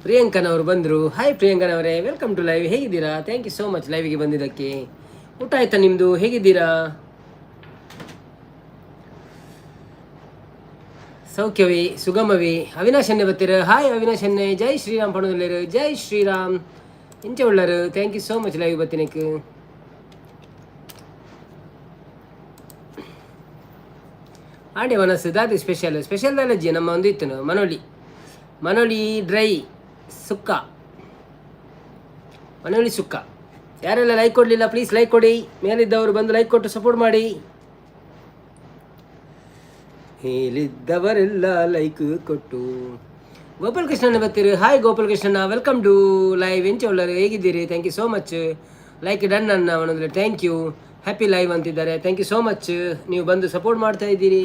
ಪ್ರಿಯಾಂಕನವರು ಬಂದರು. ಹಾಯ್ ಪ್ರಿಯಾಂಕನವರೇ, welcome to live. ಹೇಗಿದ್ದೀರಾ? Thank you so much ಲೈವ್ಗೆ ಬಂದಿದ್ದಕ್ಕೆ. ಊಟ ಆಯ್ತಾ ನಿಮ್ಮದು? ಹೇಗಿದ್ದೀರಾ? ಸೌಖ್ಯವೇ? ಸುಗಮವೇ? ಅವಿನಾಶ್ ಅನ್ನೆ ಬತ್ತೀರ. ಹಾಯ್ ಅವಿನಾಶ್ ಅನ್ನೆ, ಜೈ ಶ್ರೀರಾಮ್ ಪಣದಲ್ಲಿರು. ಜೈ ಶ್ರೀರಾಮ್. ಎಂಚ ಉಳ್ಳರು? Thank you so much live ಬತ್ತಿನಕ್ಕೆ. ಆಂಡೆ ಮನಸ್ಸು ದಾದಿ ಸ್ಪೆಷಲ್ ಸ್ಪೆಷಲ್ ದಾಲಜ್ಜಿ ನಮ್ಮ ಒಂದು ಇತ್ತು ಮನೋಳಿ, ಮನೋಳಿ ಡ್ರೈ ಸುಕ್ಕ, ಮನೋಳಿ ಸುಕ್ಕ. ಯಾರೆಲ್ಲ ಲೈಕ್ ಕೊಡಲಿಲ್ಲ, ಪ್ಲೀಸ್ ಲೈಕ್ ಕೊಡಿ. ಮೇಲಿದ್ದವರು ಬಂದು ಲೈಕ್ ಕೊಟ್ಟು ಸಪೋರ್ಟ್ ಮಾಡಿ. ಮೇಲಿದ್ದವರೆಲ್ಲ ಲೈಕ್ ಕೊಟ್ಟು. ಗೋಪಾಲ್ ಕೃಷ್ಣನ ಬರ್ತೀರಿ. ಹಾಯ್ ಗೋಪಾಲ್ ಕೃಷ್ಣನ, welcome to live. ಎಂಚ ಉಳ್ಳರು? ಹೇಗಿದ್ದೀರಿ? Thank you so much. Like done ಅನ್ನ ಅವನಂದ್ರೆ thank you. Happy live ಅಂತಿದ್ದಾರೆ. Thank you so much. ನೀವು ಬಂದು ಸಪೋರ್ಟ್ ಮಾಡ್ತಾ ಇದ್ದೀರಿ.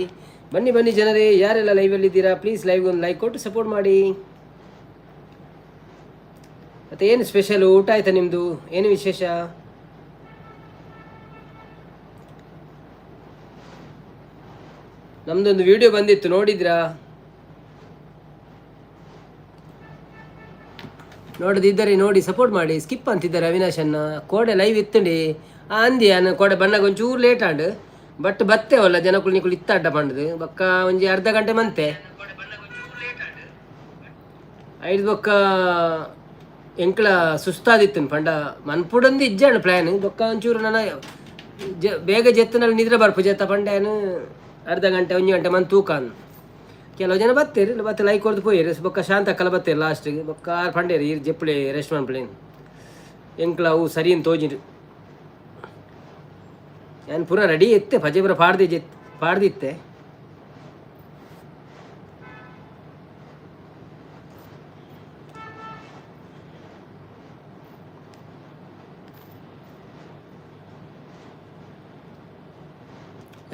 ಬನ್ನಿ ಬನ್ನಿ ಜನರೇ, ಯಾರೆಲ್ಲ ಲೈವಲ್ಲಿದ್ದೀರಾ, ಪ್ಲೀಸ್ ಲೈವ್ ಒಂದು ಲೈಕ್ ಕೊಟ್ಟು ಸಪೋರ್ಟ್ ಮಾಡಿ. ಮತ್ತು ಏನು ಸ್ಪೆಷಲು? ಊಟ ಆಯ್ತಾ ನಿಮ್ಮದು? ಏನು ವಿಶೇಷ? ನಮ್ಮದೊಂದು ವಿಡಿಯೋ ಬಂದಿತ್ತು, ನೋಡಿದ್ರಾ? ನೋಡದಿದ್ದರೆ ನೋಡಿ, ಸಪೋರ್ಟ್ ಮಾಡಿ. ಸ್ಕಿಪ್ ಅಂತಿದ್ದಾರೆ ಅವಿನಾಶನ್ನ. ಕೋಡೆ ಲೈವ್ ಇತ್ತಂಡಿ ಅಂದಿ ಅನ್ನ ಕೋಡೆ ಬಣ್ಣಗ ಒಂಚೂರು ಲೇಟ್ ಆಂಡ್ ಬಟ್ ಬತ್ತೇವಲ್ಲ ಜನಕುಲು ನಿಕುಲು ಇತ್ತ ಅಡ್ಡ ಪಂಡದು ಬೊಕ್ಕ ಒಂಜಿ ಅರ್ಧ ಗಂಟೆ ಮಂತೆ ಐದು ಬೊಕ್ಕ ಎಂಕ್ಲ ಸುಸ್ತಾದಿತ್ತು ಪಂಡ ಮನ್ಪುಡಂದು ಇಜ್ಜಾಣ ಪ್ಲ್ಯಾನ್. ಬೊಕ್ಕ ಒಂಚೂರು ನನ್ನ ಬೇಗ ಜೆತ್ತನಲ್ಲಿ ನಿದ್ರೆ ಬರ್ಪು ಜೆತ್ತ ಪಂಡ್ಯಾನು ಅರ್ಧ ಗಂಟೆ ಒಂಜಿ ಗಂಟೆ ಮನ್ ತೂಕಾನ್. ಕೆಲವು ಜನ ಬತ್ತೇರು ಬತ್ತೆ ಲೈಕ್ ಕೊಡ್ದು ಪೋಯಿರು. ಬೊಕ್ಕ ಶಾಂತಕ್ಕಲ ಬತ್ತೇರು ಲಾಸ್ಟಿಗೆ. ಬೊಕ್ಕ ಆರ್ ಪಂಡೇರು ಈರ್ ಜೆಪ್ಪುಲೆ ರೆಸ್ಟ್ ಮನ್ಪುಲೇನು. ಎಂಕ್ಲ ಅವು ಸರಿ ಅಂತ ತೋಜಿರು. ನಾನು ಪೂರ ರೆಡಿ ಇತ್ತೆ, ಪಜೆ ಪೂರ ಪಾಡ್ದಿ ಜೆತ್ ಪಾಡ್ದಿತ್ತೆ.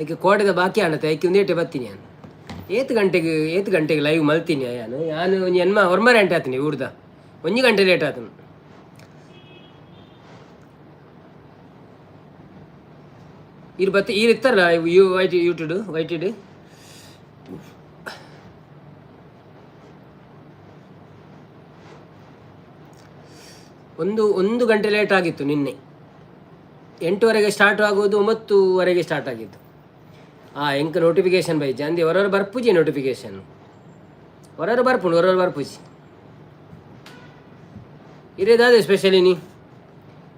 ಐಕೆ ಕೋಡೆದ ಬಾಕಿ ಆಣತೆ. ಐಕೆ ಒಂದೇಟೆ ಬತ್ತೀನಿ ನಾನು. ಏತ್ ಗಂಟೆಗೆ, ಏತ್ ಗಂಟೆಗೆ ಲೈವ್ ಮಲ್ತೀನಿ ಯಾನು ಯಾನು ಒಂಜಿ ಎನ್ಮ ಒರ್ಮರೆ ಗಂಟೆ ಆತೀನಿ ಊರ್ದ. ಒಂಜಿ ಗಂಟೆ ಲೇಟ್ ಆತನು. ಇರ್ ಬತ್ತಿ ಈರ್ ಇತ್ತಾರಲ್ಲ you white YouTube ವೈಟಿಡ್. ಒಂದು ಒಂದು ಗಂಟೆ ಲೇಟ್ ಆಗಿತ್ತು ನಿನ್ನೆ. 8ವರೆಗೆ ಸ್ಟಾರ್ಟ್ ಆಗೋದು 9ವರೆಗೆ ಸ್ಟಾರ್ಟ್ ಆಗಿತ್ತು. ಎಂಕ್ ನೋಟಿಫಿಕೇಶನ್ ಬೈ ಅಂದಿ ಹೊರರು ಬರ್ಪುಜಿ. ನೋಟಿಫಿಕೇಶನ್ ಹೊರರು ಬರ್ಪುಂಡು, ಹೊರರು ಬರ್ಪುಜಿ. ಇರೇದಾದೆ ಸ್ಪೆಷಲಿ ನೀ.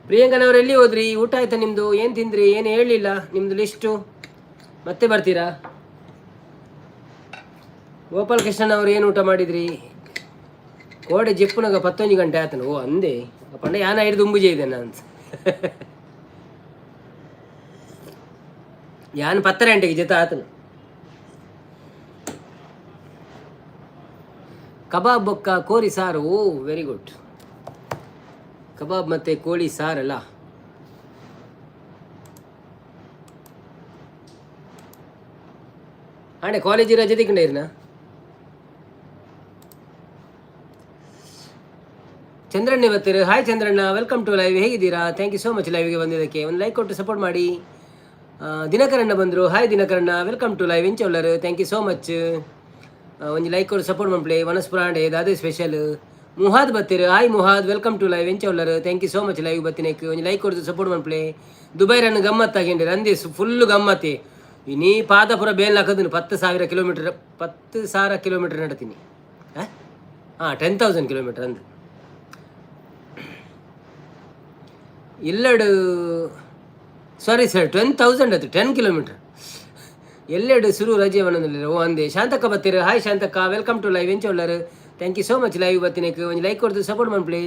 ಪ್ರಿಯಾಂಕನವ್ರು ಎಲ್ಲಿ ಹೋದ್ರಿ? ಊಟ ಆಯ್ತಾ ನಿಮ್ಮದು? ಏನು ತಿಂದ್ರಿ? ಏನು ಹೇಳಲಿಲ್ಲ ನಿಮ್ಮದು ಲಿಸ್ಟು. ಮತ್ತೆ ಬರ್ತೀರಾ? ಗೋಪಾಲ್ ಕೃಷ್ಣನ್ ಅವರು ಏನು ಊಟ ಮಾಡಿದ್ರಿ? ಕೋಡೆ ಜೆಪ್ಪುನಗ ಪತ್ತೊಂಜಿ ಗಂಟೆ ಆತನು. ಓ ಅಂದೆ ಪಂಡ ಯಾನ ಹಿಡಿದು ಉಂಬುಜೆ ಇದೆ ನಾನು. ಯಾನ್ ಪತ್ತರ ಗಂಟೆಗೆ ಜೊತೆ ಆತನು. ಕಬಾಬ್ ಬೊಕ್ಕ ಕೋರಿ ಸಾರು. ಓ ವೆರಿ ಗುಡ್. ಕಬಾಬ್ ಮತ್ತು ಕೋಳಿ ಸಾರಲ್ಲ. ಆಂಡೆ ಕಾಲೇಜ್ ರಜೆ ತಿಕ್ಕಂಡಿರ್ನ. ಚಂದ್ರಣ್ಣ ಬರ್ತೀರಿ. ಹಾಯ್ ಚಂದ್ರಣ್ಣ, welcome to live. ಹೇಗಿದ್ದೀರಾ? Thank you so much ಲೈವ್ಗೆ ಬಂದಿದ್ದಕ್ಕೆ. ಒಂದು ಲೈಕ್ ಕೊಟ್ಟು ಸಪೋರ್ಟ್ ಮಾಡಿ. ದಿನಕರಣ್ಣ ಬಂದರು. ಹಾಯ್ ದಿನಕರಣ್ಣ, welcome to live. ಎಂಚ ಉಲ್ಲರು? Thank you so much. ಒಂಜಿ ಲೈಕ್ ಕೊಟ್ಟು ಸಪೋರ್ಟ್ ಮನ್ಪುಲೆ. ವನಸ್ಪುರ ಆಂಡೆ ದಾದೆ ಸ್ಪೆಷಲ್? ಮುಹಾದ್ ಬತ್ತೀರು. Hi Muhad, welcome to live. ಎಂಚ ಉಲ್ಲರು? Thank you so much live ಬತ್ತಿನಕ್ಕೆ. ಒಂಜಿ ಲೈಕ್ ಕೊಡ್ದು ಸಪೋರ್ಟ್ ಮನ್ಪುಲೆ. ದುಬೈ ರನ್ ಗಮ್ಮತ್ತಾಗಿಂಡಿ ರಂದಿ ಫುಲ್ಲು ಗಮ್ಮತ್ತಿ. ನೀ ಪಾದಪುರ ಬೇಲ್ ಹಾಕೋದು 10,000 ಕಿಲೋಮೀಟರ್, 10,000 ಕಿಲೋಮೀಟರ್ ನಡತೀನಿ. ಹಾಂ, 10,000 ಕಿಲೋಮೀಟರ್ ಅಂದು ಎಲ್ಲೆಡು. ಸಾರಿ ಸರ್, 10,000 ಅದು 10 ಕಿಲೋಮೀಟರ್. ಎಲ್ಲೆಡು ಸುರು ರಜೆ ಮನದಲ್ಲಿ. ಓ ಅಂದೆ. ಶಾಂತಕ್ಕ ಬತ್ತೀರು. ಹಾಯ್ ಶಾಂತಕ್ಕ, welcome to live. ಎಂಚ ಉಲ್ಲರು? Thank you so much live ಬತ್ತಿನಕ್ಕೆ. ಒಂಜಿ ಲೈಕ್ ಕೊಡ್ದು ಸಪೋರ್ಟ್ ಮನ್ಪುಲೆ.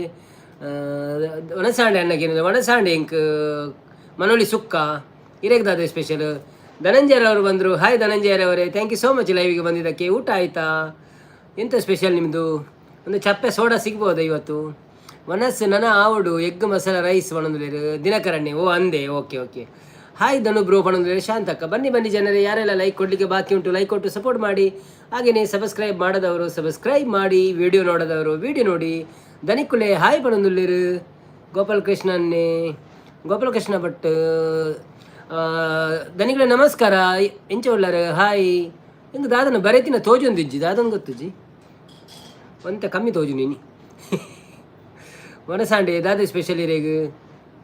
ಒಣಸಾಂಡೆ ಅಣ್ಣಗೇನಿಲ್ಲ ಒಣಸಾಂಡೆ. ಇಂಕ್ ಮನೋಳಿ ಸುಕ್ಕ. ಇರೇಗ್ದಾದೆ ಸ್ಪೆಷಲ್? ಧನಂಜಯರವರು ಬಂದರು. ಹಾಯ್ ಧನಂಜಯರವರೇ, thank you so much ಲೈವ್ಗೆ ಬಂದಿದ್ದಕ್ಕೆ. ಊಟ ಆಯಿತಾ? ಎಂಥ ಸ್ಪೆಷಲ್ ನಿಮ್ಮದು? ಒಂದು ಚಪ್ಪೆ ಸೋಡಾ ಸಿಗ್ಬೋದಾ ಇವತ್ತು? ಮನಸ್ಸು ನನ್ನ ಆವಡು ಎಗ್ ಮಸಾಲ ರೈಸ್ ಒಣಂದುಲೇರು ದಿನಕರಣ್ಣೆ. ಓ ಅಂದೆ, ಓಕೆ ಓಕೆ. ಹಾಯ್ ಧನು ಬ್ರೋ ಪಣಂದ್ರೆ ಶಾಂತಕ್ಕ. ಬನ್ನಿ ಬನ್ನಿ ಜನರೇ, ಯಾರೆಲ್ಲ ಲೈಕ್ ಕೊಡಲಿಕ್ಕೆ ಬಾಕಿ ಉಂಟು ಲೈಕ್ ಕೊಟ್ಟು ಸಪೋರ್ಟ್ ಮಾಡಿ. ಹಾಗೆಯೇ ಸಬ್ಸ್ಕ್ರೈಬ್ ಮಾಡದವರು ಸಬ್ಸ್ಕ್ರೈಬ್ ಮಾಡಿ, ವಿಡಿಯೋ ನೋಡದವರು ವಿಡಿಯೋ ನೋಡಿ. ದನಿಕುಲೆ ಹಾಯ್ ಪಣಂದುಳ್ಳಿರು. ಗೋಪಾಲ್ ಕೃಷ್ಣನ್ನೇ, ಗೋಪಾಲಕೃಷ್ಣ ಭಟ್, ದನಿಕುಲೆ ನಮಸ್ಕಾರ. ಎಂಚ ಉಳ್ಳಾರು? ಹಾಯ್. ಇಂದು ದಾದನ ಬರೆತಿನ ತೋಜೊಂದಿಜ್ಜಿ, ದಾದನ್ ಗೊತ್ತುಜ್ಜಿ, ಒಂತೆ ಕಮ್ಮಿ ತೋಜು ನೀನಿ. ವನಸಾಂಡೆ ದಾದ ಸ್ಪೆಷಲ್ ಇರೇಗ್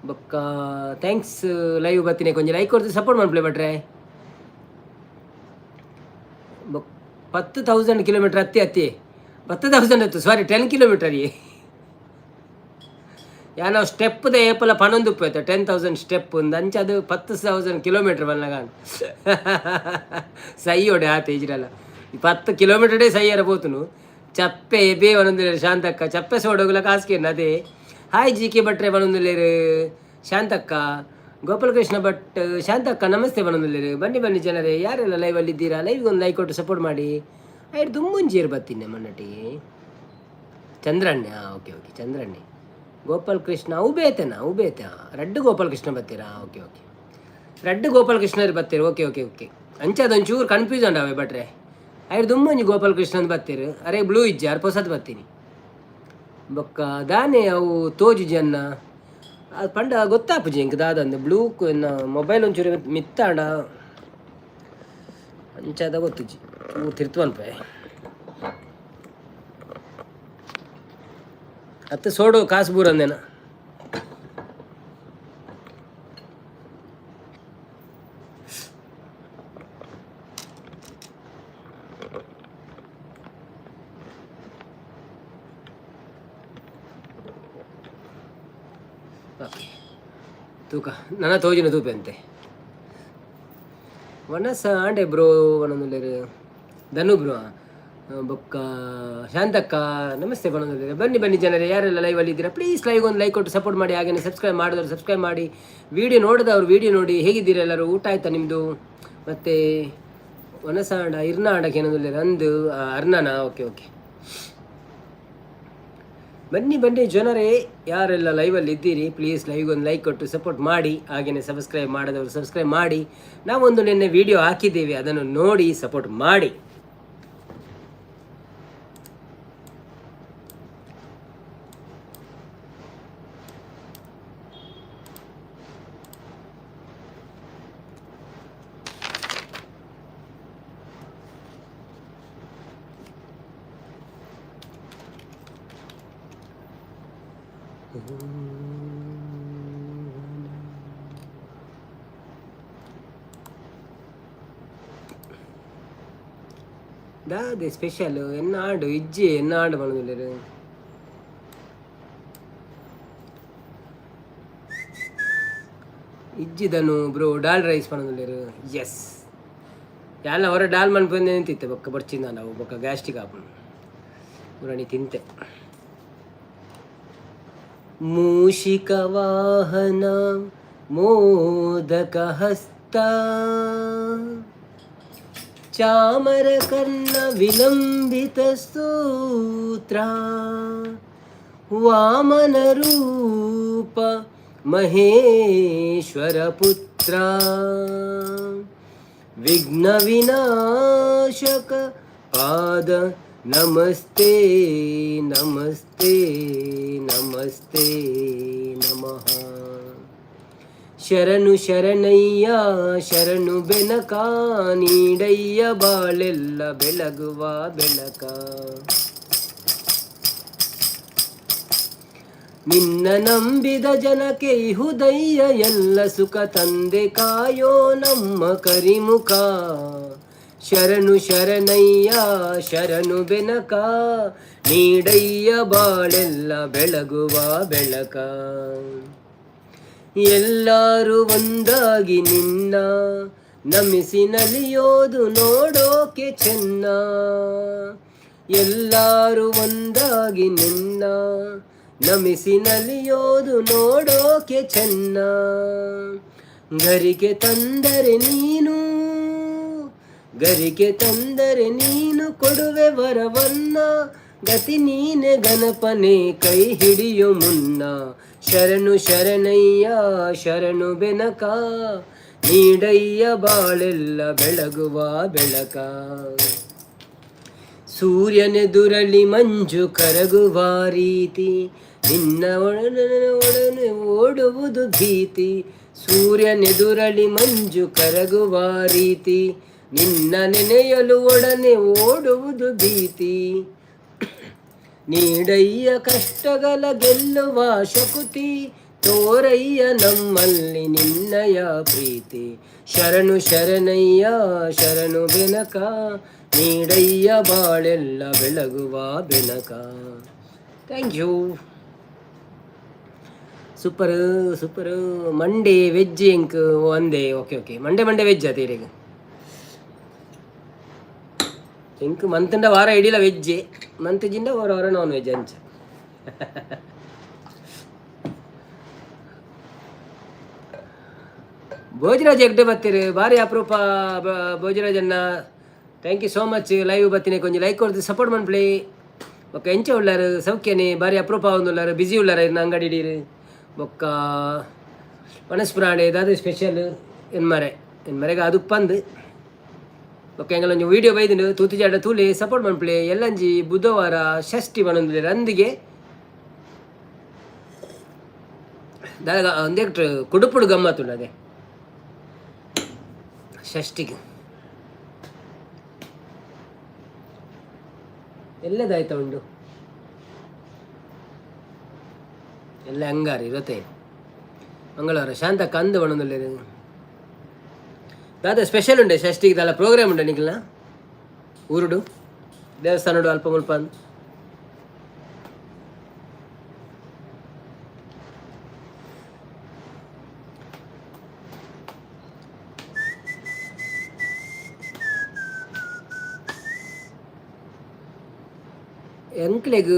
ಬೊಕ್ಕ thanks. Live ಬತ್ತಿನ ಕೊಂಚ ಲೈಕ್ ಕೊಡ್ತು ಸಪೋರ್ಟ್ ಮನ್ಪುಲೆ ಭಟ್ರೆ. ಬೊಕ್ 10,000 ಕಿಲೋಮೀಟರ್ ಅತ್ತಿ ಅತ್ತಿ 10,000 ಅತ್ತು, ಸಾರಿ, 10 ಕಿಲೋಮೀಟರ್. ಯಾನವು ಸ್ಟೆಪ್ದ ಏಪಲ ಪನೊಂದು ಆಯ್ತು 10,000 ಸ್ಟೆಪ್ ಒಂದು ಅಂಚ, ಅದು 10,000 ಕಿಲೋಮೀಟರ್ ಬನ್ನಗ ಸೈಯೋಡೆ ಆತ ಇಜ್ರಲ್ಲ. 10 ಕಿಲೋಮೀಟರ್ಡೇ ಸೈಯರ ಪೋತುನು. ಚಪ್ಪೆ ಎಬೆ ಒಂದೊಂದು ಶಾಂತಕ್ಕ, ಚಪ್ಪೆ ಸೋಡೋಗುಲ ಕಾಸ್ಕೇನು ಅದೇ. ಹಾಯ್ ಜಿ ಕೆ ಭಟ್ರೆ ಬನೊಂದುಲ್ಲೇರು. ಶಾಂತಕ್ಕ, ಗೋಪಾಲಕೃಷ್ಣ ಭಟ್, ಶಾಂತಕ್ಕ ನಮಸ್ತೆ ಬನೊಂದುಲ್ಲೇರು. ಬನ್ನಿ ಬನ್ನಿ ಜನರೇ, ಯಾರೆಲ್ಲ ಲೈವಲ್ಲಿ ಇದ್ದೀರಾ ಲೈವ್ಗೆ ಒಂದು ಲೈಕ್ ಕೊಟ್ಟು ಸಪೋರ್ಟ್ ಮಾಡಿ. ಆಯ್ತು, ದುಮ್ಮುಂಜೇರು ಬತ್ತೀನಿ ಮನ್ನಟಿಗೆ. ಚಂದ್ರಣ್ಣೆ, ಹಾಂ, ಓಕೆ ಓಕೆ. ಚಂದ್ರಣ್ಣೆ, ಗೋಪಾಲ್ ಕೃಷ್ಣ ಅವು ಬೇತೆನಾ? ಅವು ಬೇತೆ. ರಡ್ಡು ಗೋಪಾಲ್ ಕೃಷ್ಣ ಬತ್ತೀರಾ? ಓಕೆ ಓಕೆ, ರಡ್ಡು ಗೋಪಾಲ್ ಕೃಷ್ಣರು ಬತ್ತೀರಿ. Okay okay okay. ಅಂಚೆ ಅದೊಂಚೂರು ಕನ್ಫ್ಯೂಸ್ ಅವೇ ಭಟ್ರೆ. ಐರ್ ದುಮ್ಮೊಂಜಿ ಗೋಪಾಲ್ ಕೃಷ್ಣನ್ ಬತ್ತೀರು, ಅರೆ ಬ್ಲೂ ಇಜ್ಜಿ, ಅರ್ ಪೊಸತ್ ಬತ್ತೀನಿ. ಬೊಕ್ಕ ದಾನೆ ಅವು ತೋಜು ಜನ್ನ ಅದು ಪಂಡ ಗೊತ್ತಾಪುಜಿ ಎಂಕ್ ದಾದಂದು. ಬ್ಲೂ ಮೊಬೈಲ್ ಒಂಚೂರು ಮಿತ್ತಾಂಡ, ಅಂಚಾದ ಗೊತ್ತುಜಿ. ಚೂರು ತಿರ್ತು ಅನ್ಪೆ ಅತ್ತೆ ಸೋಡು ಕಾಸು ಬೂರಂದೇನ. ಓಕೆ, ತೂಕ ನನ್ನ ತೋಜಿನ ತೂಪೆ ಅಂತೆ. ವನಸ ಆಂಡೆ ಬ್ರೋ ಒಣಂದುಲ್ಲೇರು ಧನು ಬ್ರೋ. ಬೊಕ್ಕ ಶಾಂತಕ್ಕ ನಮಸ್ತೆ ಬಣ್ಣದಲ್ಲಿ. ಬನ್ನಿ ಬನ್ನಿ ಜನರೇ, ಯಾರೆಲ್ಲ ಲೈವಲ್ಲಿ ಇದ್ದೀರಾ ಪ್ಲೀಸ್ ಲೈವ್ ಒಂದು ಲೈಕ್ ಕೊಟ್ಟು ಸಪೋರ್ಟ್ ಮಾಡಿ. ಹಾಗೆಯೇ ಸಬ್ಸ್ಕ್ರೈಬ್ ಮಾಡಿದವರು ಸಬ್ಸ್ಕ್ರೈಬ್ ಮಾಡಿ, ವಿಡಿಯೋ ನೋಡಿದವರು ವಿಡಿಯೋ ನೋಡಿ. ಹೇಗಿದ್ದೀರಾ ಎಲ್ಲರೂ? ಊಟ ಆಯ್ತಾ ನಿಮ್ಮದು? ಮತ್ತು ವನಸಾಂಡ ಇರ್ನಾಂಡಕ್ಕೆ ಏನಂದ್ರೆ ಅಂದು ಅರ್ನಾನ. ಓಕೆ ಓಕೆ, ಬನ್ನಿ ಬನ್ನಿ ಜನರೇ, ಯಾರೆಲ್ಲ ಲೈವಲ್ಲಿ ಇದ್ದೀರಿ ಪ್ಲೀಸ್ ಲೈವ್ಗೆ ಒಂದು ಲೈಕ್ ಕೊಟ್ಟು ಸಪೋರ್ಟ್ ಮಾಡಿ. ಹಾಗೆಯೇ ಸಬ್ಸ್ಕ್ರೈಬ್ ಮಾಡದವರು ಸಬ್ಸ್ಕ್ರೈಬ್ ಮಾಡಿ. ನಾವೊಂದು ನಿನ್ನೆ ವಿಡಿಯೋ ಹಾಕಿದ್ದೇವೆ, ಅದನ್ನು ನೋಡಿ ಸಪೋರ್ಟ್ ಮಾಡಿ. ದಾದೆ ಸ್ಪೆಷಲ್ ಎನ್ನ ಆಂಡು ಇಜ್ಜಿ, ಎನ್ನ ಆಂಡು ಪಣೊಂದುಲ್ಲೆರ್. ಇಜ್ಜಿದನು ಬ್ರೋ, ಡಾಲ್ ರೈಸ್ ಪಣೊಂದುಲ್ಲೆರ್. ಎಸ್, ಯಾಲ್ನ ಹೊರ ಡಾಲ್ ಮನ್ಪೊಂದು ನಿಂತಿತ್ತೆ. ಬೊಕ್ಕ ಬೊರ್ಚಿಂದ ನಾವು ಬೊಕ್ಕ ಗ್ಯಾಸ್ಟ್ರಿಕ್ ಆಪುಂಡು ಪುರಣಿ ತಿಂತೆ. ಮೂಷಿಕ ವಾಹನ ಮೋದಕ ಹಸ್ತ ಚಾಮರಕರ್ಣ ವಿಲಂಬಿತ ಸೂತ್ರ ವಾಮನ ರೂಪ ಮಹೇಶ್ವರ ಪುತ್ರ ವಿಘ್ನ ವಿನಾಶಕ ಪಾದ ನಮಸ್ತೆ ನಮಸ್ತೆ ನಮಸ್ತೆ ನಮಃ. ಶರಣು ಶರಣಯ್ಯ ಶರಣು ಬೆನಕ, ನೀಡಯ್ಯ ಬಾಳೆಲ್ಲ ಬೆಳಗುವ ಬೆಳಕ. ನಿನ್ನ ನಂಬಿದ ಜನಕ್ಕೆ ಇಹುದಯ್ಯ ಎಲ್ಲ ಸುಖ, ತಂದೆ ಕಾಯೋ ನಮ್ಮ ಕರಿಮುಖ. ಶರಣು ಶರಣಯ್ಯ ಶರಣು ಬೆನಕ, ನೀಡಯ್ಯ ಬಾಳೆಲ್ಲ ಬೆಳಗುವ ಬೆಳಕ. ಎಲ್ಲರೂ ಒಂದಾಗಿ ನಿನ್ನ ನಮಿಸಿ ನಲಿಯೋದು ನೋಡೋಕೆ ಚೆನ್ನ. ಎಲ್ಲರೂ ಒಂದಾಗಿ ನಿನ್ನ ನಮಿಸಿ ನಲಿಯೋದು ನೋಡೋಕೆ ಚೆನ್ನ. ಗರಿಗೆ ತಂದರೆ ನೀನು, ಗರಿಗೆ ತಂದರೆ ನೀನು ಕೊಡುವೆ ವರವನ್ನ. ಗತಿ ನೀನೆ ಗಣಪನೆ ಕೈ ಹಿಡಿಯು ಮುನ್ನ. ಶರಣು ಶರಣಯ್ಯ ಶರಣು ಬೆನಕ, ನೀಡಯ್ಯ ಬಾಳೆಲ್ಲ ಬೆಳಗುವ ಬೆಳಕ. ಸೂರ್ಯನೆದುರಲಿ ಮಂಜು ಕರಗುವ ರೀತಿ, ನಿನ್ನ ಒಡನೆ ಒಡನೆ ಓಡುವುದು ಭೀತಿ. ಸೂರ್ಯನೆದುರಲಿ ಮಂಜು ಕರಗುವ ರೀತಿ, ನಿನ್ನ ನೆನೆಯಲು ಒಡನೆ ಓಡುವುದು ಭೀತಿ. ನೀಡಯ್ಯ ಕಷ್ಟಗಳ ಗೆಲ್ಲುವ ಶಕುತಿ, ತೋರಯ್ಯ ನಮ್ಮಲ್ಲಿ ನಿನ್ನಯ ಪ್ರೀತಿ. ಶರಣು ಶರಣಯ್ಯ ಶರಣು ಬೆನಕ, ನೀಡಯ್ಯ ಬಾಳೆಲ್ಲ ಬೆಳಗುವ Benaka. Thank you. Super super. Monday veg ಎಂಕ್ ಒಂದೇ. Okay okay, Monday Monday veg ಅತೀರಿಗೆ. ಎಂಕ್ ಮಂತಂಡ ವಾರ ಇಡಿಲ ವೆಜ್, ಮಂತ್ ಜಿಂಡ ವಾರ ವಾರ ನಾನ್ ವೆಜ್ ಅಂಚ. ಭೋಜರಾಜ್ ಹೆಗ್ಡೆ ಬತ್ತೀರಿ, ಭಾರಿ ಅಪರೂಪ ಭೋಜರಾಜನ್ನ. Thank you so much. Live ಬತ್ತಿನ ಕೊಂಚ ಲೈಕ್ ಕೊಡ್ದು ಸಪೋರ್ಟ್ ಮನ್ಪ್ಲಿ. ಬೊಕ್ಕ ಎಂಚ ಉಳ್ಳಾರು? ಸೌಖ್ಯನೆ? ಭಾರಿ ಅಪರೂಪ ಉಳ್ಳಾರು, ಬಿಸಿ ಉಳ್ಳಾರ ಇರ್ನ ಅಂಗಡಿ ಇಡೀರು. ಬೊಕ್ಕ ವನಸ್ಪುರಾಣೆ ದಾದ ಸ್ಪೆಷಲ್ ಎನ್ಮರೆ ಎನ್ಮರೆಗೆ ಅದು ಪಂದ್. ಬೊಕ್ಕ ಎಂಗಲ ಒಂಜಿ ವೀಡಿಯೋ ಬೈದಿಂಡು ತೂತುಜಾಡ ತೂಲೆ, ಸಪೋರ್ಟ್ ಮನ್ಪ್ಲೆ. ಎಲ್ಲಂಜಿ ಬುಧವಾರ ಷಷ್ಠಿ ಬನೊಂದುಲ್ಲೆರ್ ಅಂದಿಗೆ ದಾದ ಒಂದೇಕ್ಟ್ ಕುಡುಪುಡು ಗಮ್ಮತ್ತುಂಡು ಅದೇ ಷಷ್ಠಿಗೆ. ಎಲ್ಲದಾಯ್ತಾ ಉಂಡು ಎಲ್ಲ ಅಂಗಾರ ಇರತ್ತೆ. ಮಂಗಳವಾರ ಶಾಂತ ಕಂದು ಬಣ್ಣದಲ್ಲಿ ದಾದ ಸ್ಪೆಷಲ್ ಉಂಡೆ ಷಷ್ಠಿಗೆ? ದಾಲ ಪ್ರೋಗ್ರಾಮ್ ಉಂಡೆ ನಿಖಿಲ್ನ ಊರುಡು ದೇವಸ್ಥಾನಡು ಅಲ್ಪ ಮುಲ್ಪ? ಎಂಕ್ಲೆಗ್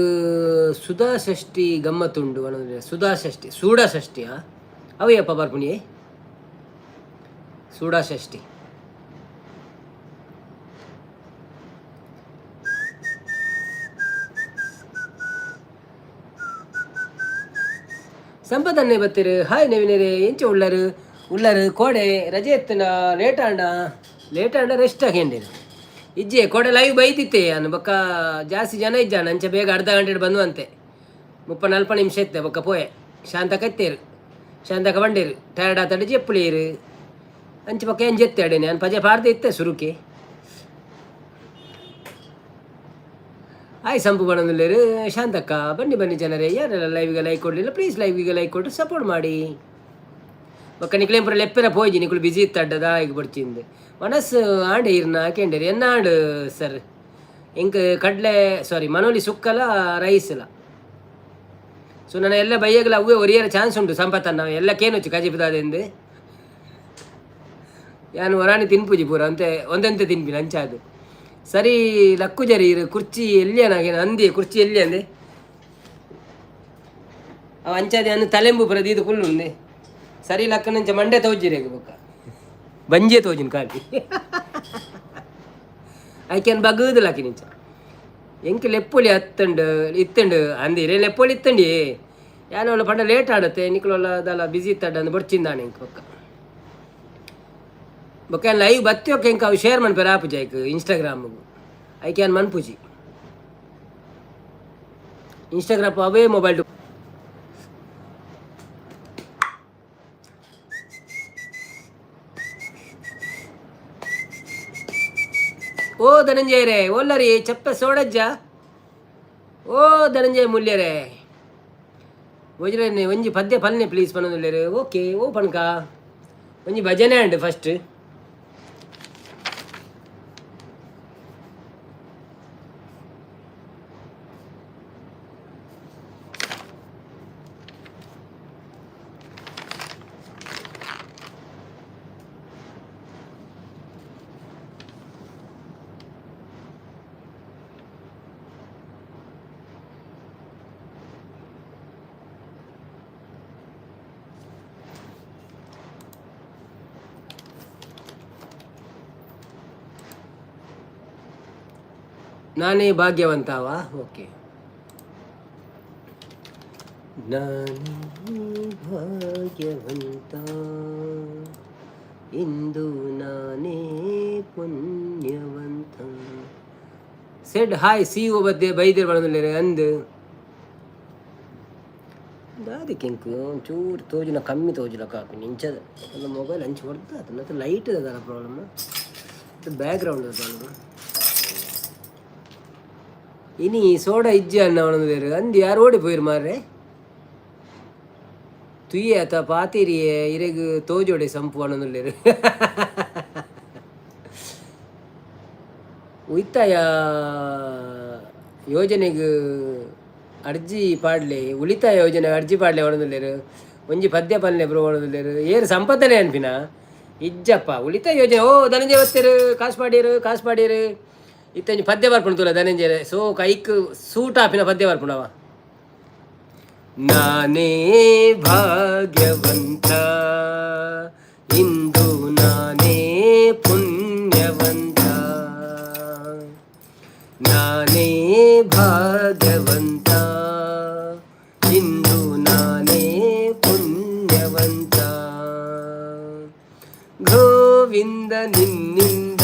ಸುಧಾ ಷಷ್ಠಿ ಗಮ್ಮತ್ತುಂಡು ಪನೊಂದುಲ್ಲೆರ್. ಸುಧಾ ಷಷ್ಠಿ, ಸೂಡಾ ಷಷ್ಠಿಯಾ? ಅವು ಏಪ ಬರ್ಪುನಿಯೇ ಸೂಡಾ ಷಷ್ಠಿ? ಸಂಪದನ್ನೇ ಬತ್ತೀರು. ಹಾಯ್ ನವೀನರೇ, ಎಂಚ ಉಳ್ಳರು? ಉಳ್ಳರು. ಕೋಡೆ ರಜೆ ಎತ್ತನ ಲೇಟ್ ಆಂಡ, ಲೇಟ್ ಆಂಡ ರೆಸ್ಟ್ ಹಾಕೊಂಡಿರು. ಇಜ್ಜೆ, ಕೋಡೆ ಲೈವ್ ಬೈದಿತ್ತೆ ಅನ್ನು. ಬೊಕ್ಕ ಜಾಸ್ತಿ ಜನ ಇಜ್ಜಾಣ, ಅಂಚ ಬೇಗ ಅರ್ಧ ಗಂಟೆ ಬಂದುವಂತೆ. 30 40 ನಿಮಿಷ ಇತ್ತೆ, ಬೊಕ್ಕ ಪೋಯೆ. ಶಾಂತ ಕತ್ತೇರು, ಶಾಂತಕ ಬಂಡೇರು, ಟಯರ್ಡ್ ಆತಡೆ ಜೆಪ್ಪುಳೀರು. ಅಂಚ ಬೊಕ್ಕ ಏನು ಜೆತ್ತೆ ಅಡೇನೆ ನಾನು ಪಜೆ ಪಾಡ್ದೆ ಇತ್ತೆ ಸುರುಕೆ. ಆಯ್ ಸಂಪು ಬಣ್ಣದಲ್ಲೇರು. ಶಾಂತಕ್ಕ, ಬನ್ನಿ ಬನ್ನಿ ಜನರೇ. ಯಾರೆಲ್ಲ ಲೈವ್ಗೆ ಲೈಕ್ ಕೊಡಲಿಲ್ಲ, ಪ್ಲೀಸ್ ಲೈವ್ಗೆ ಲೈಕ್ ಕೊಟ್ಟು ಸಪೋರ್ಟ್ ಮಾಡಿ. ಬೊಕ್ಕ ನಿಕ್ಲೇನ್ ಪೂರ ಲೆಪ್ಪೆರ ಪೋಯ್ಜಿ, ನಿಕುಲು ಬಿಸಿ ಇತ್ತಡ್ಡದ ಈಗ ಬಡ್ಚಿಂದು ಮನಸ್ಸು ಆಂಡೆ ಇರ್ನ ಕೇಂಡೇರಿ. ಎನ್ನ ಆಂಡ್ ಸರ್? ಎಂಕ್ ಕಡಲೆ, ಸಾರಿ, ಮನೋಲಿ ಸುಕ್ಕಲ ರೈಸ್ಲ. ಸೊ ನನ್ನ ಎಲ್ಲ ಬೈಯಗಲ ಅವೇ ಒರಿಯರ ಚಾನ್ಸ್ ಉಂಟು. ಸಂಪತ್ತನ್ನ ಎಲ್ಲ ಕೇನೊಚ್ಚು ಕಜಿಪದಾದೆಂದು ಯಾನು ಹೊರಾಣಿ ತಿನ್ಪುಜಿ ಪೂರ ಅಂತೆ ಒಂದಂತೆ ತಿನ್ಪಿನ ಅಂಚಾದು. ಸರಿ ಲಕ್ಕು ಜರಿ ಇರು. ಕುರ್ಚಿ ಎಲ್ಲಿ ನಾಗೇನು ಅಂದಿ? ಕುರ್ಚಿ ಎಲ್ಲಿ ಅಂದೆ? ಅವ ಅಂಚಾದೆ ಅನ್ನು ತಲೆಂಬು ಪೂರ ದೀದು ಕುಲ್ಲುಂದೆ. ಸರಿ ಲಕ್ಕನಂಚ ಮಂಡೆ ತೋಜಿರೇಗ ಬೊಕ್ಕ ಬಂಜೆ ತೋಜಿನ ಖಾಲಿ. ಐಕೆನ್ ಬಗ್ಗದು ಲಕ್ಕಿನಿಂಚ. ಎಂಕ್ ಲೆಪ್ಪೊಲಿ ಅತ್ತಂಡು ಇತ್ತಂಡು ಅಂದಿರೆ ಲೆಪ್ಪೊಲಿ ಇತ್ತಂಡಿ. ಯಾನೋಲ ಪಂಡ ಲೇಟ್ ಆಡತ್ತೆ, ನಿಕ್ಲೋಲ ದಾಲ ಬಿಸಿ ಇತ್ತಡ್ಡ ಅಂದ್ ಬೊಡ್ಚಿಂದಾನೆ ಎಂಕ್. ಬೊಕ್ಕ ಬೊಕ್ಕ ಲೈವ್ ಬತ್ತಿ ಒಕ್ಕ ಎಂಕ್ ಅವು ಶೇರ್ ಮನ್ಪೆರ ಆಪುಜಿ ಐಕ್ ಇನ್ಸ್ಟಾಗ್ರಾಮ್. ಐಕ್ ಯಾನ್ ಮನ್ಪುಜಿ ಇನ್ಸ್ಟಾಗ್ರಾಮ್, ಅವೇ ಮೊಬೈಲ್. ಓ ಧನಂಜಯ ರೇ, ಓಲ್ಲರಿ ಚಪ್ಪೆ ಸೋಡಜ್ಜ. ಓ ಧನಂಜಯ ಮುಲ್ಯರೇ, ಒಂಜಿ ಒಂಜಿ ಪದ್ಯ ಪಲ್ನೆ ಪ್ಲೀಸ್ ಪನೊಂದುಲ್ಲೆರ್. ಓಕೆ, ಓ ಪಣ್ಕ ಒಂಜಿ ಭಜನೆ ಅಂಡ್ ಫಸ್ಟ್. ನಾನೇ ಭಾಗ್ಯವಂತವಾ? ಓಕೆ. ನಾನೇ ಭಾಗ್ಯವಂತ, ಇಂದು ನಾನೇ ಪುಣ್ಯವಂತ. ಸೆಡ್ ಹಾಯ್ ಸಿ you ಬದ್ದೆ ಬೈದಿರ್ ಬಣ್ಣದುಲ್ಲೆರ್ ಅಂದ್. ದಾದಕ್ಕೆ ಎಂಕ್ ಒಂಚೂರು ತೋಜುನ ಕಮ್ಮಿ ತೋಜುಲಕ ಆಪಿನಿ ಇಂಚದ. ನನ್ನ ಮೊಬೈಲ್ ಅಂಚ ಹೊಡ್ದು ಆತುಂಡು ಲೈಟ್ ದಾಲ ಪ್ರಾಬ್ಲಮ್, ಬ್ಯಾಕ್ ಗ್ರೌಂಡ್ ಪ್ರಾಬ್ಲಮ್. ಇನಿ ಸೋಡ ಇಜ್ಜಿ ಅಣ್ಣ ಪನೊಂದುಲ್ಲೆರ್. ಅಂದ್, ಯಾರ್ ಓಡಿ ಪೋಯಿರ್ ಮಾರ್ರೆ? ತುಯ್ಯೆ ಅತ ಪಾತೆರಿಯೆ, ಇರೆಗ್ ತೋಜೋಡೆ ಸಂಪು ಪನೊಂದುಲ್ಲೆರ್. ಉಳಿತಾಯ ಯೋಜನೆಗ್ ಅರ್ಜಿ ಪಾಡ್ಲೆ, ಉಳಿತಾಯ ಯೋಜನೆ ಅರ್ಜಿ ಪಾಡ್ಲೆ ಪನೊಂದುಲ್ಲೆರ್. ಒಂಜಿ ಪದ್ಯ ಪನ್ಲೆ ಬ್ರೋ ಪನೊಂದುಲ್ಲೆರ್. ಏರ್ ಸಂಪತ್ತನೆ ಅನ್ಪಿನ? ಇಜ್ಜಪ್ಪ, ಉಳಿತಾಯ ಯೋಜನೆ. ಓ ಧನಂಜಯ ಬತ್ತೆರ್, ಕಾಸು ಪಾಡ್ಯೆರ್, ಕಾಸು ಪಾಡ್ಯೆರ್. ಇತ್ತೆ ಒಂಜಿ ಪದ್ಯ ಬರ್ಪುಂಡು ತೂಲ ಧನಂಜಯ. ಸೋ ಕೈಕ್ ಸೂಟ್ ಆಪಿನ ಪದ್ಯ ಬರ್ಪುಂಡವ. ನಾನೇ ಭಾಗ್ಯವಂತ, ಇಂದು ನಾನೇ ಪುಣ್ಯವಂತ. ನಾನೇ ಭಾಗ್ಯವಂತ, ಇಂದು ನಾನೇ ಪುಣ್ಯವಂತ. ಗೋವಿಂದ ನಿನ್ನಿಂದ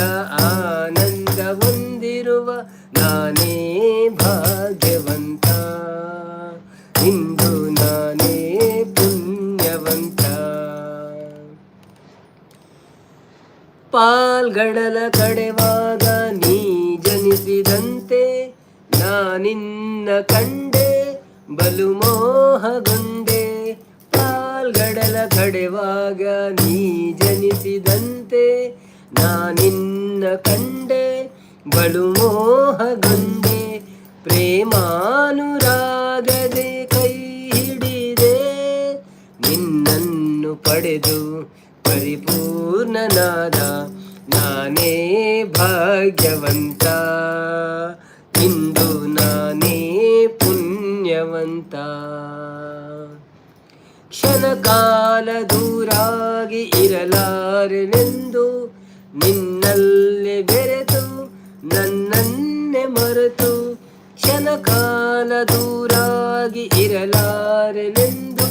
ಆನಂದ ಹೊಂದಿರುವ ನಾನೇ ಭಾಗ್ಯವಂತ, ಇಂದು ನಾನೇ ಪುಣ್ಯವಂತ. ಪಾಲ್ಗಡಲ ಕಡೆವಾಗ ನೀ ಜನಿಸಿದಂತೆ ನಾನಿನ್ನ ಕಂಡೆ, ಬಲು ಮೋಹಗೊಂಡೆ. ಪಾಲ್ಗಡಲ ಕಡೆವಾಗ ನೀ ಜನಿಸಿದಂತೆ ನಾನಿನ್ನ ಕಂಡೆ, ಬಲು ಮೋಹಗೊಂಡೆ. ಪ್ರೇಮಾನುರಾಗದೆ ಕೈ ಹಿಡಿದೆ, ನಿನ್ನನ್ನು ಪಡೆದು ಪರಿಪೂರ್ಣನಾದ. ನಾನೇ ಭಾಗ್ಯವಂತ, ಇಂದು ನಾನೇ ಪುಣ್ಯವಂತ. ಕ್ಷಣಕಾಲ ದೂರಾಗಿ ಇರಲಾರೆನೆಂದು, ನಿನ್ನಲ್ಲೇ ಬೆರೆತು ನನ್ನನ್ನೇ ಮರೆತು. ಕ್ಷಣಕಾಲ ದೂರಾಗಿ ಇರಲಾರೆನೆಂದು,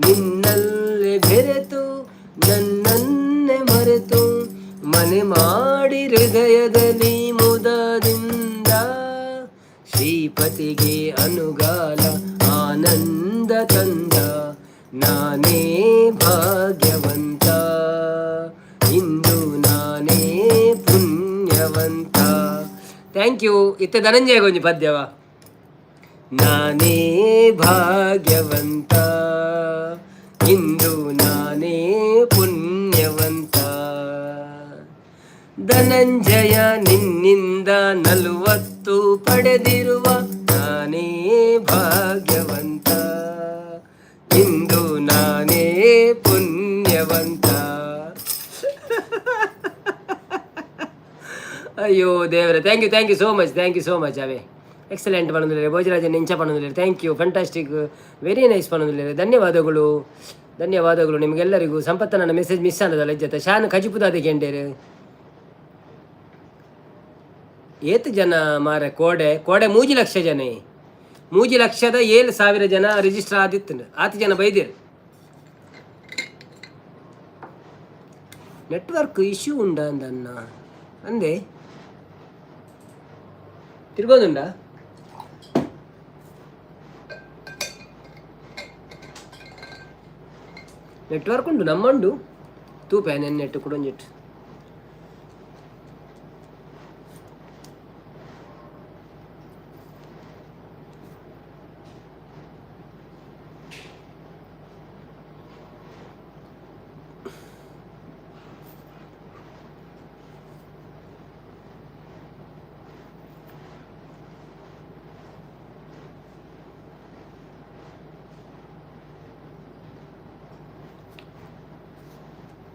ನಿನ್ನಲ್ಲೇ ಬೆರೆತು ನನ್ನನ್ನೇ ಮರೆತು. ಮನೆ ಮಾಡಿ ಹೃದಯದಲ್ಲಿ ಮುದದಿಂದ, ಶ್ರೀಪತಿಗೆ ಅನುಗಾಲ ಆನಂದ ತಂದ. ನಾನೇ ಭಾಗ್ಯವಂತ, ಇಂದು ನಾನೇ ಪುಣ್ಯವಂತ. Thank you. ಇತ್ತೆ ಧನಂಜಯ ಒಂಜಿ ಪದ್ಯವ. ನಾನೇ ಭಾಗ್ಯವಂತ, ಇಂದು ನಾನೇ ಪುಣ್ಯವಂತ. ಧನಂಜಯ ನಿನ್ನಿಂದ 40 ಪಡೆದಿರುವ ನಾನೇ ಭಾಗ್ಯವಂತ, ಇಂದು ನಾನೇ ಪುಣ್ಯವಂತ. ಅಯ್ಯೋ ದೇವರೇ. Thank you, thank you so much, thank you so much. ಅವೇ ಎಕ್ಸಲೆಂಟ್ ಪನೊಂದುಲ್ಲೆರ್. ಭೋಜರಾಜನ್ ಇಂಚ ಪನೊಂದುಲ್ಲೆರ್. Thank you, fantastic, very nice ಪನೊಂದುಲ್ಲೆರ್. ಧನ್ಯವಾದಗಳು, ಧನ್ಯವಾದಗಳು ನಿಮಗೆಲ್ಲರಿಗೂ. ಸಂಪತ್ತ ನನ್ನ ಮೆಸೇಜ್ ಮಿಸ್ ಆನದಲ್ಲ ಇಜ್ಜತ್ತ? ಶಾನ್ ಕಜಿಪುದಾದ ಕೇಂಡೇರು. ಏತ್ ಜನ ಮಾರೆ ಕೋಡೆ? ಕೋಡೆ 3 ಲಕ್ಷ ಜನ, 3,07,000 ಜನ ರಿಜಿಸ್ಟರ್ ಆದಿತ್ತು. ಆತು ಜನ ಬೈದಿರು. ನೆಟ್ವರ್ಕ್ ಇಶ್ಯೂ ಉಂಡ ಅಂದನ್ನ ಅಂದೆ. ತಿರ್ಗೋದುಂಡ? ನೆಟ್ವರ್ಕ್ ಉಂಡು ನಮ್ಮುಂಡು. ತೂಪೆ ನೆಟ್ ಕುಡೊಂಜಿಟ್ಟು.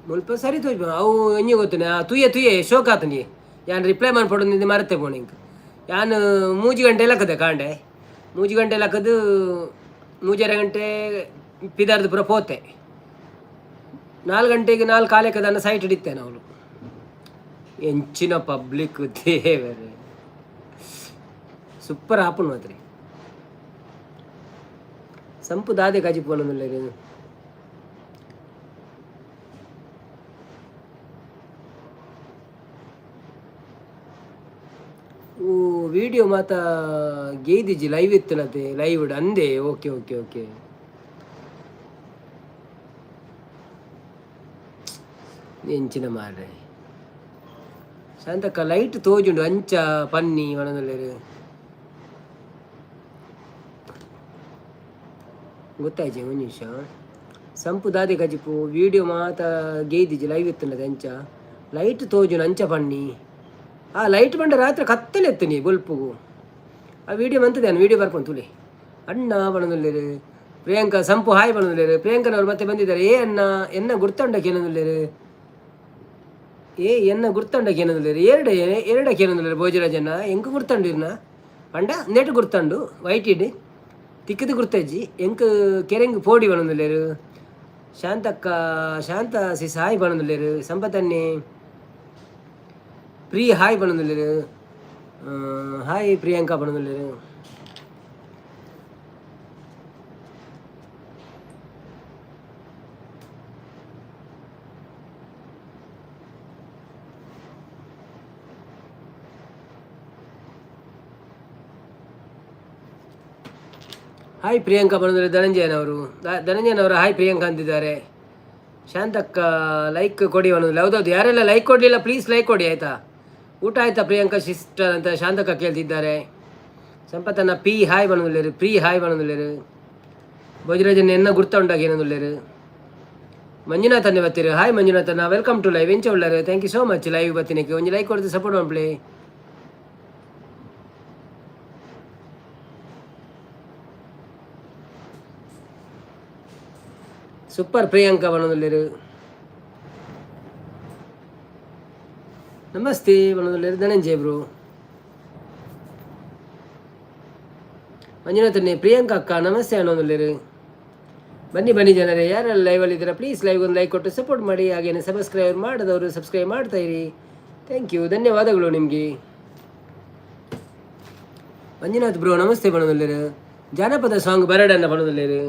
ಮುಲ್ಪ ಸರಿ ತೋಜ್. ಅವು ಒಂಜಿ ಗೊತ್ತುನೆ ತೂಯೆ ತೂಯೆ ಶೋಕ್ ಆತುಂಡಿ. ಯಾನ್ ರಿಪ್ಲೈ ಮನ್ಪೊಡು ಮರತೆ ಪೋಣೆ ಇಂಕ್. ಯಾನ್ 3 ಗಂಟೆ ಲಕ್ಕದೆ ಕಾಂಡೆ, 3 ಗಂಟೆ ಲಕ್ಕದು 3.30 ಗಂಟೆ ಪಿದಾರ್ದು ಪೂರ ಪೋತೆ. 4 ಗಂಟೆಗೆ ನಾಲ್ಕು ಕಾಲೆಕ್ಕದನ್ನ ಸೈಟ್ ಹಿಡಿತೇನೆ ಅವಳು. ಎಂಚಿನ ಪಬ್ಲಿಕ್ ದೇವರೇ! ಸೂಪರ್ ಆಪುಂಡು ಮಾತ್ರ. ಸಂಪು ದಾದೆ ಕಜಿಪು ಪನೊಂದುಲ್ಲೆರ್. ಓ ವಿಡಿಯೋ ಮಾತ ಗೇದಿಜಿ ಲೈವ್ ಇತ್ತನತೆ ಲೈವ್ ಅಂದೆ. ಓಕೆ ಓಕೆ ಓಕೆ, ಎಂಚಿನ ಮಾರ್ರೆ ಶಾಂತಕ್ಕ, ಲೈಟ್ ತೋಜುಂಡು ಅಂಚ ಪನ್ನಿ ಒಣದಲ್ಲೇರು ಗೊತ್ತಾಯ್ತು. ಒಂದು ನಿಮಿಷ, ಸಂಪು ದಾದೆ ಕಜಿಪು. ವಿಡಿಯೋ ಮಾತ ಗೇದಿಜಿ ಲೈವ್ ಇತ್ತುಂಡದೆ ಅಂಚ ಲೈಟ್ ತೋಜುಂಡು ಅಂಚ ಪನ್ನಿ. ಆ ಲೈಟ್ ಬಂಡ ರಾತ್ರಿ ಕತ್ತಲೆ ಎತ್ತನಿ ಬೊಲ್ಪುಗು. ಆ ವಿಡಿಯೋ ಮಂತದೆ, ವಿಡಿಯೋ ಬರ್ಕೊಂಡು ತುಲೆ. ಅಣ್ಣ ಬಣದುಲ್ಲೇರು ಪ್ರಿಯಾಂಕಾ ಸಂಪು ಹಾಯ್ ಬಣದುಲ್ಲೇರು. ಪ್ರಿಯಾಂಕನವರು ಮತ್ತೆ ಬಂದಿದ್ದಾರೆ. ಏ ಅಣ್ಣ, ಎನ್ನ ಗುರ್ತಂಡಕ್ಕೆ ಏನಂದುಲ್ಲೇರು? ಏ ಎನ್ನ ಗುರ್ತಂಡಕ್ಕೆ ಏನಂದುಲ್ಲೇರು? ಎರಡು ಎರಡಕ್ಕೆ ಏನಂದುಲ್ಲೇರು? ಭೋಜರಾಜಣ್ಣ ಎಂಕ್ ಗುರ್ತಂಡಿರ್ನ ಪಂಡ ನೆಟ್ ಗುರ್ತಂಡು ವೈಟ್ ಇಡ್ ತಿಕ್ಕದು ಗುರ್ತಜ್ಜಿ. ಎಂಕ್ ಕೆರೆಂಗ್ ಪೋಡಿ ಬಣದುಲ್ಲೇರು. ಶಾಂತಕ್ಕ, ಶಾಂತ ಸಿಸ್ ಹಾಯ್ ಬಣದುಲ್ಲೇರು. ಸಂಪತನ್ನೇ ಪ್ರೀ ಹಾಯ್ ಬಣದುಲ್ಲೇರು. ಹಾಯ್ ಪ್ರಿಯಾಂಕಾ ಬಣದುಲ್ಲೇರು. ಹಾಯ್ ಪ್ರಿಯಾಂಕಾ ಬಂದರೆ ಧನಂಜಯನವರು. ಧನಂಜಯನವರು ಹಾಯ್ ಪ್ರಿಯಾಂಕಾ ಅಂತಿದ್ದಾರೆ. ಶಾಂತಕ್ಕ ಲೈಕ್ ಕೊಡಿ ಅನ್ನೋದಿಲ್ಲ. ಹೌದೌದು, ಯಾರೆಲ್ಲ ಲೈಕ್ ಕೊಡಲಿಲ್ಲ ಪ್ಲೀಸ್ ಲೈಕ್ ಕೊಡಿ, ಆಯಿತಾ? ಊಟ ಆಯ್ತಾ ಪ್ರಿಯಾಂಕಾ ಸಿಸ್ಟರ್ ಅಂತ ಶಾಂತಕ್ಕ ಕೇಳ್ತಿದ್ದಾರೆ. ಸಂಪತ್ತನ್ನ ಪಿ ಹಾಯ್ ಬಣ್ಣದುಲ್ಲೇರು. ಪ್ರೀ ಹಾಯ್ ಬಣ್ಣದುಲ್ಲೇರು. ಭೋಜರಾಜನ್ ಎನ್ನ ಗುರ್ತ ಉಂಡಾಗ ಏನಂದುಲ್ಲೇರು. ಮಂಜುನಾಥನ್ನೇ ಬರ್ತೀರಿ. ಹಾಯ್ ಮಂಜುನಾಥನ್ನ, welcome to live. ಎಂಚ ಉಳ್ಳಾರು? Thank you so much live ಬತ್ತಿನಕ್ಕೆ. ಒಂಜಿ ಲೈಕ್ ಕೊಡ್ದು ಸಪೋರ್ಟ್ ಮಾಡ್ಪ್ಲೆ. ಸೂಪರ್ ಪ್ರಿಯಾಂಕಾ ಬಣ್ಣದಲ್ಲಿರು. ನಮಸ್ತೆ ಬಣ್ಣದಲ್ಲಿರು. ಧನಂಜಯ ಬ್ರೋ, ಮಂಜುನಾಥನ್ನೇ ಪ್ರಿಯಾಂಕಾ ಅಕ್ಕ ನಮಸ್ತೆ ಅನ್ನೋದಲ್ಲಿರು. ಬನ್ನಿ ಬನ್ನಿ ಜನರೇ, ಯಾರೆಲ್ಲ ಲೈವಲ್ಲಿದ್ದೀರಾ ಪ್ಲೀಸ್ ಲೈವ್ ಒಂದು ಲೈಕ್ ಕೊಟ್ಟು ಸಪೋರ್ಟ್ ಮಾಡಿ. ಹಾಗೇನೆ ಸಬ್ಸ್ಕ್ರೈಬ್ ಮಾಡದವರು ಸಬ್ಸ್ಕ್ರೈಬ್ ಮಾಡ್ತಾ ಇರಿ. Thank you, ಧನ್ಯವಾದಗಳು ನಿಮಗೆ. ಮಂಜುನಾಥ್ ಬ್ರೋ ನಮಸ್ತೆ ಬಣ್ಣದಲ್ಲಿರು. ಜಾನಪದ ಸಾಂಗ್ ಬರಡನ್ನ ಬಣ್ಣದಲ್ಲಿರು.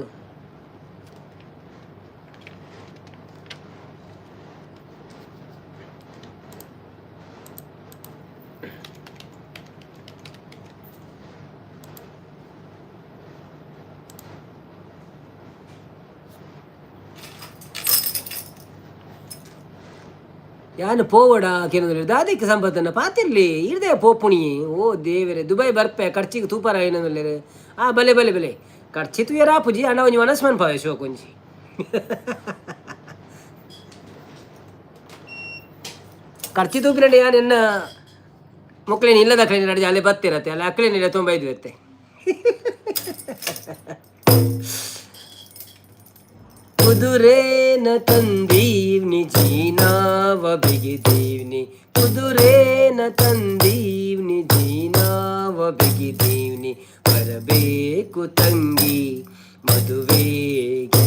ಯಾನು ಪೋವಡ ಕೇನಂದ್ರೆ ದಾದಿಕ್ಕೆ ಸಂಪತ್ತನ್ನ ಪಾತಿರ್ಲಿ ಇರ್ದೆ ಪೋಪುಣಿ. ಓ ದೇವರೇ, ದುಬೈ ಬರ್ಪೆ ಖರ್ಚಿಗೆ ತೂಪಾರ ಏನಂದ್ರೆ. ಆ ಬಲೆ ಬಲೆ ಬಲೆ ಖರ್ಚಿ ತುಯರ ಪುಜಿ ಅಣ್ಣ ಒಂಜಿ ಮನಸ್ ಮನ್ಪಾವೆ ಶೋಕ್ ಒಂಜಿ ಖರ್ಚಿ ತೂಪಿನಂಡೆ. ಯಾನ್ ಎನ್ನ ಮೊಕ್ಲೇನು ಇಲ್ಲದ ಅಕ್ಲೇನು ನಡಿ ಅಲ್ಲೇ ಬತ್ತಿರತ್ತೆ, ಅಲ್ಲಿ ಅಕ್ಲೇನಿಲ್ಲ ತುಂಬ ಇದು ಇರುತ್ತೆ. ಕುದುರೇನ ತಂದೀವ್ನಿ ಜೀನಾವ ಬಿಗಿದೀವ್ನಿ, ಕುದುರೇನ ತಂದೀವ್ನಿ ಜೀನಾವ ಬಿಗಿದೀವ್ನಿ, ಬರಬೇಕು ತಂಗಿ ಮದುವೆಗೆ,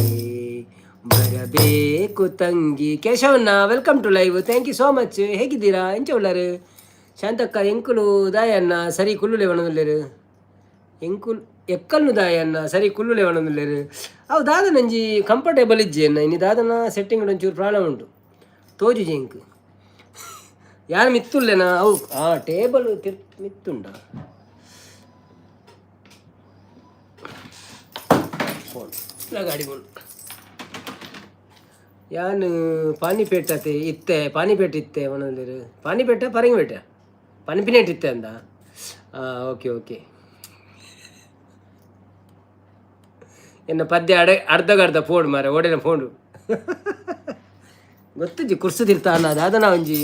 ಬರಬೇಕು ತಂಗಿ. ಕೇಶವಣ್ಣ welcome to live, thank you so much. ಹೇಗಿದ್ದೀರಾ? ಎಂಚ ಉಳ್ಳಾರು? ಶಾಂತಕ್ಕ ಎಂಕುಲು ದಾಯಣ್ಣ ಸರಿ ಕುಲ್ಲುಲೆ ಒಣದುಲ್ಲೇರು. ಎಂಕುಲ್ ಎಕ್ಕಲ್ನು ದಾಯಣ್ಣ ಸರಿ ಕುಲ್ಲುಲೆ ಒಣದುಲ್ಲೇರು. ಅವು ದಾದ ನಂಜಿ ಕಂಫರ್ಟೇಬಲ್ ಇಜ್ಜಿ ಅಣ್ಣ. ಇನ್ನು ದಾದನ ಸೆಟ್ಟಿಂಗ್ ಒಂಚೂರು ಪ್ರಾಬ್ಲಮ್ ಉಂಟು ತೋಜುಜಿ ಎಂಕ್. ಯಾರು ಮಿತ್ತುಲ್ಲೇನಾ? ಅವು ಆ ಟೇಬಲ್ ತಿರ್ ಮಿತ್ತುಂಡ ಫೋನ್ ಗಾಡಿ ಫೋನ್. ಯಾನ್ ಪಾನಿಪೇಟ್ ಅತೆ ಇತ್ತೆ, ಪಾನಿಪೇಟ್ ಇತ್ತೆ ಒಣದಿರು. ಪಾನಿಪೇಟ ಪರಂಗಿಪೇಟೆ ಪನ್ಪಿನೇಟ್ ಇತ್ತೆ ಅಂದ. ಓಕೆ ಓಕೆ, ಎನ್ನ ಪದ್ಯ ಅಡೆ ಅರ್ಧಗರ್ಧ ಫೋಡ್ ಮಾರೆ ಓಡಿನ ಫೋಡು ಗೊತ್ತಿಜ್ಜಿ. ಕುರ್ಸು ತಿರ್ತಾನ ದಾದನ ಒಂಜಿ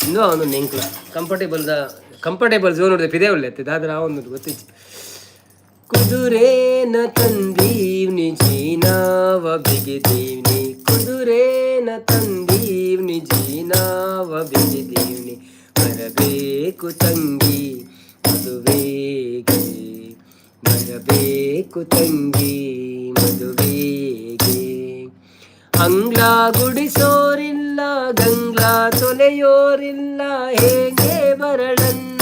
ಇಂದು ಅವನು ನೆಂಕ್ಲ ಕಂಫರ್ಟೇಬಲ್ the comfortable zone ಪಿದೆ ಉಲ್ಲೆತ್ತೆ ದಾದನ ಅವನು ಗೊತ್ತಿಜ್ಜಿ. ಕುದುರೇನ ತಂದೀವ್ನಿ ಜೀನಾವ ಬಿಗಿದೀವ್ನಿ, ಕುದುರೇನ ತಂದೀವ್ನಿ ಜೀನಾವ ಬಿಗಿದೀವ್ನಿ, ಬರಬೇಕು ತಂಗಿ ಮದುವೆಗೆ, ಬರಬೇಕು ತಂಗಿ ಮದುವೆಗೆ. ಅಂಗ್ಲ ಗುಡಿಸೋರಿಲ್ಲ ಗಂಗ್ಲಾ ತೊಲೆಯೋರಿಲ್ಲ, ಹೇಗೆ ಬರಳನ್ನ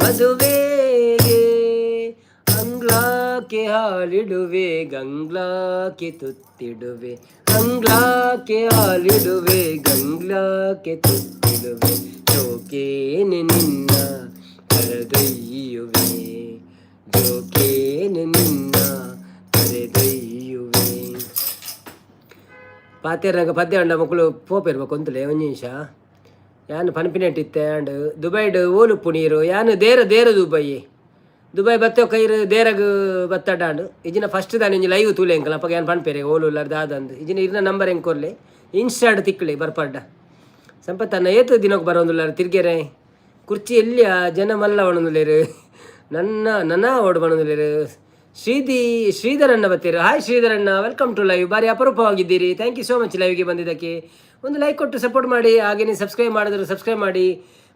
ಮದುವೆಗೆ? ಅಂಗ್ಲಾಕೆ ಹಾಲಿಡುವೆ ಗಂಗ್ಲಾಕೆ ತುತ್ತಿಡುವೆ, ಅಂಗ್ಲಾಕೆ ಹಾಲಿಡುವೆ ಗಂಗ್ಲಾಕೆ ತುತ್ತಿಡುವೆ, ಶೋಕೇನೆ ನಿನ್ನ ಕರೆದೊಯ್ಯುವೆ, ಜೋಕೇನೆ ನಿನ್ನ ಕರೆದೊಯ್ಯುವೆ. ಪಾತೆರ್ನಾಗ ಪದ್ಯ ಅಂಡ ಮಕ್ಕಳು ಪೋಪೆರ್ ಕೊಂತಲೆ. ಒಂಜಿ ನಿಮಿಷ, ಯಾನ್ ಪನ್ಪಿನೆಟ್ಟಿತ್ತೆ ಅಂಡ್ ದುಬೈಡ್ ಓಲುಪ್ಪು ನೀರು? ಯಾನ್ ದೇರ ದೇರ ದುಬೈ ದುಬೈ ಬತ್ತೆ ಕೈರ್ ದೇರಗ್ ಬತ್ತಡಾಂಡ್. ಇಜಿನ ಫಸ್ಟ್ ದಾನೆ ಒಂಜಿ ಲೈವ್ ತೂಲೆ ಎಂಕಲ್, ಅಪಗ ಯಾನ್ ಪನ್ಪೆರೆ ಓಲು ಉಲ್ಲರ್ ದಾದಂದ್. ಇಜಿನ ಇರ್ನ ನಂಬರ್ ಎಂಕೊರ್ಲೆ, ಇನ್ಸ್ಟಾಡ್ ತಿಕ್ಲೆ ಬರ್ಪಡ್ಡ. ಸಂಪತ್ತನ್ನ ಏತು ದಿನಕ್ಕೆ ಬರೋಂದುಲ್ಲಾರ ತಿರ್ಗೆರೆ? ಕುರ್ಚಿ ಎಲ್ಲಿಯ ಜನ ಮಲ್ಲ ಒಣದುಲ್ಲೇರು, ನನ್ನ ನನ್ನ ಓಡ್ ಬಣದುಲ್ಲೇರು. ಶ್ರೀದಿ ಶ್ರೀಧರಣ್ಣ ಬತ್ತೀರು. ಹಾಯ್ ಶ್ರೀಧರಣ್ಣ, welcome to live. ಬಾರಿ ಅಪರೂಪವಾಗಿದ್ದೀರಿ. Thank you so much ಲೈವ್ಗೆ ಬಂದಿದ್ದಕ್ಕೆ. ಒಂದು ಲೈಕ್ ಕೊಟ್ಟು ಸಪೋರ್ಟ್ ಮಾಡಿ. ಹಾಗೆಯೇ ಸಬ್ಸ್ಕ್ರೈಬ್ ಮಾಡಿದ್ರು ಸಬ್ಸ್ಕ್ರೈಬ್ ಮಾಡಿ.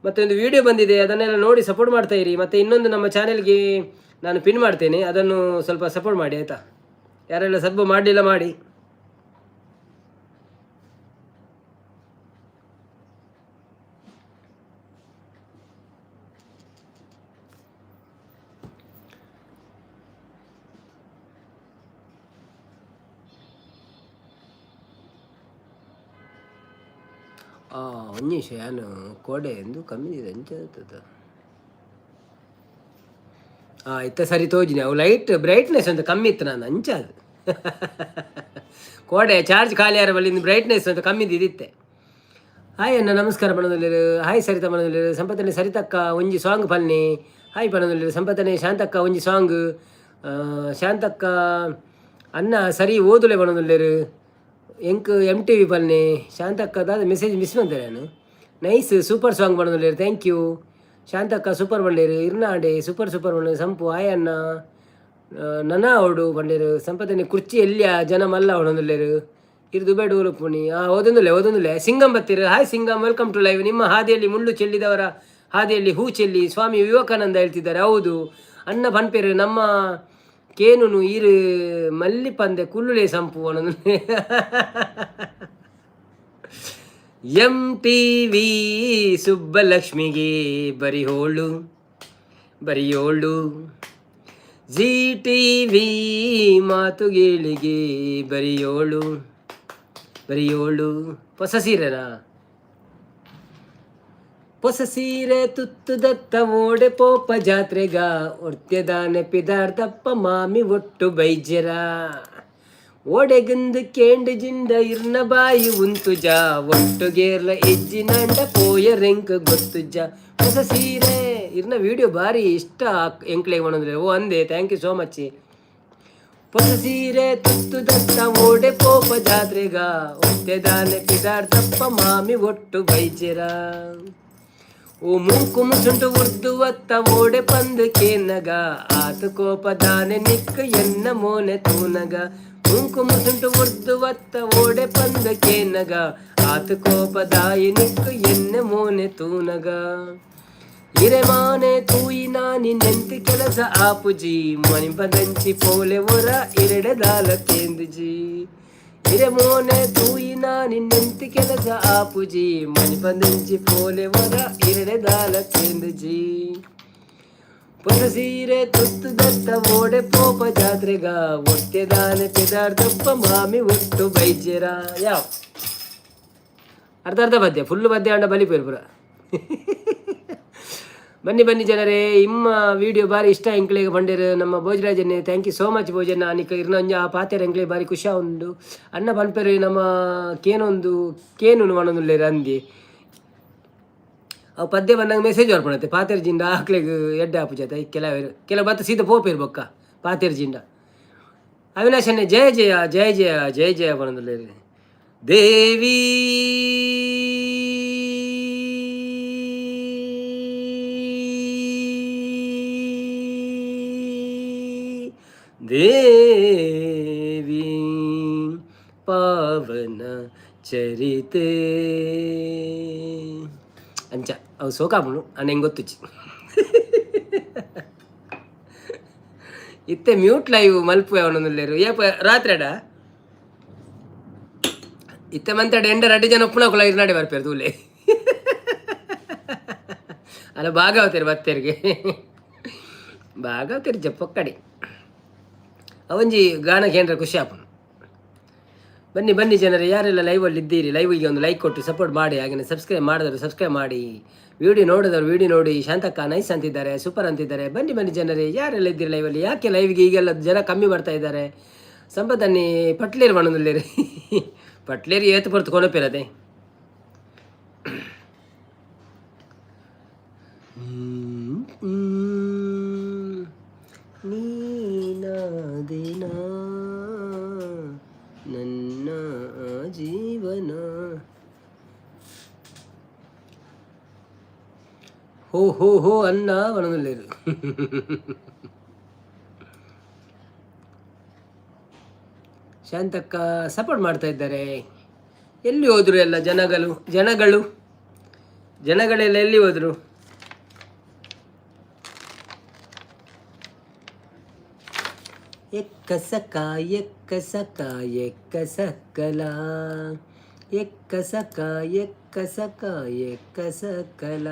ಮತ್ತು ಒಂದು ವಿಡಿಯೋ ಬಂದಿದೆ, ಅದನ್ನೆಲ್ಲ ನೋಡಿ ಸಪೋರ್ಟ್ ಮಾಡ್ತಾ ಇರಿ. ಮತ್ತು ಇನ್ನೊಂದು ನಮ್ಮ ಚಾನೆಲ್ಗೆ ನಾನು ಪಿನ್ ಮಾಡ್ತೇನೆ, ಅದನ್ನು ಸ್ವಲ್ಪ ಸಪೋರ್ಟ್ ಮಾಡಿ, ಆಯಿತಾ? ಯಾರೆಲ್ಲ ಸಬ್ ಮಾಡಲಿಲ್ಲ ಮಾಡಿ. ಒಂಜಿ ನಿಮಿಷ, ಯಾನು ಕೋಡೆ ಎಂದು ಕಮ್ಮಿ ಇದೆ ಅಂಚ. ಇತ್ತ ಸರಿ ತೋಜಿನಿ. ಅವು ಲೈಟ್ ಬ್ರೈಟ್ನೆಸ್ ಅಂತ ಕಮ್ಮಿ ಇತ್ತು ನಾನು ಅಂಚ. ಅದು ಕೋಡೆ ಚಾರ್ಜ್ ಖಾಲಿ ಆರ ಬಲ್ಲಿ ಬ್ರೈಟ್ನೆಸ್ ಅಂತ ಕಮ್ಮಿ ಇದ್ದಿತ್ತೆ. ಹಾಯ್ ಅಣ್ಣ, ನಮಸ್ಕಾರ ಪಣದಲ್ಲಿರು. ಹಾಯ್ ಸರಿತಾ ಪಣದಲ್ಲಿರು. ಸಂಪತ್ತನೆ ಸರಿತಕ್ಕ ಒಂಜಿ ಸಾಂಗ್ ಪನ್ನಿ. ಹಾಯ್ ಪಣದಲ್ಲಿರು. ಸಂಪತ್ತನೆ ಶಾಂತಕ್ಕ ಒಂಜಿ ಸಾಂಗ್. ಶಾಂತಕ್ಕ ಅನ್ನ ಸರಿ ಓದುಲೆ ಪಣದಲ್ಲಿರು. ಎಂಕ್ ಎಮ್ ಟಿ ವಿ ಪನ್ನಿ. ಶಾಂತಕ್ಕ ದಾದ ಮೆಸೇಜ್ ಮಿಸ್ ಬಂದರೆ ನಾನು. ನೈಸ್ ಸೂಪರ್ ಸಾಂಗ್ ಪಣದಲ್ಲಿರು. Thank you Shantakka. Super ಬಂಡೇರು ಇರ್ನಾಡೆ. ಸೂಪರ್ ಸೂಪರ್ ಬಂಡೇರು ಸಂಪು. ಆಯ್ ಅಣ್ಣ, ನನ ಅವಡು ಬಂಡೇರು. ಸಂಪತ್ತನೆ ಕುರ್ಚಿ ಎಲ್ಲಿಯ ಜನ ಮಲ್ಲ ಅವಡೊಂದುಲ್ಲೇರು. ಇರು ದುಬೈ ಡೋಲು ಪುಣಿ. ಓದೊಂದುಲ್ಲೆ ಓದೊಂದುಲ್ಲೆ. ಸಿಂಗಂ ಬತ್ತೀರು. Hi Singam, welcome to live. ನಿಮ್ಮ ಹಾದಿಯಲ್ಲಿ ಮುಳ್ಳು ಚೆಲ್ಲಿದವರ ಹಾದಿಯಲ್ಲಿ ಹೂ ಚೆಲ್ಲಿ, ಸ್ವಾಮಿ ವಿವೇಕಾನಂದ ಹೇಳ್ತಿದ್ದಾರೆ. ಹೌದು. ಅಣ್ಣ ಪನ್ಪೇರು ನಮ್ಮ ಕೇನುನು ಈರು ಮಲ್ಲಿ ಪಂದೆ ಕುಲ್ಲುಲೆ ಸಂಪು ಅನ್ನೋದು. ಎಂ ಟಿ ವಿ ಸುಬ್ಬಲಕ್ಷ್ಮಿಗೆ ಬರಿಹೋಳು ಬರಿಯೋಳು, ಜಿ ಟಿ ವಿ ಮಾತುಗೇಳಿಗೆ ಬರಿಯೋಳು ಬರಿಯೋಳು. ಹೊಸ ಸೀರೆನಾ? ಹೊಸ ಸೀರೆ ತುತ್ತುದತ್ತ ಓಡೆ ಪೋಪ ಜಾತ್ರೆಗ, ಒರ್ತ್ಯದಾನೆ ಪಿದಾರ್ದಪ್ಪ ಮಾಮಿ ಒಟ್ಟು ಬೈಜರ. ಓಡೆಗಂದು ಕೇಂಡು ಜಿಂಡ ಇರ್ನ ಬಾಯಿ ಉಂತುಜ, ಒಟ್ಟುಗೇರ್ಲ ಎಜ್ಜಿನಂಡ ಪೋಯ ರೆಂಕ್ ಗೊತ್ತುಜ. ಹೊಸ ಸೀರೆ ಇರ್ನ ವಿಡಿಯೋ ಬಾರಿ ಇಷ್ಟ ಎಂಕ್ಲೆಗ್ ಒಂದ್ರೆ ಓ ಅಂದೆ. Thank you so much. ಹೊಸ ಸೀರೆ ತುತ್ತುದತ್ತ ಓಡೆ ಪೋಪ ಜಾತ್ರೆಗ, ಒತ್ತೆದಾನೆ ಪಿದಾರ್ದಪ್ಪ ಮಾಮಿ ಒಟ್ಟು ಬೈಜರ. ಓ ಮೂಕು ಮುಸುಂಟು ಉರ್ದು ಒತ್ತ ಓಡೆ ಪಂದು ಕೇನಗ, ಆತು ಕೋಪದಾನೆ ನಿಕ್ಕ ಎನ್ನ ಮೋನೆ ತೂನಗ. ಮೂಕು ಮುಸುಂಟು ಉರ್ದು ಒತ್ತ ಓಡೆ ಪಂದು ಕೇನಗ, ಆತು ಕೋಪದಾಯಿ ನಿಕ್ಕ ಎನ್ನ ಮೋನೆ ತೂನಗ. ಇರೆಮಾನೆ ತೂಯಿ ನಾನಿ ನೆಂತಿ ಕೆಲಸ ಆಪುಜಿ, ಮಣಿಪದಂಚಿ ಪೋಲೆ ಒರ ಇರೆಡೆದಾಲ ಕೇಂದುಜಿ. ಇರೆಮೋನೆ ತೂಯಿ ನಾನಿ ನೆಂತಿ ಕೆಲಸ ಆಪುಜಿ, ಮಣಿಪದಂಚಿ ಪೋಲೆ ಒರ ಇರೆಡೆದಾಲ ಕೇಂದುಜಿ. ಪೊಸ ಸೀರೆ ತುತ್ತು ದತ್ತ ಓಡೆ ಪೋಪ ಜಾತ್ರೆಗ, ಒತ್ತೆದಾನೆ ಪಿದಾರ್ದಪ್ಪ ಮಾಮಿ ಒಟ್ಟು ಬೈಜೆರ. ಯಾವ ಅರ್ಧ ಅರ್ಧ ಪದ್ಯ, ಫುಲ್ ಪದ್ಯ ಅಂಡ ಬಲಿ ಪೂರ. ಬನ್ನಿ ಬನ್ನಿ ಜನರೇ. ಇಮ್ಮ ವಿಡಿಯೋ ಬಾರಿ ಇಷ್ಟ ಎಂಕ್ಲೆಗ್ ಬಂಡೇರು ನಮ್ಮ ಭೋಜರಾಜನ್ನೇ. Thank you so much ಭೋಜನ. ನಿಕ ಇರ್ನ ಒಂಜಿ ಆ ಪಾತೆರ ಎಂಕ್ಲೆ ಬಾರಿ ಖುಷಿ ಉಂಡು. ಅಣ್ಣ ಪನ್ಪೆರು ನಮ್ಮ ಕೇನೊಂದು ಕೇನುನು ಪನೊಂದುಲ್ಲೆರ್ ಅಂದಿ. ಅವು ಪದ್ಯ ಬಂದಾಗ ಮೆಸೇಜ್ ಬರ್ಪುಂಡತ್ತೆ. ಪಾತೆರ್ ಜಿಂಡ ಆಕ್ಲೆಗ್ ಎಡ್ಡೆ ಆಪುಜತೆ. ಕೆಲವರು ಕೆಲವು ಬತ್ತ ಸೀದಾ ಪೋಪೆರ್ ಬೊಕ್ಕ ಪಾತೆರ್ ಜಿಂಡ. ಅವಿನಾಶನ್ನೇ ಜಯ ಜಯ ಜಯ ಜಯ ಜಯ ಜಯ ಪನೊಂದುಲ್ಲೆರ್. ದೇವಿ ದೇವಿ ಪಾವನ ಚರಿತೆ ಅಂಚ. ಅವು ಸೋಕಾಪುಂಡು ಅಣ್ಣ, ಹೆಂಗೆ ಗೊತ್ತುಚ್ಚಿ. ಇತ್ತೆ ಮ್ಯೂಟ್ ಲೈವ್ ಮಲ್ಪು ಅವನೊಂದುಲ್ಲೇರು ಏಪ ರಾತ್ರಿಡ ಇತ್ತೆ ಮಂತಡ ಎಂಡ ರಡ್ಡು ಜನ ಉಪ್ಪುನಕುಲ ಇರ್ನಾಡೆ ಬರ್ಪೇರು ತೂಲೆ. ಅಲ್ಲ, ಭಾಗವತರು ಬತ್ತೇರಿಗೆ ಭಾಗವತರು ಜಪ್ಪೊಕ್ಕಡಿ. ಅವಂಜಿ ಗಾನ ಕೇಂದ್ರ ಖುಷಿ ಆಪುಂಡು. ಬನ್ನಿ ಬನ್ನಿ ಜನರೇ, ಯಾರೆಲ್ಲ ಲೈವಲ್ಲಿ ಇದ್ದೀರಿ, ಲೈವಿಗೆ ಒಂದು ಲೈಕ್ ಕೊಟ್ಟು ಸಪೋರ್ಟ್ ಮಾಡಿ. ಹಾಗೆಯೇ ಸಬ್ಸ್ಕ್ರೈಬ್ ಮಾಡಿದವರು ಸಬ್ಸ್ಕ್ರೈಬ್ ಮಾಡಿ, ವಿಡಿಯೋ ನೋಡಿದವರು ವಿಡಿಯೋ ನೋಡಿ. ಶಾಂತಕ್ಕ ನೈಸ್ ಅಂತಿದ್ದಾರೆ, ಸೂಪರ್ ಅಂತಿದ್ದಾರೆ. ಬನ್ನಿ ಬನ್ನಿ ಜನರೇ, ಯಾರೆಲ್ಲ ಇದ್ದೀರಿ ಲೈವಲ್ಲಿ? ಯಾಕೆ ಲೈವ್ಗೆ ಈಗೆಲ್ಲ ಜನ ಕಮ್ಮಿ ಬರ್ತಾ ಇದ್ದಾರೆ? ಸಂಪದನ್ನಿ ಪಟ್ಲೇರು ಬಣ್ಣದಲ್ಲಿರಿ, ಪಟ್ಲೇರಿ ಏತು ಪೊರ್ತು ಕೊನಪಿರದೆ. ನೀನಾದಿನ ನನ್ನ ಜೀವನ. ಹೋ ಹೋ ಹೋ ಅನ್ನ ಬಣ್ಣದಲ್ಲಿರು. ಶಾಂತಕ್ಕ ಸಪೋರ್ಟ್ ಮಾಡ್ತಾ ಇದ್ದಾರೆ. ಎಲ್ಲಿ ಹೋದ್ರು ಎಲ್ಲ ಜನಗಳು? ಜನಗಳು ಜನಗಳೆಲ್ಲ ಎಲ್ಲಿ ಹೋದ್ರು? ಎಕ್ಕ ಸಕ ಎಕ್ಕ ಸಕ ಎಕ್ಕ ಸಕ್ಕಲ, ಎಕ್ಕ ಸಕ ಎಕ್ಕ ಸಕ ಎಕ್ಕ ಸಕಲ.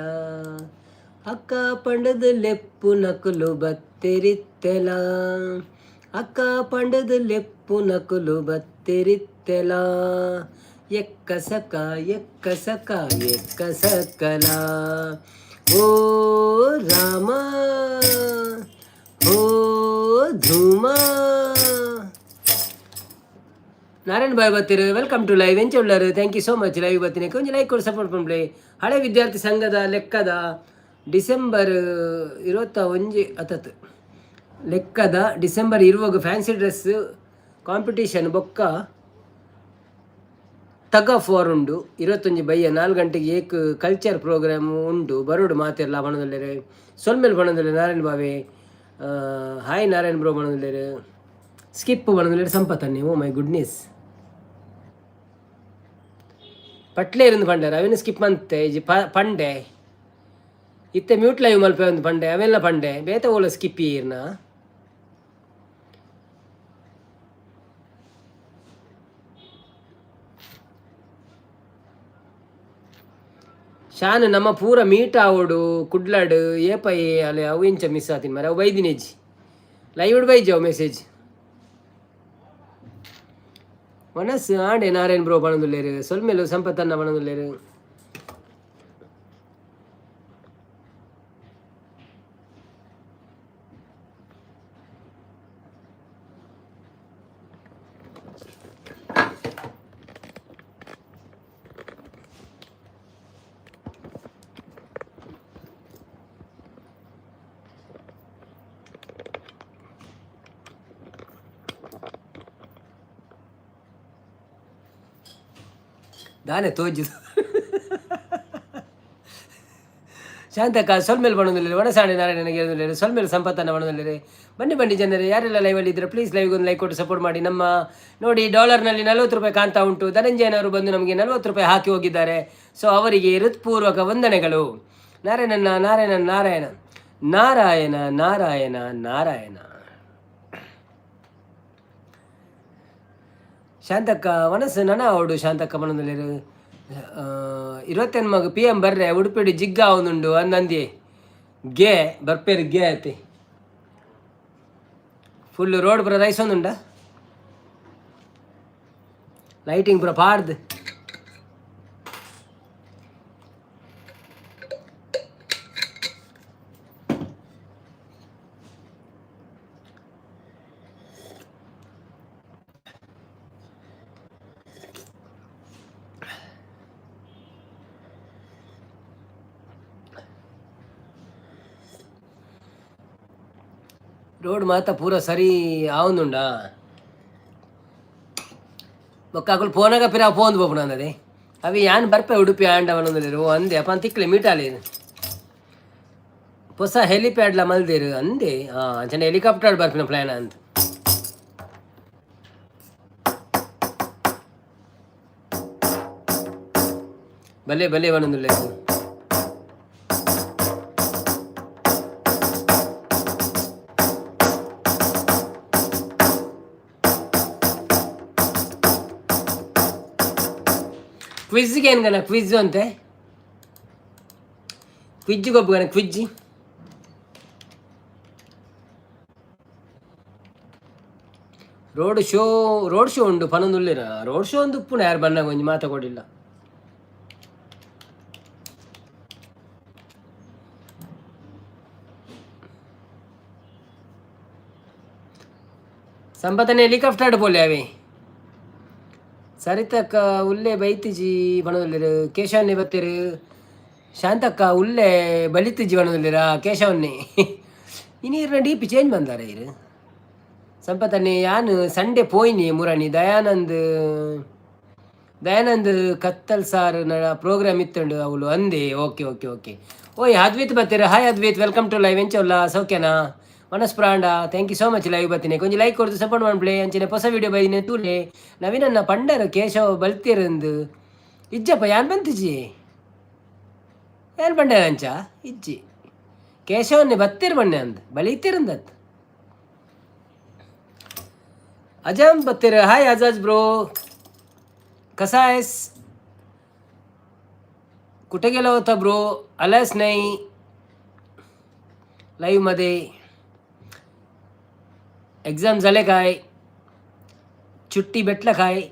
ಅಕ್ಕ ಪಂಡದ ಲೆಪ್ಪು ನಕಲು ಬತ್ತೆರಿತ್ತೆಲ, ಅಕ್ಕ ಪಂಡದ ಲೆಪ್ಪು ನಕಲು ಬತ್ತೆರಿತ್ತೆಲ. ಎಕ್ಕ ಸಕ ಎಕ್ಕ ಸಕ ಎಕ್ಕ ಸಕಲ. ಓ ರಾಮ, ಓ ಧೂಮ. ನಾರಾಯಣ್ ಬಾಯ್ ಬತ್ತೀರು, welcome to live. ಎಂಚ ಉಳ್ಳರು? Thank you so much. Live ಬತ್ತೀನಿ, ಕೊಂಚ ಲೈಕ್ ಕೊಡು, ಸಪೋರ್ಟ್ ಪಂಪ್ಲೆ. ಹಳೆ ವಿದ್ಯಾರ್ಥಿ ಸಂಘದ ಲೆಕ್ಕದ ಡಿಸೆಂಬರ್ 21 ಅತತ್ ಲೆಕ್ಕದ ಡಿಸೆಂಬರ್ ಇರುವಾಗ ಫ್ಯಾನ್ಸಿ ಡ್ರೆಸ್ ಕಾಂಪಿಟೇಷನ್ ಬೊಕ್ಕ ತಗ್ ಆಫ್ ವಾರ್ ಉಂಡು. 21 ಬಯ್ಯ 4 ಗಂಟೆಗೆ ಏಕ್ ಕಲ್ಚರ್ ಪ್ರೋಗ್ರಾಮ್ ಉಂಡು. ಬರೋಡು ಮಾತೆರ್ಲ ಬಣದಲ್ಲೇರು. ಸೊಲ್ಮೆಲ್ ಬಣದಲ್ಲೆ. ನಾರಾಯಣ್ ಬಾವೆ ಹಾಯ್, ನಾರಾಯಣ್ ಬ್ರೋ ಬಣದಲ್ಲೇರು. ಸ್ಕಿಪ್ ಬಣದಲ್ಲೇರು. ಸಂಪತ್ತನ್ನಿ, ಓ my goodness. ಪಟ್ಲೇರಿಂದ ಪಂಡೇರ್ ಅವೇನು ಸ್ಕಿಪ್ ಮಂತೆ ಇಜಿ ಪಂಡೆ. ಇತ್ತೆ ಮ್ಯೂಟ್ ಲೈವ್ ಮಲ್ಪೆ ಒಂದು ಪಂಡೆ, ಅವೆಲ್ಲ ಪಂಡೆ. ಬೇತೆ ಓಲ ಸ್ಕಿಪ್ ಈರ್ನ. ಶಾನ್ ನಮ್ಮ ಪೂರ ಮೀಟ್ ಆವಡು ಕುಡ್ಲಾಡು ಏಪೈ ಅಲೆ. ಅವು ಇಂಚ ಮಿಸ್ ಆತಿನ ಮರೆ. ಅವು ಬೈದಿನೇಜಿ, ಲೈವ್ ಬೈಜಿ ಅವು ಮೆಸೇಜ್. ಮನಸ್ಸು ಆಂಡೆ. ನಾರಾಯಣ್ ಬ್ರೋ ಬಣದುಲ್ಲೇರು, ಸೊಲ್ಮೆಲು. ಸಂಪತ್ತನ್ನ ಬಣದುಲ್ಲೇರು. ದಾನೆ ತೋಜಿದು. ಶಾಂತಕ್ಕ ಸೊಲ್ಮೇಲೆ ಬಣದಲ್ಲಿರಿ. ಒಣಸಾಣೆ ನಾರಾಯಣನಿಗೆ ಹೇಳೋದಿಲ್ಲ. ಸೊಲ್ಮೇಲೆ ಸಂಪತ್ತನ್ನು ಬಣದಲ್ಲಿರಿ. ಬನ್ನಿ ಬನ್ನಿ ಜನರೇ, ಯಾರೆಲ್ಲ ಲೈವಲ್ಲಿ ಇದ್ದರೆ ಪ್ಲೀಸ್ ಲೈವ್ಗೆ ಒಂದು ಲೈಕ್ ಕೊಟ್ಟು ಸಪೋರ್ಟ್ ಮಾಡಿ. ನಮ್ಮ ನೋಡಿ, ಡಾಲರ್ನಲ್ಲಿ 40 ರೂಪಾಯಿ ಕಾಣ್ತಾ ಉಂಟು. ಧನಂಜಯನವರು ಬಂದು ನಮಗೆ 40 ರೂಪಾಯಿ ಹಾಕಿ ಹೋಗಿದ್ದಾರೆ. ಸೊ ಅವರಿಗೆ ಹೃತ್ಪೂರ್ವಕ ವಂದನೆಗಳು. ನಾರಾಯಣನ ನಾರಾಯಣ ನಾರಾಯಣ ನಾರಾಯಣ ನಾರಾಯಣ ನಾರಾಯಣ. ಶಾಂತಕ್ಕ ಮನಸ್ಸು ನನ ಅವಡು. ಶಾಂತಕ್ಕ ಮನದಲ್ಲಿ ಇರುವತ್ತೆನ್ ಮಗ ಪಿ ಎಂ ಬರ್ರೆ, ಉಡುಪಿಡಿ ಜಿಗ್ಗ ಅವನುಂಡು ಅಂದಂದಿ. ಗೆ ಬರ್ಪೇರು ಗೆ ಆತಿ. ಫುಲ್ ರೋಡ್ ಪೂರ ರೈಸ್ ಒಂದುಂಡ, ಲೈಟಿಂಗ್ ಪೂರ ಪಾಡ್ದು. ರೋಡ್ ಮಾತ ಪೂರ ಸರಿ ಆವೊಂದುಂಡಾ. ಬೊಕ್ಕ ಅಕುಲು ಪೋನಾಗ ಪಿರ ಪೋಂದು ಪೋಪುನ ಅಂದದೆ. ಅವಿ ಯಾನ್ ಬರ್ಪೆ ಉಡುಪಿ ಆಂಡ ಓ ಅಂದೆ ಅಪ್ಪ ತಿಕ್ಲೆ ಮೀಟಾಲಿ. ಹೊಸ ಹೆಲಿಪ್ಯಾಡ್ಲ ಮಲ್ದೇರು ಅಂದೆ. ಹಾಂ, ಅಂಚನೆ ಹೆಲಿಕಾಪ್ಟರ್ ಬರ್ಪಿನ ಪ್ಲಾನ್ ಅಂತ. ಬಲೆ ಬಲೆ ಬನೊಂದುಲ್ಲೆ. ಕ್ವಿಜ್ಗೆ ಏನು ಗಣ? ಕ್ವಿಜ್ ಅಂತೆ, ಕ್ವಿಜ್ ಗೊಬ್ಬು quiz. Road show, road show ಉಂಡು ಪನೊಂದುಲ್ಲೆರ್. ರೋಡ್ ಶೋ ಒಂದು ಉಪ್ಪುನ ಯಾರು ಬನ್ನಾಗ ಒಂಜಿ ಮಾತ ಕೊಡಿಲ್ಲ. ಸಂಪತನೆ ಹೆಲಿಕಾಪ್ಟರ್ ಪೋಲೆ ಅವೆ. ಸರಿತಕ್ಕ ಉಲ್ಲೆ ಬೈತಿಜಿ ಪನೊಂದುಲ್ಲೆರ್. ಕೇಶವನ್ನೇ ಬತ್ತೆರ್. ಶಾಂತಕ್ಕ ಉಲ್ಲೆ ಬಲಿತಿಜಿ ಪನೊಂದುಲ್ಲೆರಾ ಕೇಶವನ್ನೇ. ಇನಿ ಇರ್ನ ಡಿ ಪಿ ಚೇಂಜ್ ಬಂದಾರ ಇರು. ಸಂಪತನ್ನೇ ಯಾನ್ ಸಂಡೆ ಪೋಯಿನಿ ಮುರಣಿ ದಯಾನಂದ್ ದಯಾನಂದ್ ಕತ್ತಲ್ ಸಾರ್ ಪ್ರೋಗ್ರಾಮ್ ಇತ್ತುಂಡು ಅವಳು ಅಂದೆ. Okay okay okay. ಓಯ್ Advith ಬತ್ತೀರ. Hi Advith, welcome to live. ಎಂಚ ಉಲ್ಲ, ಸೌಖ್ಯನಾ? ಮನಸ್ ಪ್ರಾಂಡ. Thank you so much live ಬತ್ತೀನಿ. ಕೊಂಚ ಲೈಕ್ ಕೊಡ್ದು ಸಪೋರ್ಟ್ ಮಾಡ್ಪ್ಲೆ. ಅಂಚಿನ ಹೊಸ ವಿಡಿಯೋ ಬೈದಿನಿ ತೂಲೆ. ನವೀನನ್ನ ಪಂಡರು ಕೇಶವ ಬಲ್ತಿರಂದು. ಇಜ್ಜಪ್ಪ, ಯಾನ್ ಬಂತಿಜಿ? ಯಾನ್ ಪಂಡೆ ಅಂಚ ಇಜ್ಜಿ. ಕೇಶವನ್ನೇ ಬತ್ತೀರ್ ಬಣ್ಣೆ ಅಂದ್ ಬಲಿತಿರಂದತ್. अजाम बत्तीर. हाय आजाज ब्रो, कसा आहेस? कुठे गेला होता ब्रो? आलाच नाही लाईव्हमध्ये. एक्झाम झाले काय? ಚುಟ್ಟಿ ಬೆಟ್ಲ ಕಾಯ್.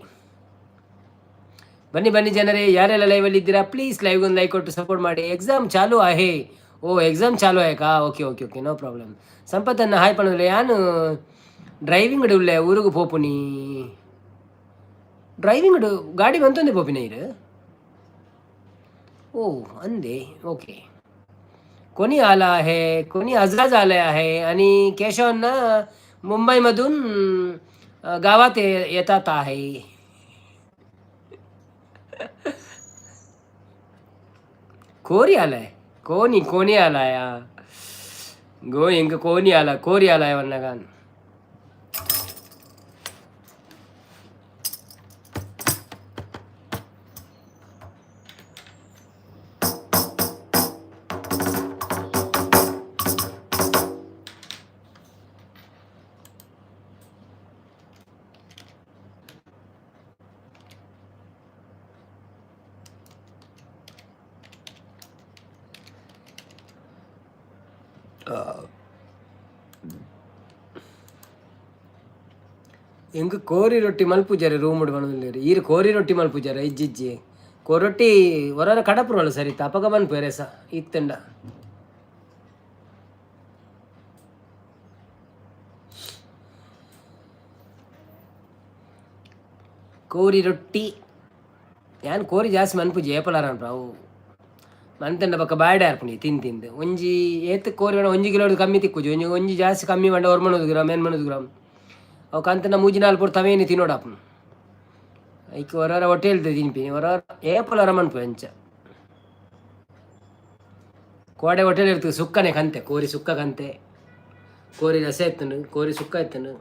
ಬನ್ನಿ ಬನ್ನಿ ಜನರೇ, ಯಾರೆಲ್ಲ ಲೈವಲ್ಲಿ ಇದ್ದೀರಾ ಪ್ಲೀಸ್ ಲೈವ್ ಒಂದು ಲೈಕ್ ಕೊಟ್ಟು ಸಪೋರ್ಟ್ ಮಾಡಿ. ಎಕ್ಸಾಮ್ ಚಾಲು आहे. ಓ, ಎಕ್ಸಾಮ್ ಚಾಲು ಆಯ್ಕಾ? Okay okay okay, no problem. ಸಂಪತ್ತನ್ನ hi ಪಣೋದಿಲ್ಲ. ಯಾನು ಡ್ರೈವಿಂಗ್ ಉಲ್ಲೆ, ಊರುಗು ಪೋಪುನಿ. ಡ್ರೈವಿಂಗ್ ಗಾಡಿ ಬಂತೊಂದೆ ಪೋಪಿನ ಇರು. ಓ अंदे. ओके. कोणी आलं आहे? कोणी अजाज आले आहे आणि केशवांना मुंबईमधून गावात येतात आहे. कोरी आलाय. कोणी कोणी आलाय? गो इंक कोणी आला? कोरी आलाय म्हणलं. ಎಂಕ್ ಕೋರಿ ರೊಟ್ಟಿ ಮಲ್ಪುಜಾರೆ ರೂಮ್ ಬಣದಿಲ್ಲೇರು. ಈರ್ ಕೋರಿ ರೊಟ್ಟಿ ಮಲ್ಪುಜಾರೆ? ಇಜ್ಜಿಜ್ಜಿ, ಕೋರಿ ರೊಟ್ಟಿ ಹೊರ ಕಡಪುರಲ್ಲ ಸರಿ ಅಪಗ ಮನ್ಪುವೆರೆ ಸ ಇತ್ತಂಡ. ಕೋರಿ ರೊಟ್ಟಿ ಯಾನ್ ಕೋರಿ ಜಾಸ್ತಿ ಮನ್ಪುಜಿ ಏಪಲಾರ ಅವು ಮಂತಂಡ ಬೊಕ್ಕ ಬಾಯ್ಡೆ ಆರ್ಪುಂಡು ತಿಂದು ತಿಂದು. ಒಂಜಿ ಏತ್ ಕೋರಿ വേಣ ಒಂಜಿ ಕಿಲೋ ಕಮ್ಮಿ ತಿಕ್ಕುಜಿ. ಒಂಜಿ ಒಂಜಿ ಜಾಸ್ತಿ ಕಮ್ಮಿ ಪಂಡ ಒರ್ಮನೂದು ಗ್ರಾಮ್ ಎನ್ಮನೂದು ಗ್ರಾಮ್. ಅವು ಕಂತನ ಮೂಜಿ ನಾಲ್ ಪೊರ್ತು ಅವೇನೆ ತಿನ್ನೋಡಾಪುಂಡು. ಐಕ್ ಹೊರ ಹೋಟೆಲ್ ತಿನ್ಪಿನಿ ಹೊರ ಏಪಲ ಮನ್ಪು ಅಂಚ. ಕೋಡೆ ಹೋಟೆಲ್ ಇರ್ತದೆ ಸುಕ್ಕನೆ ಕಂತೆ, ಕೋರಿ ಸುಕ್ಕ ಕಂತೆ, ಕೋರಿ ರಸ ಇತ್ತನು, ಕೋರಿ ಸುಕ್ಕ ಇತ್ತನು.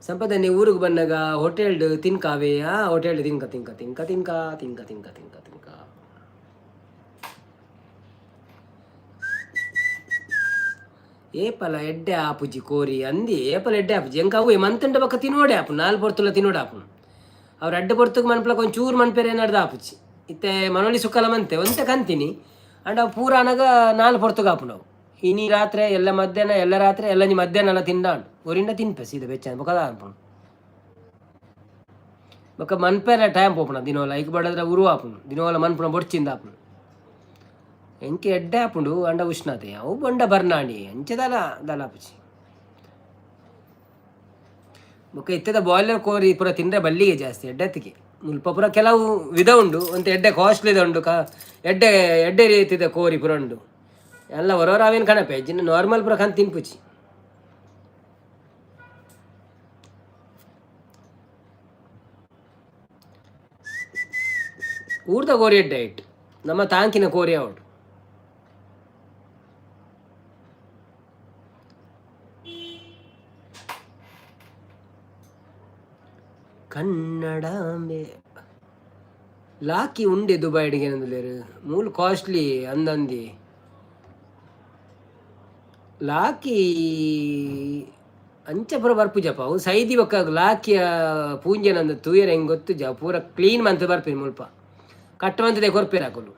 ಸಂಪದನೆ ಊರಿಗೆ ಬಂದಾಗ ಹೋಟೆಲ್ಡ್ ತಿನ್ಕಾವೆ. ಆ ಹೋಟೆಲ್ ತಿನ್ಕ ತಿನ್ಕ ತಿನ್ಕ ತಿನ್ಕ ತಿನ್ಕ ತಿನ್ಕ ತಿನ್ಕ ತಿನ್ಕ. ಏಪಲ ಎಡ್ಡೆ ಆಪುಜಿ ಕೋರಿ ಅಂದಿ. ಏಪಲ ಎಡ್ಡೆ ಆಪುಜಿ ಎಂಕ ಅವು ಮಂತಂಡ ಬಕ್ಕ ತಿನ್ನೋಡೆ ಆಪು. ನಾಲ್ ಪೊರ್ತುಲ ತಿನ್ನೋಡೆ ಆಪು. ಅವ್ರ ಅಡ್ಡ ಪೊರ್ತುಗ್ ಮನ್ಪಲ ಒಂಚೂರು ಮನ್ಪೇರೆ ಏನಾರ್ದ ಆಪುಜಿ. ಇತ್ತೆ ಮನೋಳಿ ಸುಕ್ಕಲ ಮಂತೆ ಒಂತೆ ಕಂತೀನಿ. ಅಂಡ ಅವು ಪೂರ ಅನಗ ನಾಲ್ ಪೊರ್ತುಗ್ ಆಪುಂಡು ಅವು. ಇನಿ ರಾತ್ರಿ ಎಲ್ಲ ಮಧ್ಯಾಹ್ನ ಎಲ್ಲ ರಾತ್ರಿ ಎಲ್ಲ ನೀ ಮಧ್ಯಾಹ್ನ ಎಲ್ಲ ತಿಂದಾಂಡು ಒರಿಂಡ ತಿನ್ಪೆ ಸೀದಾ ಬೆಚ್ಚ ಬೊಕ ಆಪುಂಡು. ಬೊಕ ಮನ್ಪೆರೆ ಟೈಮ್ ಪೋಪುಣ ದಿನೋಲ. ಐಕ್ ಬಡದ್ರೆ ಉರು ಆಪುಂಡು. ದಿನೋಲ ಮನ್ಪುಣ ಬೊಡ್ಚಿಂದ ಆಪುಂಡು. ಎಂಕೆ ಎಡ್ಡೆ ಆಪುಂಡು ಅಂಡ ಉಷ್ಣತೆ ಅವು ಬೊಂಡ ಬರ್ನಾಂಡಿ ಅಂಚೆ ದಾಲ ದಾಲ ಆಪುಜಿ. ಬೊಕ ಇತ್ತೆದ ಬಾಯ್ಲರ್ ಕೋರಿ ಪೂರ ತಿಂದ್ರೆ ಬಲ್ಲಿಗೆ ಜಾಸ್ತಿ ಎಡ್ಡೆತ್ತಿಗೆ. ಮುಲ್ಪ ಪೂರ ಕೆಲವು ವಿಧ ಉಂಡು. ಒಂತೆ ಎಡ್ಡೆ ಕಾಸ್ಟ್ಲಿದ ಉಂಡು, ಕ ಎಡ್ಡೆ ಎಡ್ಡೆ ರೀತಿದ ಕೋರಿ ಪೂರ ಉಂಡು. ಎಲ್ಲ ಹೊರವರ ಅವೇನು ಕಣಪೆ ಜಿನ್ನ ನಾರ್ಮಲ್ ಪೂರ ಕಂತ ತಿನ್ಪುಚಿ. ಊರ್ದ ಕೋರಿ ಎಡ್ಡೆ ಇಟ್ಟು ನಮ್ಮ ತಾಂಕಿನ ಕೋರಿ ಅವಡು. ಕನ್ನಡಾಂಬೆ ಲಾಕಿ ಉಂಡೆ ದುಬೈಡಿಗೆ ಏನಂದ್ರೆ ಮೂಲು ಕಾಸ್ಟ್ಲಿ ಅಂದಂದಿ ಲಾಕಿ. ಅಂಚ ಪೂರ ಬರ್ಪುಜಪ್ಪ ಅವು ಸೈದಿ ಬೊಕ್ಕ ಲಾಕಿಯ ಪೂಂಜೆನಂದು ತೂಯರೆ ಹೆಂಗೆ ಗೊತ್ತುಜ. ಪೂರ ಕ್ಲೀನ್ ಮಂತ್ ಬರ್ಪೇರು. ಮುಲ್ಪ ಕಟ್ ಮಂತದೆ ಕೊರ್ಪೇರು ಅಕುಲು.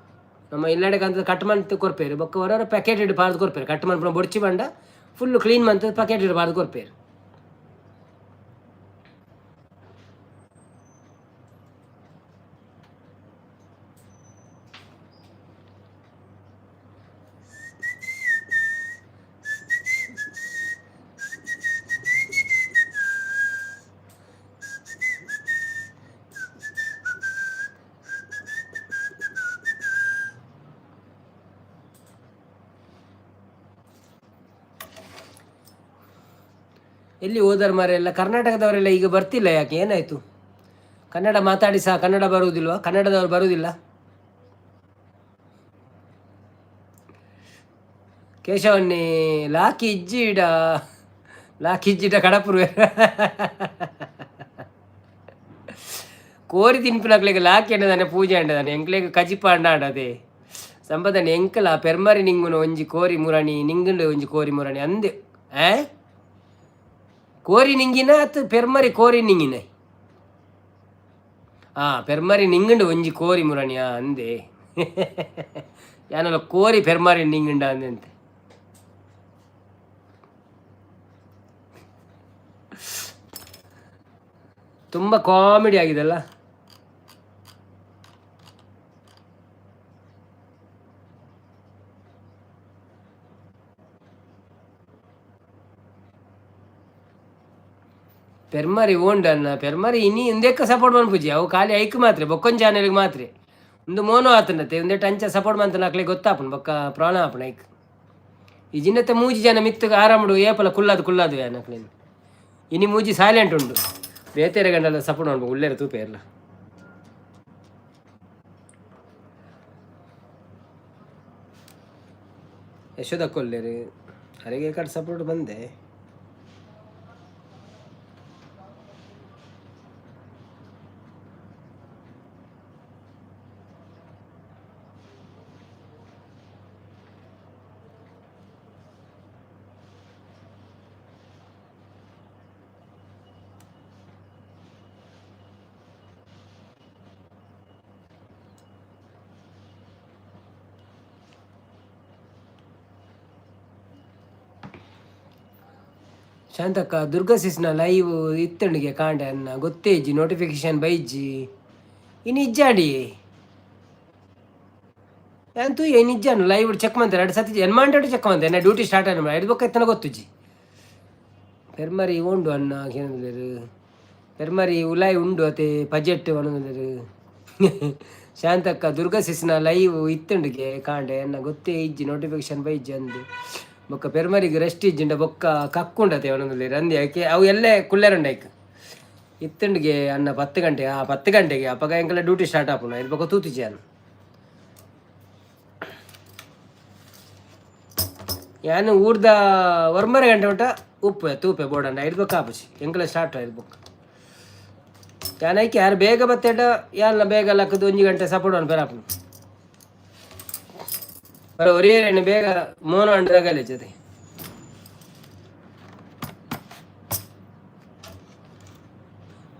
ನಮ್ಮ ಇಲ್ಲಡೆ ಕಂತ ಕಟ್ ಮಂತ್ ಕೊರ್ಪೇರು. ಬೊಕ್ಕ ಹೊರ ಪ್ಯಾಕೆಟ್ ಪಾರ್ದು ಕೊರ್ಪೇರು. ಕಟ್ ಮನ್ಪುನ ಬೊಡ್ಚಿ ಬಂಡ ಫುಲ್ಲು ಕ್ಲೀನ್ ಮಂತ್ ಪಕೆಟ್ ಪಾಡ್ದು ಕೊರ್ಪೇರು. ಎಲ್ಲಿ ಹೋದರ್ ಮಾರೆಲ್ಲ ಕರ್ನಾಟಕದವರೆಲ್ಲ ಈಗ ಬರ್ತಿಲ್ಲ ಯಾಕೆ? ಏನಾಯಿತು? ಕನ್ನಡ ಮಾತಾಡಿ ಸಹ ಕನ್ನಡ ಬರುವುದಿಲ್ವಾ? ಕನ್ನಡದವರು ಬರುವುದಿಲ್ಲ. ಕೇಶವನ್ನೇ ಲಾಕಿ ಇಜ್ಜಿಡ, ಲಾಕಿ ಇಜ್ಜಿಡ ಕಡಪುರು ಕೋರಿ ತಿನ್ಪಿನಕ್ಲೆಗ್ ಲಾಕಿ ಅಂಡದಾನೆ, ಪೂಜೆ ಅಂಡದಾನೆ, ಎಂಕ್ಲೆಗ್ ಕಜಿಪ ಅಂಡ ಅದೇ ಸಂಬದನೆ. ಎಂಕಲ ಪೆರ್ಮರಿ ನಿಂಗುನ ಒಂಜಿ ಕೋರಿ ಮುರಣಿ, ನಿಂಗುಂಡು ಒಂಜಿ ಕೋರಿ ಮುರಣಿ ಅಂದೆ. ಆ ಕೋರಿ ನಿಂಗಿನ ಅತ್ ಪೆರ್ಮರಿ ಕೋರಿ ನಿಂಗಿನ? ಆ ಪೆರ್ಮರಿ ನಿಂಗುಂಡು ಒಂಜಿ ಕೋರಿ ಮುರಣಿ ಅಂದೆ. ಯಾನಲ್ಲ ಕೋರಿ ಪೆರ್ಮರಿ ನಿಂಗುಂಡ ಅಂದಂತೆ. ತುಂಬ ಕಾಮಿಡಿ ಆಗಿದೆಲ್ಲ. ಪೆರ್ಮರಿ ಓಂಡನ್ನ ಪೆರ್ಮರಿ ಇನಿ ಇಂದೆಕ್ಕ ಸಪೋರ್ಟ್ ಮನ್ಪುಜಿ. ಅವು ಖಾಲಿ ಐಕ್ ಮಾತ್ರ, ಬೊಕ್ಕೊಂಜಿ ಚಾನೆಲ್ಗೆ ಮಾತ್ರ. ಒಂದು ಮೋನೋ ಆತನತೆ ಒಂದೆಟ್ ಅಂಚ ಸಪೋರ್ಟ್ ಮಂತನ ಅಕ್ಲೆ ಗೊತ್ತಾಪುಂಡು, ಬೊಕ್ಕ ಪ್ರಾಬ್ಲಮ್ ಆಪುಂಡು ಐಕ್. ಈ ಜಿನ್ನತೆ ಮೂಜಿ ಜನ ಮಿತ್ತು ಆರಾಮಡು ಏಪಲ ಕುಲ್ಲಾದು ಕುಲ್ಲಾದು ಅಕ್ಲೇನ್. ಇನಿ ಮೂಜಿ ಸೈಲೆಂಟ್ ಉಂಡು. ಬೇತೆರೆ ಗಂಡಲ ಸಪೋರ್ಟ್ ಮಾಡ್ಬೇಕು ಉಳ್ಳೇರು ತೂಪೆ ಎಲ್ಲ. ಯಶೋಧ ಕೊಲ್ಲೇರು ಅರೆಗೆ ಕಡೆ ಸಪೋರ್ಟ್ ಬಂದೆ. ಶಾಂತಕ್ಕ, ದುರ್ಗಾ ಸಿಸ್ನ ಲೈವ್ ಇತ್ತಣಿಗೆ ಕಾಂಡೆ ಅನ್ನ ಗೊತ್ತೇ ಇಜ್ಜಿ, ನೋಟಿಫಿಕೇಶನ್ ಬೈಜ್ಜಿ. ಇನ್ನು ಇಜ್ಜಾಡಿ ಅಂತೂ ಏನು ಇಜ್ಜಾನು ಲೈವ್ ಚೆಕ್ ಮಂತಾರೆ. ಎರಡು ಸತಿ ಎನ್ಮಾಂಟೆಡ್ ಚೆಕ್ ಮಂತೆ. ಎನ್ನ ಡ್ಯೂಟಿ ಸ್ಟಾರ್ಟ್ ಆಯ್ತು ಐದು ಬೊಕ್ಕ ಎತ್ತನ ಗೊತ್ತುಜ್ಜಿ. ಪೆರ್ಮರಿ ಉಂಡು ಅನ್ನ ಕೇಂದ್ರ ಪೆರ್ಮರಿ ಉಲಾಯ್ ಉಂಡು ಅತೆ ಬಜೆಟ್ ಒಣಂದಿರು. ಶಾಂತಕ್ಕ, ದುರ್ಗಾ ಸಿಸ್ನ ಲೈವ್ ಇತ್ತಂಡಿಗೆ ಕಾಂಡೆ ಎನ್ನ ಗೊತ್ತೇ ಇಜ್ಜಿ, ನೋಟಿಫಿಕೇಶನ್ ಬೈಜ್ಜಿ ಅಂದು. ಬೊಕ್ಕ ಪೆರ್ಮರಿಗೆ ರೆಸ್ಟ್ ಇಜ್ಜಿಂಡ ಬೊಕ್ಕ ಕಕ್ಕುಂಡತೆ ಒಂದೊಂದು ರಂದಿ ಆಯ್ಕೆ. ಅವು ಎಲ್ಲೇ ಕುಲ್ಲೇರುಂಡ ಐಕ್ ಇತ್ತಂಡಿಗೆ ಅನ್ನ 10 ಗಂಟೆ, ಆ 10 ಗಂಟೆಗೆ ಅಪ್ಪಗ ಎಂಕಲ ಡ್ಯೂಟಿ ಸ್ಟಾರ್ಟ್ ಆಪುಂಡು. ಐದು ಬೊಕ್ಕ ತೂತಿಜಿ ಅನ್ನ. ಯಾನು ಊರ್ದ ಒರ್ಮರೆ ಗಂಟೆ ಉಂಟ ಉಪ್ಪು ತೂಪೆ ಬೋಡಂಡ. ಐದು ಬೊಕ್ಕ ಆಪುಜಿ ಎಂಕಲ ಸ್ಟಾರ್ಟ್. ಐದು ಬೊಕ್ಕ ಯಾನ್ ಐಕೆ ಯಾರು ಬೇಗ ಬತ್ತೇಟ ಯಾನ್ ಬೇಗ ಲಕ್ಕದು 1 ಗಂಟೆ ಸಪೋರ್ಟ್ ಅನ್ ಪೆರಾಪುಂಡು. ಬರ ಒರಿಯರೇನು ಬೇಗ ಮೋನ ಅಂಡದಾಗಲೇ ಜೊತೆ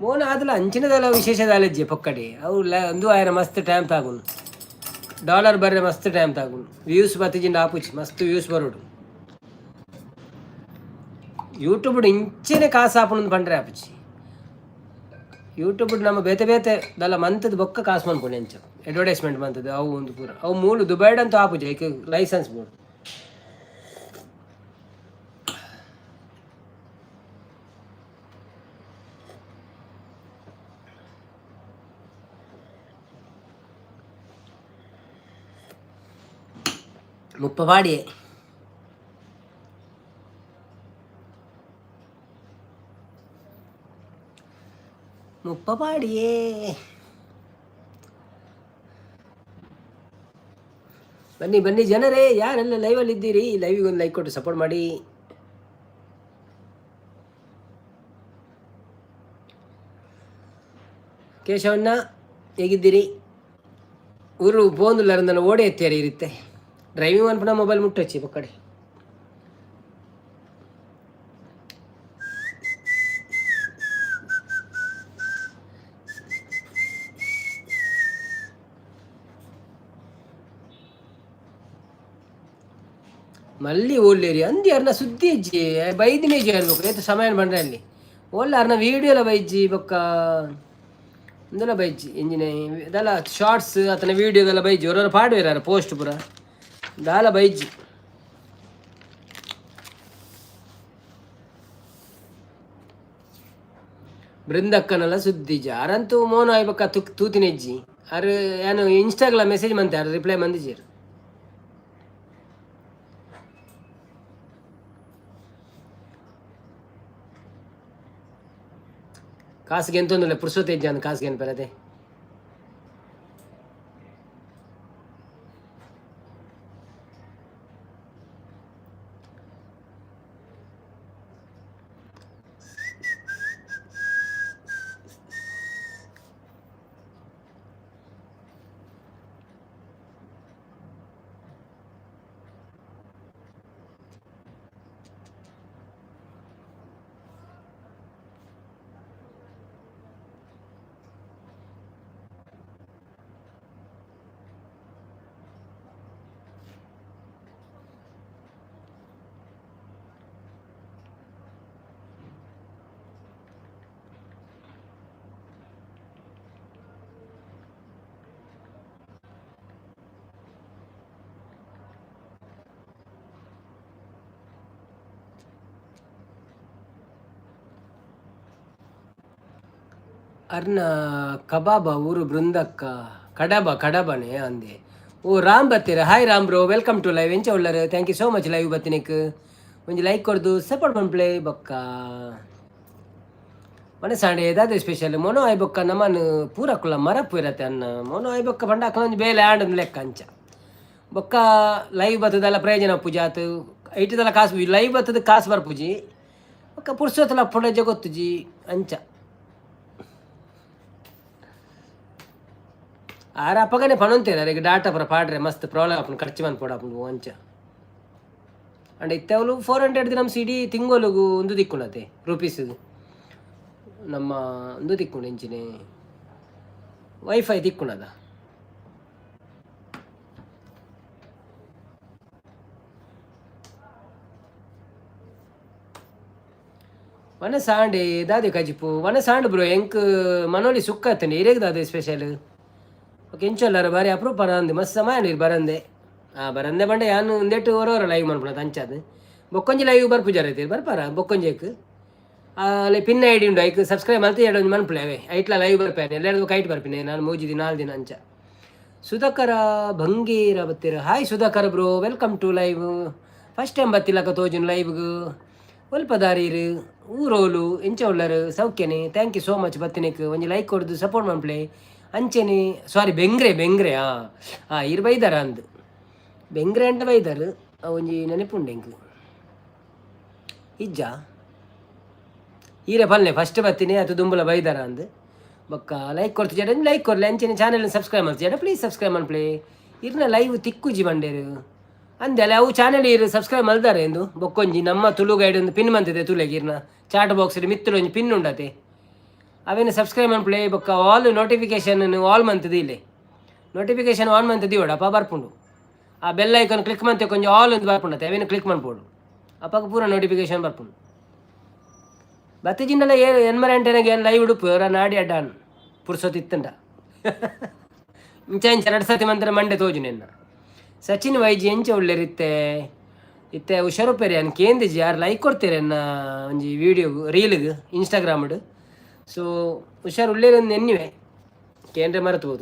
ಮೋನ ಆದಲ ಅಂಚಿನದಲ್ಲ ವಿಶೇಷ ದಾಲೆಜ್ಜೆ ಪೊಕ್ಕಡಿ. ಅವು ಒಂದು ಆಯನ ಮಸ್ತ್ ಟೈಮ್ ತಾಗುನು, ಡಾಲರ್ ಬರ್ರೆ ಮಸ್ತ್ ಟೈಮ್ ತಾಗುನು. ವ್ಯೂಸ್ ಬತ್ತಿಜಿಂಡ ಆಪುಚಿ, ಮಸ್ತ್ ವ್ಯೂಸ್ ಬರೋಡು. ಯೂಟ್ಯೂಬ್ ಇಂಚೆನೆ ಕಾಸು ಆಪುಂಡು ಪಂಡ್ರೆ ಆಪುಚಿ. ಯೂಟ್ಯೂಬ್ ನಮ್ಮ ಬೇತೆ ಬೇತೆ ದಲ್ಲ ಮಂತದ ಬೊಕ್ಕ ಕಾಸು ಮನ್ಪುಂಡು. ಎಂಚ ಅಡ್ವರ್ಟೈಸ್ಮೆಂಟ್ ಮಂತದ್ದು ಅವು ಒಂದು ಪೂರ. ಅವು ಮೂಲು ದುಬೈಡ್ ಅಂತೂ ಆಪುಜಿ, ಐಕ್ ಲೈಸೆನ್ಸ್ ಬೋಡು. ಮುಪ್ಪ ಪಾಡಿಯೇ ಮುಪ್ಪ ಪಾಡಿಯೇ. ಬನ್ನಿ ಬನ್ನಿ ಜನರೇ, ಯಾರೆಲ್ಲ ಲೈವಲ್ಲಿ ಇದ್ದೀರಿ, ಲೈವಿಗೆ ಒಂದು ಲೈಕ್ ಕೊಟ್ಟು ಸಪೋರ್ಟ್ ಮಾಡಿ. ಕೇಶವಣ್ಣ ಹೇಗಿದ್ದೀರಿ? ಊರು ಪೋಂದುಲ್ಲಾರಂದನ ಓಡೆ ಎತ್ತಿಯಾರ ಇರುತ್ತೆ. Driving ಅನ್ಪುನ mobile ಮುಟ್ಟೊಚ್ಚಿ ಪಕ್ಕಡೆ. ಮಲ್ಲಿ ಓಲ್ಲೇರಿ ಅಂದಿ ಅರ್ನ ಸುದ್ದಿ ಇಜ್ಜಿ ಬೈದಿನೇ ಇಜ್ಜಿ ಏತು ಸಮಯ ಬಂದ್ರೆ ಅಲ್ಲಿ ಓಲ್ಲ ಅರ್ನ ವೀಡಿಯೋಲ ಬೈಜ್ಜಿ ಬೊಕ್ಕ ಇಂದಲ ಬೈಜ್ಜಿ ಇಂಜಿನ ಇದೆಲ್ಲ ಶಾರ್ಟ್ಸ್ ಅತನ ವೀಡಿಯೋದೆಲ್ಲ ಬೈಜ್ಜಿ ಹೊರವರ ಪಾಡುವೇರ ಪೋಸ್ಟ್ ಪೂರ ದಾಲ ಬೈಜ್ಜಿ. ಬೃಂದಕ್ಕನಲ್ಲ ಸುದ್ದಿ ಅರಂತೂ ಮೋನ ಆಯ್ಬಕ್ಕ ತುಕ್ ತೂತಿನೆಜ್ಜಿ ಅರ್ ಏನು ಇನ್ಸ್ಟಾಗ್ಲ ಮೆಸೇಜ್ ಮಂತೆ ಅರ್ ರಿಪ್ಲೈ ಮಂದಿಜೇರು. ಕಾಸಿಗೆ ಎಂತೊಂದಿಲ್ಲ ಪುರ್ಸೊತ್ತು ಇಜ್ಜಾನ್ ಕಾಸಿಗೆ ಅನ್ಪರದೆ. ಅರ್ನ ಕಬಾಬ ಊರು ಬೃಂದಕ್ಕ ಕಡಬ ಕಡಬನೆ ಅಂದೆ. ಓ Ram ಬತ್ತೀರ. Hi Ram bro, welcome to live. ಎಂಚ ಉಳ್ಳರು? Thank you so much live ಬತ್ತಿನಿಕ್. ಒಂಜಿ ಲೈಕ್ ಕೊರ್ದು ಸಪೋರ್ಟ್ ಪನ್ಪ್ಲೆ. ಬೊಕ್ಕ ಮನಸಾಂಡೆ ದಾದ ಸ್ಪೆಷಲ್ ಮೊನೋ ಆಯ್ ಬೊಕ್ಕ ನಮನ್ ಪೂರಕುಲ ಮರಪ್ಪು ಇರತ್ತೆ ಅನ್ನ ಮೊನೋ ಆಯ್ ಬೊಕ್ಕ ಪಂಡ ಅಕ್ಲ ಒಂಜಿ ಬೇಲೆ ಆಂಡ್ ಲೆಕ್ಕ ಅಂಚ. ಬೊಕ್ಕ ಲೈವ್ ಬತ್ತದಲ್ಲ ಪ್ರಯೋಜನ ಪೂಜಾತ್ ಐಟದಲ್ಲ ಕಾಸು ಲೈವ್ ಬತ್ತದ ಕಾಸು ಬರ್ಪುಜಿ ಬೊಕ್ಕ ಪುರ್ಸೊತ್ತಲ ಪುಡಜ ಗೊತ್ತುಜಿ ಅಂಚ. ಆರ ಅಪ್ಪಗನೆ ಪಣೊಂತೇರು ಅರೆಗ್ ಡಾಟಾ ಪೂರ ಪಾಡ್ರೆ ಮಸ್ತ್ ಪ್ರಾಬ್ಲಮ್ ಆಪುಂಡು ಖರ್ಚು ಮನ್ಪೊಡು ಅಂಚ. ಅಂಡ್ ಇತ್ತೆ ಅವ್ಲು 400 ನಮ್ಮ ಸಿಡಿ ತಿಂಗೊಲುಗು ಒಂದು ದಿಕ್ಕುಂಡತೆ ರುಪೀಸ್ ನಮ್ಮ ಒಂದು ದಿಕ್ಕುಂಡು ಎಂಚಿನೆ ವೈಫೈ ದಿಕ್ಕುಂಡದ. ವನಸಾಂಡೆ ದಾದೆ ಕಜಿಪು ವನಸಾಂಡ್ ಬ್ರೋ ಎಂಕ್ ಮನೋಲಿ ಸುಕ್ಕ ಅತ್ತಂಡೆ ಇರೇಗ್ ದಾದೆ ಸ್ಪೆಷಲ್. ಓಕೆ ಇಂಚೊಲ್ಲಾರ ಬಾರಿ ಅಪರೂಪ ಅಂದು ಮಸ್ತ್ ಸಮಯ ನೀರು ಬರಂದೆ. ಆ ಬರಂದೆ ಬಂಡೆ ಯಾನು ಒಂದೆಟ್ಟು ಹೊರ ಲೈವ್ ಮನ್ಪುಣ ಅಂಚಾದ್ ಬೊಕ್ಕೊಂಜಿ ಲೈವ್ ಬರ್ಪುಜಾರ ಐತೆ ಬರ್ಪಾರ ಬೊಕ್ಕೊಂಜೆಕ್ ಅಲ್ಲಿ ಪಿನ್ ಐಡಿ ಉಂಡು ಐಕ್ ಸಬ್ಸ್ಕ್ರೈಬ್ ಮಲ್ತ್ ಎರಡೊಂಜಿ ಮನ್ಪುಲೆ ಅವೇ ಐಟ್ಲ ಲೈವ್ ಬರ್ಪೇನೆ ಎಲ್ಲೆರಡು ಕೈಟ್ ಬರ್ಪಿನಿ ನಾನು ಮೂಜಿ ದಿನ 4 ದಿನ ಅಂಚ. Sudhakar Bangera ಬತ್ತೀರ. Hi Sudhakar bro, welcome to live. First time ಬತ್ತಿಲ್ಲಕ ತೋಜುನ್ ಲೈವ್ಗ್. ಒಲ್ಪ ದಾರೀರು ಊರೋಲು ಎಂಚ ಉಳ್ಳರು ಸೌಖ್ಯನೆ? Thank you so much ಬತ್ತಿನಿಕ್. ಒಂಜಿ ಲೈಕ್ ಕೊರ್ದು ಸಪೋರ್ಟ್ ಮನ್ಪುಲೆ ಅಂಚೆನೆ. ಸಾರಿ ಬೆಂಗ್ರೆ ಬೆಂಗ್ರೆ ಆ ಆ ಇರ್ ಬೈದಾರ ಅಂದ್ ಬೆಂಗ್ರೆ ಅಂಟ ಬೈದಾರ್ ಒಂಜಿ ನೆನಪುಂಡು ಎಂಕ್ ಇಜ್ಜಾ ಈರೆ ಪಲ್ಲೆ ಫಸ್ಟ್ ಬತ್ತೀನಿ ಅದು ದುಂಬುಲ ಬೈದಾರ ಅಂದ್. ಬೊಕ್ಕ ಲೈಕ್ ಕೊಡ್ತಿಜಾಡ ಲೈಕ್ ಕೊರ್ಲೆ ಅಂಚೆನೆ ಚಾನೆಲ್ ಸಬ್ಸ್ಕ್ರೈಬ್ ಮಲ್ತಿಜಾಡ ಪ್ಲೀಸ್ ಸಬ್ಸ್ಕ್ರೈಬ್ ಮನ್ಪ್ಲೆ. ಇರ್ನ ಲೈವ್ ತಿಕ್ಕುಜಿ ಬಂಡೇರು ಅಂದೆ ಅಲ್ಲ ಅವು ಚಾನೆಲ್ ಇರು ಸಬ್ಸ್ಕ್ರೈಬ್ ಮಲ್ದಾರೆ ಎಂದು ಬೊಕ್ಕೊಂಜಿ ನಮ್ಮ ತುಳು ಗೈಡ್ ಒಂದು ಪಿನ್ ಮಂತಿದೆ ತುಲೆಗೆ ಇರ್ನ ಚಾಟ್ ಬಾಕ್ಸ್ ಮಿತ್ತುಲು ಒಂಜಿ ಪಿನ್ ಉಂಡತೆ ಅವೇನು ಸಬ್ಸ್ಕ್ರೈಬ್ ಮನ್ಪ್ಲೆ. ಬೊಕ್ಕ all notification all ಮಂತದ ಇಲ್ಲಿ ನೋಟಿಫಿಕೇಶನ್ ಆನ್ ಮಂತದ ಅಪ್ಪ ಬರ್ಪುಂಡು ಆ bell icon click ಮಂತೆ ಕೊಂಚ ಆಲ್ ಒಂದು ಬರ್ಪುಂಡತೆ ಅವೇನು ಕ್ಲಿಕ್ ಮನ್ಪೋಡು ಅಪ್ಪಗ ಪೂರ ನೋಟಿಫಿಕೇಶನ್ ಬರ್ಪುಂಡು. ಬತ್ತಿಜಿಂಡಲ ಏ ಎನ್ಮರೆಂಟೆನಗೆ ಲೈವ್ ಉಡುಪು ಅವರ ನಾಡಿ ಅಡ್ಡಾನ್ ಪುರ್ಸೊತ್ತು ಇತ್ತಂಡ ಇಂಚ ಇಂಚ ಎರಡು ಸತಿ ಮಂತ್ರ ಮಂಡೆ ತೋಜು ನಿನ್ನ. ಸಚಿನ್ ವೈಜಿ ಎಂಚ ಉಳ್ಳೇರಿತ್ತೆ ಇತ್ತೆ ಹುಷಾರುಪೇರಿ ಅನ್ ಕೇಂದಿಜಿ ಯಾರು ಲೈಕ್ ಕೊಡ್ತೀರ ಎನ್ನ ಒಂಜಿ ವೀಡಿಯೋ ರೀಲ್ಗ್ ಇನ್ಸ್ಟಾಗ್ರಾಮ್ಡ್. ಸೊ ಹುಷಾರು ಉಳ್ಳೇರಿ ಎನ್ನಿವೆ ಕೇಂದ್ರ ಮರೆತು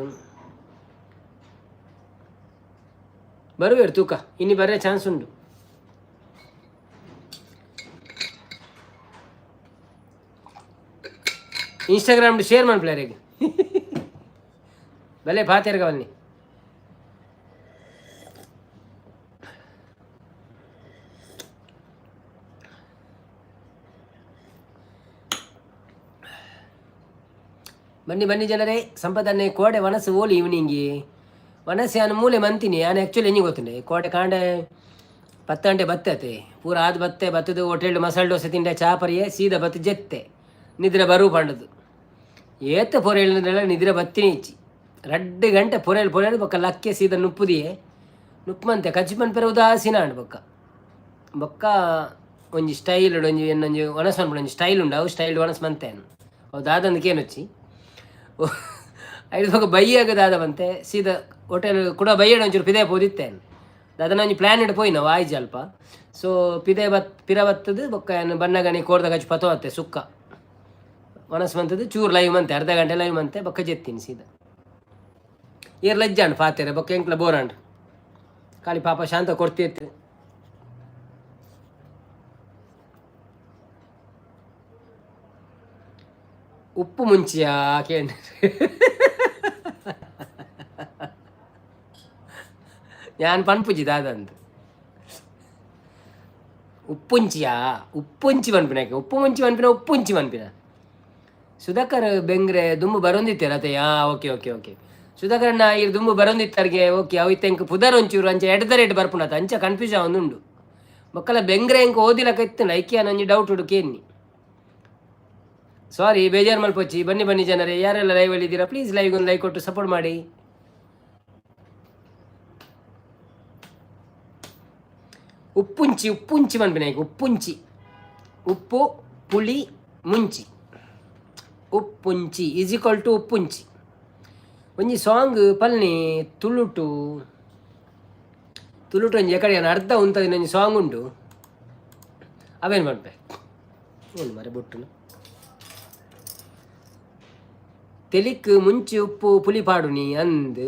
ಬರುವೇರು ತೂಕ ಇನ್ನು ಬರೋ ಚಾನ್ಸ್ ಉಂಟು. ಇನ್ಸ್ಟಾಗ್ರಾಮ್ ಶೇರ್ ಮನ್ಪ್ಲೇರಿಗೆ ಭಲೆ ಪಾತೇರ್ಗವಲ್ಲಿ. ಬನ್ನಿ ಬನ್ನಿ ಜನರೇ. ಸಂಪದನ್ನೇ ಕೋಡೆ ವನಸು ಓಲಿ ಈವ್ನಿಂಗಿ ವನಸೆ ಯಾನು ಮೂಲೆ ಮಂತೀನಿ ಯಾನು ಆ್ಯಕ್ಚುಲಿ ಎಂಜಿ ಗೊತ್ತುಂಡೆ ಕೋಟೆ ಕಾಂಡೆ 10 ಗಂಟೆ ಬತ್ತತೆ ಪೂರ ಆದ್ ಬತ್ತೆ ಬತ್ತದು ಹೋಟೆಲ್ ಮಸಾಲೆ ದೋಸೆ ತಿಂಡೆ ಚಾಪರಿಯೇ ಸೀದಾ ಬತ್ತು ಜೆತ್ತೆ ನಿದ್ರೆ ಬರು ಪಂಡದು ಏತ ಪೊರೆಲ್ ನಿದ್ರೆ ಬತ್ತಿನಿ ಇಚ್ಚಿ 2 ಗಂಟೆ ಪೊರೆಲ್ ಪೊರೆಲ್ ಬೊಕ್ಕ ಲಕ್ಕೆ ಸೀದಾ ನುಪ್ಪುದಿಯೇ ನುಪ್ಪುಮಂತೆ ಕಜ್ಜಿ ಪನ್ಪೆರೆ ಉದಾಸೀನ ಅಂಡ್ ಬೊಕ್ಕ. ಬೊಕ್ಕ ಒಂಜಿ ಸ್ಟೈಲ್ ಒಂಜಿ ಎನ್ನೊಂಜಿ ಒಣಸ್ ಮನ್ಪುನ ಒಂಜಿ ಸ್ಟೈಲ್ ಉಂಡು, ಅವು ಸ್ಟೈಲ್ ಒಣಸ್ ಮಂತೆ ಅವು ದಾದಂದು ಕೇನೊಚ್ಚಿ. ಐದು ಬೊಕ್ಕ ಬಯ್ಯಾಗ ದಾದ ಬಂತೆ ಸೀದಾ ಹೋಟೆಲ್ ಕೂಡ ಬಯ್ಯಡ ಒಂಚೂರು ಪಿದೆ ಪೋದಿತ್ತೆ. ದಾದನ ಒಂಜಿ ಪ್ಲ್ಯಾನ್ ಇಡ್ ಪೋಯಿನ ವಾಯ್ಜಿ ಅಲ್ಪ. ಸೊ ಪಿದೆ ಬತ್ ಪಿರ ಬತ್ತದು ಬೊಕ್ಕ ಏನು ಬಣ್ಣಗಣಿ ಕೋರ್ದ ಗಚ್ಚಿ ಪತೋ ಅತ್ತೆ ಸುಕ್ಕ ಒಣಸ್ ಮಂತದ್ದು ಚೂರು ಲೈವ್ ಮಂತೆ, ಅರ್ಧ ಗಂಟೆ ಲೈವ್ ಮಂತೆ, ಬೊಕ್ಕ ಜೆತ್ತೀನಿ ಸೀದಾ. ಏರ್ ಲಜ್ಜಾಂಡ್ ಪಾತೆರೆ ಬೊಕ್ಕ ಎಂಕ್ಲ ಬೋರಾಂಡ್ ಖಾಲಿ ಪಾಪ ಶಾಂತ ಕೊಡ್ತಿತ್ತು. ಉಪ್ಪು ಮುಂಚಿಯಾ ಕೇಂದ್ರ ಯಾನ್ ಪನ್ಪುಜಿ ದಾದಂತ ಉಪ್ಪುಂಚಿಯಾ ಉಪ್ಪುಂಚಿ ಪನ್ಪಿನಕ್ಕೆ ಉಪ್ಪು ಮುಂಚಿ ಪನ್ಪಿನ ಉಪ್ಪುಂಚಿ ಪನ್ಪಿನ. ಸುಧಾಕರ್ ಬೆಂಗ್ರೆ ದುಂಬು ಬರೊಂದಿತ್ತೆರ್ ಅತೆ? ಆ ಓಕೆ ಓಕೆ ಓಕೆ. ಸುಧಾಕರ್ ಅಣ್ಣ ಈರ್ ದುಂಬು ಬರೊಂದಿತ್ತರ್ಗೆ ಓಕೆ. ಅವು ಇತ್ತೆ ಎಂಕ್ ಪುದರ್ ಒಂಚೂರು ಅಂಚ ಎಡ್ದ ರೇಟ್ ಬರ್ಪುಂಡತ, ಅಂಚ ಕನ್ಫ್ಯೂಸ್ ಆವೊಂದುಂಡು. ಬೊಕ್ಕಲ ಬೆಂಗ್ರೆ ಎಂಕ್ ಓದಿಲಕ ಇತ್ತುಂಡ ಐಕೆ ಒಂಜಿ ಡೌಟ್ ಉಂಡು ಕೇನ್ನಿ. ಸಾರಿ, ಬೇಜಾರು ಮಲ್ಪೊಚ್ಚಿ. ಬನ್ನಿ ಬನ್ನಿ ಜನರೇ, ಯಾರೆಲ್ಲ ಲೈವಲ್ಲಿ ಇದ್ದೀರಾ ಪ್ಲೀಸ್ ಲೈವ್ ಒಂದು ಲೈಕ್ ಕೊಟ್ಟು ಸಪೋರ್ಟ್ ಮಾಡಿ. ಉಪ್ಪುಂಚಿ ಉಪ್ಪುಂಚಿ ಪನ್ಪಿನ ಉಪ್ಪುಂಚಿ, ಉಪ್ಪು ಪುಳಿ ಮುಂಚಿ, ಉಪ್ಪುಂಚಿ is equal to ಉಪ್ಪುಂಚಿ. ಒಂಜಿ ಸಾಂಗ್ ಪಲ್ನಿ ತುಳುಟು, ತುಳುಟು ಒಂಜಿ ಎಕಡೆ ಅರ್ಧ ಉಂತದಿನ ಒಂಜಿ ಸಾಂಗ್ ಉಂಟು, ಅವೇನು ಪನ್ಪೆ ಉಂಡು ಮರೆ ಬೊಟ್ಟುನು. ತೆಲಿಕ್ ಮುಂಚಿ ಉಪ್ಪು ಪುಲಿ ಪಾಡುನಿ ಅಂದ್.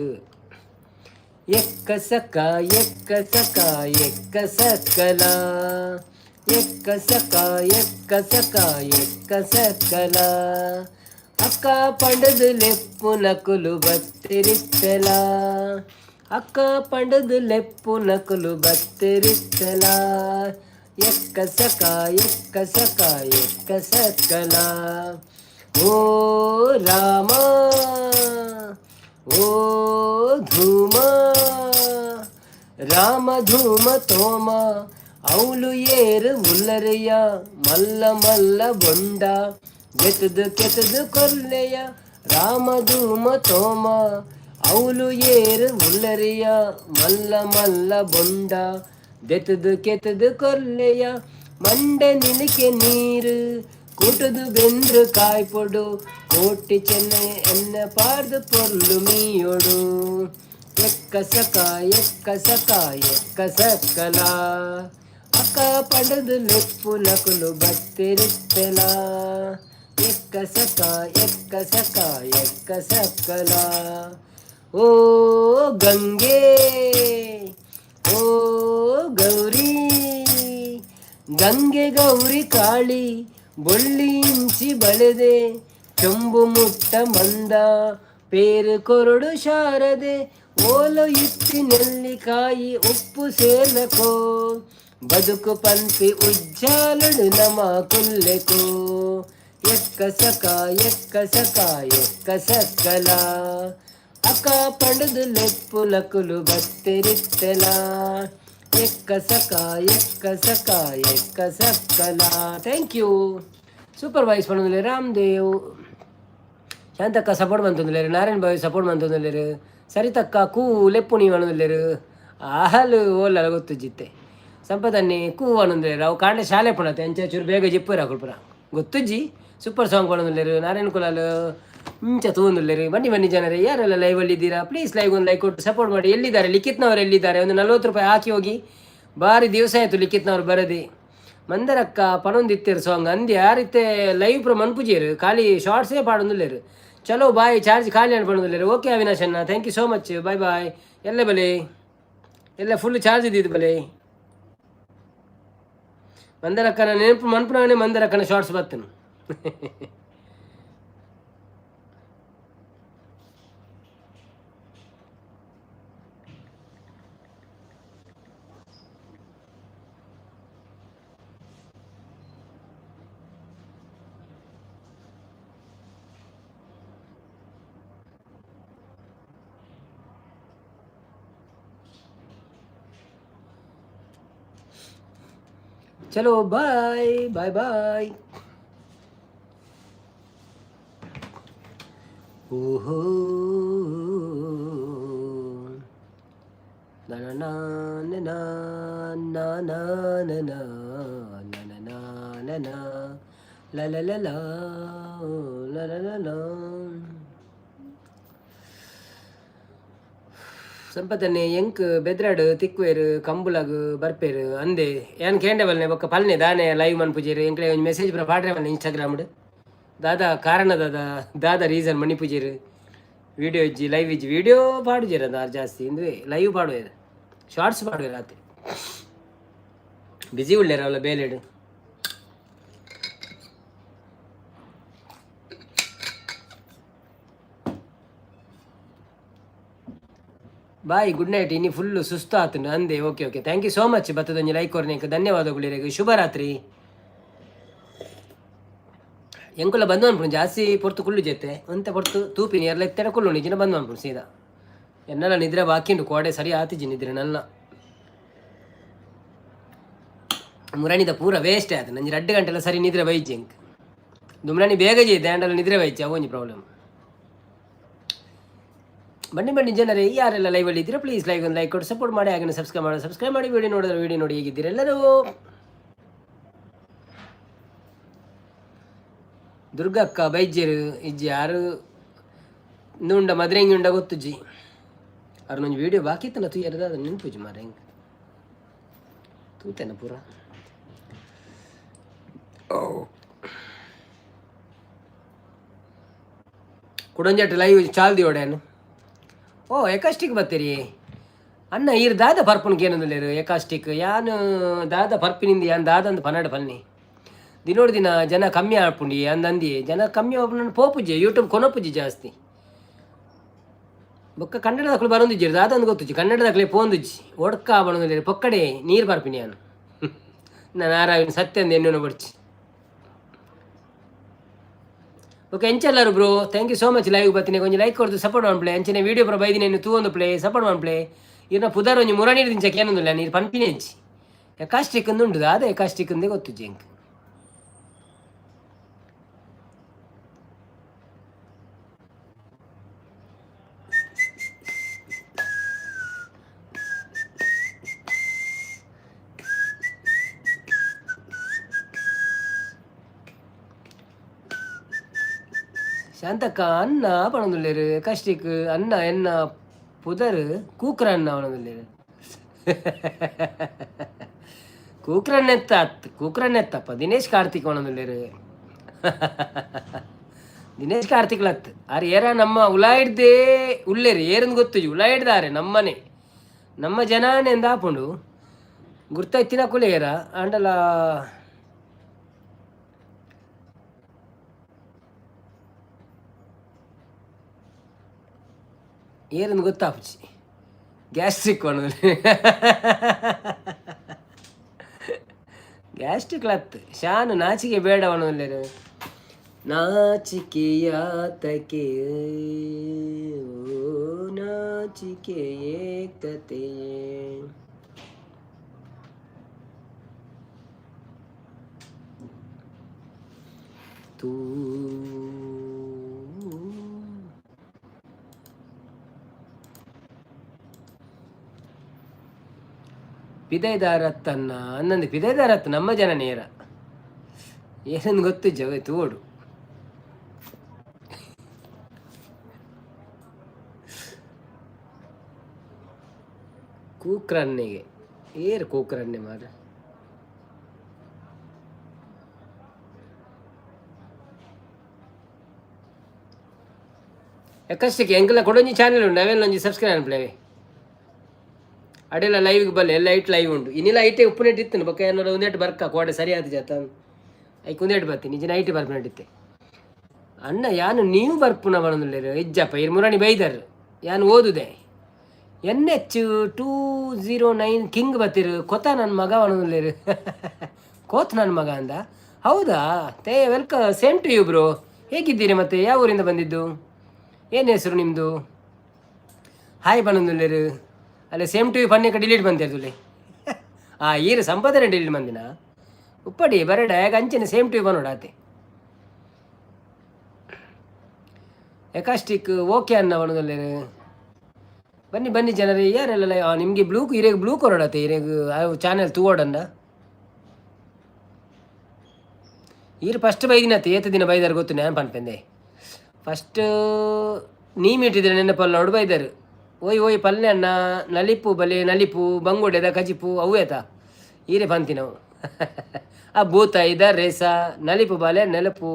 ಎಕ್ಕ ಸಕ ಎಕ್ಕ ಸಕ ಎಕ್ಕ ಸಕಲ, ಎಕ್ಕ ಸಕ ಎಕ್ಕ ಸಕ ಎಕ್ಕ ಸಕಲ, ಅಕ್ಕ ಪಂಡದು ಲೆಪ್ಪು ನಕುಲು ಬತ್ತಿರಿತ್ತಲ, ಅಕ್ಕ ಪಂಡದು ಲೆಪ್ಪು ನಕುಲು ಬತ್ತಿರಿತ್ತಲ, ಎಕ್ಕ ಸಕ ಎಕ್ಕ ಸಕ ಎಕ್ಕ ಸಕಲ. ಓ ರಾಮ ಓ ಧೂಮ, ರಾಮ ಧೂಮ ತೋಮ, ಅವಳು ಏರು ಉಲ್ಲರೆಯ ಮಲ್ಲ ಮಲ್ಲ ಬೊಂಡ ಗೆತದು ಕೆತದು ಕೊಲ್ಲೆಯ. ರಾಮ ಧೂಮ ತೋಮ, ಅವಳು ಏರು ಉಲ್ಲರೆಯ ಮಲ್ಲ ಮಲ್ಲ ಬೊಂಡ ದೆತದು ಕೆತದು ಕೊಲ್ಲೆಯ. ಮಂಡೆ ನಿಲಿಕೆ ನೀರು ಕೂಟದು ಬೆಂದ್ರು ಕಾಯ್ಪೊಡು, ಕೋಟಿ ಚೆನ್ನ ಎನ್ನ ಪಾರ್ದು ಪೊರ್ಲು ಮೀಯೊಡು. ಎಕ್ಕ ಸಕ ಎಕ್ಕ ಸಕ ಎಕ್ಕ ಸಕ್ಕಲ, ಅಕ್ಕ ಪಡದು ಲೆಪ್ಪು ನಕುಲು ಬತ್ತಿರಿತ್ತೆಲ, ಎಕ್ಕ ಸಕ ಎಕ್ಕ ಸಕ ಎಕ್ಕ ಸಕ್ಕಲ. ಓ ಗಂಗೆ ಓ ಗೌರಿ, ಗಂಗೆ ಗೌರಿ ಕಾಳಿ ಬೊಳ್ಳಿ ಇಂಚಿ ಬಳೆದೆ, ಚೊಂಬು ಮುಟ್ಟ ಮಂದ ಪೇರು ಕೊರಡು ಶಾರದೆ, ಓಲು ಇತ್ತಿ ನೆಲ್ಲಿಕಾಯಿ ಉಪ್ಪು ಸೇರ್ಲಕೋ, ಬದುಕು ಪನ್ಪಿ ಉಜ್ಜಾಲುಡು ನಮ ಕುಲ್ಲೆಕೋ. ಎಕ್ಕ ಸಕ ಎಕ್ಕ ಸಕ ಎಕ್ಕ ಸಕ್ಕಲ, ಅಕ್ಕ ಪಂಡದು ಲೆಪ್ಪು ಲಕುಲು ಬತ್ತಿರಿತ್ತೆಲ, ಎಕ್ಕ ಸಕ ಎಕ್ಕ ಸಕ ಎಕ್ಕ ಸಕ್ಕಲ. Thank you. Super voice ಪಣೊಂದುಲ್ಲೆರ್ ರಾಮದೇವ್. ಶಾಂತಕ್ಕ ಸಪೋರ್ಟ್ ಮಂತೊಂದುಲ್ಲೆರ್. ನಾರಾಯಣ್ ಬಾಯ್ ಸಪೋರ್ಟ್ ಮಂತೊಂದುಲ್ಲೆರ್. ಸರಿತಕ್ಕ ಕೂ ಲೆಪ್ಪುನಿ ಪಣೊಂದುಲ್ಲೆರ್. ಆಹಲು ಓಲಲ ಗೊತ್ತುಜ್ಜಿತ್ತೆ. ಸಂಪದನ್ನಿ ಕೂ ಪಣೊಂದುಲ್ಲೆರ್. ಅವು ಕಾಂಡೆ ಶಾಲೆ ಪುಣತೆ ಅಂಚ ಚೂರು ಬೇಗ ಜಿಪ್ಪುರ ಅಕುಲು ಗೊತ್ತುಜ್ಜಿ. ಸೂಪರ್ ಸಾಂಗ್ ಪಣೊಂದುಲ್ಲೆರ್. ನಾರಾಯಣ್ ಕುಲಾಲ್ ಇಂಚ ತೂವೊಂದುಲ್ಲೆರ್. ಬನ್ನಿ ಬನ್ನಿ ಜನರೇ, ಯಾರೆಲ್ಲ ಲೈವಲ್ಲಿ ಇದ್ದೀರಾ ಪ್ಲೀಸ್ ಲೈವ್ ಒಂದು ಲೈಕ್ ಕೊಟ್ಟು ಸಪೋರ್ಟ್ ಮಾಡಿ. ಎಲ್ಲಿದ್ದಾರೆ ಲಿಖಿತ್ನವರು? ಎಲ್ಲಿದ್ದಾರೆ? ಒಂದು 40 ರೂಪಾಯಿ ಹಾಕಿ ಹೋಗಿ. ಭಾರಿ ದಿವಸ ಆಯಿತು ಲಿಖಿತ್ನವರು ಬರದೆ. ಮಂದರಕ್ಕ ಪನೊಂದಿತ್ತೆರ್ ಸಾಂಗ್ ಅಂದ್ ಯಾರಿತ್ತೆ ಲೈವ್ ಪ್ರ ಮನ್ಪುಜೇರು, ಖಾಲಿ ಶಾರ್ಟ್ಸೇ ಪಾಡೊಂದುಲ್ಲೆರ್. ಚಲೋ ಬಾಯ್, ಚಾರ್ಜ್ ಖಾಲಿ ಅನ್ ಪನೊಂದುಲ್ಲೆರ್. ಓಕೆ ಅವಿನಾಶ್ ಅಣ್ಣ, thank you so much, bye bye. ಎಲ್ಲ ಬಲೆ ಎಲ್ಲ ಫುಲ್ ಚಾರ್ಜ್ ಇದ್ದಿದ್ದು ಬಲೆ. ಮಂದರಕ್ಕನ ನೆನಪು ಮನ್ಪುನಾನೆ ಮಂದರಕ್ಕನ ಶಾರ್ಟ್ಸ್ ಬತ್ತನು. ಚಲೋ ಬಾಯ್ ಬಾಯ್ ಬಾಯ್. ಓಹೋ ನನ. ನಾ ನಾ ನಾ ನಾ ನಾ ನಾ ನಾ ಲ ಲ ಲ ಲ ಲ ಲ ಲ. ಸಂಪತನ್ನೆ ಎಂಕ್ ಬೆದ್ರಾಡ್ ತಿಕ್ವೇರು ಕಂಬುಲಗ್ ಬರ್ಪೇರು ಅಂದೆ. ಏನ್ ಕೇಂಡೆ ಬಲ್ನೆ ಬೊಕ್ಕ ಪಲ್ನೆ ದಾನೆ ಲೈವ್ ಮನ್ಪುಜೇರು? ಎಂಕ್ಲೆ ಒಂಜಿ ಮೆಸೇಜ್ ಪೂರ ಪಾಡ್ರೆ ಬಲ್ನೆ ಇನ್ಸ್ಟಾಗ್ರಾಮ್ಡ್. ದಾದಾ ಕಾರಣ, ದಾದಾ ದಾದಾ ರೀಸನ್ ಮಣಿಪುಜೇರು? ವಿಡಿಯೋ ಇಜ್ಜಿ, ಲೈವ್ ಇಜ್ಜಿ. ವಿಡಿಯೋ ಪಾಡುಜೇರು ಅದು ಜಾಸ್ತಿ ಇಂದುವೆ. ಲೈವ್ ಪಾಡುವೇರು, ಶಾರ್ಟ್ಸ್ ಪಾಡುವೇರು ಆತೆ. ಬಿಸಿ ಉಳ್ಳೇರು ಅವಲ ಬೇಲೆಡು. Bye, good night. ಇನಿ ಫುಲ್ಲು ಸುಸ್ತು ಆತುಂಡು ಅಂದೆ. Okay okay, thank you so much. ಬತ್ತದೊಂಜಿ like ಕೊರ್ನೇಕ್ ಧನ್ಯವಾದಗಳು. ಶುಭರಾತ್ರಿ. ಎಂಕುಲ ಬಂದು ಅನ್ಪುಂಡು ಜಾಸ್ತಿ ಪೊರ್ತು ಕುಳ್ಳು ಜೊತೆ ಒಂತೆ ಪೊರ್ತು ತೂಪಿನಿ ಎರ್ಲ ಎತ್ತೆಡ ಕುಳ್ಳು ನಿಜಿನ ಬಂದು ಅನ್ಪುಂಡು ಸೀದಾ. ಎನ್ನಲ ನಿದ್ರೆ ಬಾಕಿ ಉಂಡು. ಕೋಡೆ ಸರಿ ಆತಿಜಿ ನಿದ್ರೆ ನನ್ನ. ಮುರಣಿದ ಪೂರ ವೇಸ್ಟ್ ಆಯ್ತು. ನಂಜಿ 2 ಗಂಟೆಲ್ಲ ಸರಿ ನಿದ್ರೆ ಬೈಜಿ ಎಂಕ್. ದುಮ್ರಾಣಿ ಬೇಗ ಜೈತೆ ಆಂಡಲ ನಿದ್ರೆ ಬೈಜಿ, ಅವೊಂಜಿ ಪ್ರಾಬ್ಲಮ್. ಬನ್ನಿ ಬನ್ನಿ ಜನರೇ, ಯಾರೆಲ್ಲ ಲೈವಲ್ಲಿ ಇದ್ದೀರಾ ಪ್ಲೀಸ್ ಲೈವ್ ಒಂದು ಲೈಕ್ ಕೊಟ್ಟು ಸಪೋರ್ಟ್ ಮಾಡಿ. ಹಾಗೆ ಸಬ್ಸ್ಕ್ರೈಬ್ ಮಾಡಿ, ಸಬ್ಸ್ಕ್ರೈಬ್ ಮಾಡಿ. ವಿಡಿಯೋ ನೋಡಿದ್ರೆ ವಿಡಿಯೋ ನೋಡಿ. ಹೇಗಿದ್ದೀರಾ ಎಲ್ಲರೂ? ದುರ್ಗಕ್ಕ ಬೈಜ್ಯರು ಇಜ್ಜಿ ಯಾರು ಉಂಡ ಮದ್ರೆಂಗಿ ಉಂಡ ಗೊತ್ತುಜ್ಜಿ. ಅವ್ರನ್ನೊಂದು ವಿಡಿಯೋ ಬಾಕಿ ಇತ್ತನ ತೂಯರದ, ಅದು ನೆನ್ಪುಜಿ ಮಾರ. ಹೆಂಗೆ ತೂತೇನ ಪೂರ. ಕುಡೊಂಜಟ್ ಲೈವ್ ಚಾಲ್ದಿ ಓಡೇನು. ಓ, ಎಕಾಸ್ಟಿಕ್ ಬತ್ತೀರಿ ಅಣ್ಣ. ಈರ್ ದಾದ ಪರ್ಪುನ ಕೇನೊಂದುಲ್ಲೇರು ಎಕಾಸ್ಟಿಕ್. ಯಾನ್ ದಾದ ಪರ್ಪಿನಿಂದ ಯಾನ್ ದಾದ ಅಂದ್ ಪನ್ನಡ ಪನ್ನಿ. ದಿನೋಡು ದಿನ ಜನ ಕಮ್ಮಿ ಆಪುಂಡಿ ಅಂದಂದಿ. ಜನ ಕಮ್ಮಿ ಆಪುಂಡು, ಪೋಪುಜಿ ಯೂಟ್ಯೂಬ್ ಕೊನೊಪುಜಿ ಜಾಸ್ತಿ. ಬೊಕ್ಕ ಕನ್ನಡದಕ್ಲು ಬರೊಂದಿಜ್ಜೆರ್, ದಾದ ಅಂದ್ ಗೊತ್ತುಜ್ಜಿ. ಕನ್ನಡದಕ್ಲೆ ಪೋಂದುಜ್ಜಿ. ಒಡ್ಕ ಬರೊಂದುಲ್ಲೆರ್. ಪೊಕ್ಕಡೆ ನೀರು ಬರ್ಪಿನಿ ಯಾನ್. ನಾನು ಆರಾವಿನ ಸತ್ಯ ಅಂದ್ ಎನ್ನುನ ಬೊಡ್ಚಿ. ಓಕೆ, ಎಂಚೆಲ್ಲರು bro? Thank you so much live ಬತ್ತಿನಿ. ಒಂಜಿ ಲೈಕ್ ಕೊರ್ದು ಸಪೋರ್ಟ್ ಮನ್ಪುಲೆ. ಅಂಚನೆ ವೀಡಿಯೋ ಪೂರ ಬೈದಿನ ತೂವೊಂದು ಪ್ಲೇ ಸಪೋರ್ಟ್ ಮನ್ಪುಲೆ. ಇರ್ನ ಪುದರ್ ಒಂಜಿ ಮುರಣಿಡ್ ದಿಂಚ ಕೇನೊಂದುಲ್ಲ, ನೀರು ಪನ್ಪಿನೇ ಇಜ್ಜಿ. ಎಕಾಸ್ಟಿಕ್ ಉಂಡು, ದಾದ ಎಕಾಸ್ಟಿಕ್ ಅಂದೇ ಗೊತ್ತುಜ್ಜಿ ಎಂಕ್. ಶಾಂತಕ್ಕ ಅಣ್ಣ ಪಣೊಂದುಲ್ಲೆರ್. ಎಕಾಸ್ಟಿಕ್ ಅಣ್ಣ ಎನ್ನ ಪುದರ್ ಕೂಕ್ರ ಅಣ್ಣ ಪಣೊಂದುಲ್ಲೆರ್. ಕೂಕ್ರಣ್ಣೆತ್ತ ಅತ್, ಕೂಕ್ರಣ್ಣೆತ್ತಪ್ಪ. ದಿನೇಶ್ ಕಾರ್ತಿಕ್ ಪಣೊಂದುಲ್ಲೆರ್. ದಿನೇಶ್ ಕಾರ್ತಿಕ್ ಲತ್ ಆರ್ ಏರ ನಮ್ಮ ಉಲಾಯಿಡ್ದೇ ಉಲ್ಲೇರು. ಏರಂದು ಗೊತ್ತುಜಿ, ಉಲಾಯಿಡ್ದಾರೆ. ನಮ್ಮನೆ ನಮ್ಮ ಜನಾನೆ ಎಂದಾಪುಂಡು ಗುರ್ತಾಯ್ತಿನ ಕುಲೇರ ಆಂಡಲ. ಏರಂದು ಗೊತ್ತಾಪುಜಿ. ಗ್ಯಾಸ್ಟ್ರಿಕ್ ಪಣೊಂದು, ಗ್ಯಾಸ್ಟ್ರಿಕ್ ಲತ್. ಶಾನು ನಾಚಿಕೆ ಬೇಡ ಪಣೊಂದುಲ್ಲೆರ್. ನಾಚಿಕೆ ಯಾತಕೆ, ಓ ನಾಚಿಕೆ ಏಕತೆ? ತೂ ಪಿದೈದಾರತ್ತನ್ನ ಅನ್ನಂದು ಪಿದೈದಾರತ್ ನಮ್ಮ ಜನ ನೇರ. ಏನಂದು ಗೊತ್ತಿಜ್ಜ ತೂವೊಡು. ಕೂಕ್ರನ್ನೆಗೆ ಏರ್ ಕೂಕ್ರನ್ನೆ ಮಾರ. ಎಕ್ಕಷ್ಟಕ್ಕೆ ಎಂಕಲ ಕೊಡೊಂಜಿ ಚಾನೆಲ್ ಉಂಡು, ಅವೆಲ್ಲ ಒಂಜಿ ಸಬ್ಸ್ಕ್ರೈಬ್ ಅನ್ಪ್ಲೇವೆ. ಅಡೆಲ್ಲ ಲೈವ್ಗೆ ಬಲ್ಲೆ, ಎಲ್ಲ ಐಟ್ ಲೈವ್ ಉಂಡು. ಇನ್ನಿಲ್ಲ ಐಟೆ ಉಪ್ಪುನೆಟ್ ಇತ್ತು. ಬೊಕ್ಕ ಏನಾರ ಒಂದೇಟು ಬರ್ಕ ಕೋಡೆ ಸರಿ ಆದ ಜಾತ ಐಕ್ ಒಂದೇಟು ಬರ್ತೀನಿ. ನಿಜ ನೈಟ್ ಬರ್ಪಿನಟ್ಟಿತ್ತೆ ಅಣ್ಣ. ಯಾನು ನೀವು ಬರ್ಪುನ ಬರೊಂದುಲ್ಲೆರ್ ಇಜ್ಜಪ್ಪ. ಇರ್ ಮುರಾಣಿ ಬೈದರ್, ಯಾನು ಓದುದೆ. NH 209 king ಬತ್ತಿರು. ಕೊತ ನನ್ನ ಮಗ ಬರೊಂದುಲ್ಲೆರ್. ಕೋತ್ ನನ್ನ ಮಗ ಅಂದ, ಹೌದಾ? ತೇ welcome, same to you bro. ಹೇಗಿದ್ದೀರಿ ಮತ್ತೆ? ಯಾವ ಊರಿಂದ ಬಂದಿದ್ದು? ಏನು ಹೆಸರು ನಿಮ್ಮದು? ಹಾಯ್ ಬನ್ನೊಂದುಲ್ಲೆರ್. ಅಲ್ಲ, ಸೇಮ್ ಟು you ಪನ್ನಿಕ ಡಿಲೀಟ್ ಬಂದಿರ್ತುಲೆ. ಆ ಈರು ಸಂಪಾದನೆ ಡಿಲೀಟ್ ಬಂದಿನ ಉಪ್ಪಡಿ ಬರಡ ಅಂಚನೆ ಸೇಮ್ ಟು you ಬನ್ನೋಡ ಆತೆ. ಎಕಾಸ್ಟಿಕ್ ಓಕೆ ಅನ್ನ ಬನ್ನೊಂದುಲ್ಲೆರ್. ಬನ್ನಿ ಬನ್ನಿ ಜನರೇ, ಯಾರೆಲ್ಲ ನಿಮಗೆ ಬ್ಲೂ ಇರೆಗ್ ಬ್ಲೂ ಕೊರಡತ್ತೆ ಇರೆಗ್ ಚಾನೆಲ್ ತೂವಡಂಡ. ಈರು ಫಸ್ಟ್ ಬೈದಿನತ್ತೆ, ಏತ ದಿನ ಬೈದಾರ ಗೊತ್ತು ನಾನು ಪನ್ಪೆಂದೆ. ಫಸ್ಟ್ ನೀ ಮೀಟಿದ್ರೆ ನೆನ್ನ ಪಲ್ಲೋಡು ಬೈದಾರು. ಓಯ್ ಓಯ್ ಪಲ್ಲೆ ಅಣ್ಣ ನಲಿಪು ಬಲೆ ನಲಿಪು ಬಂಗುಡೆದ ಕಜಿಪು ಅವು ಏತ ಈರೆ ಪಂತಿನವು. ಆ ಭೂತ ಇದ ರೇಸ ನಲಿಪು ಬಲೆ ನೆಲಪು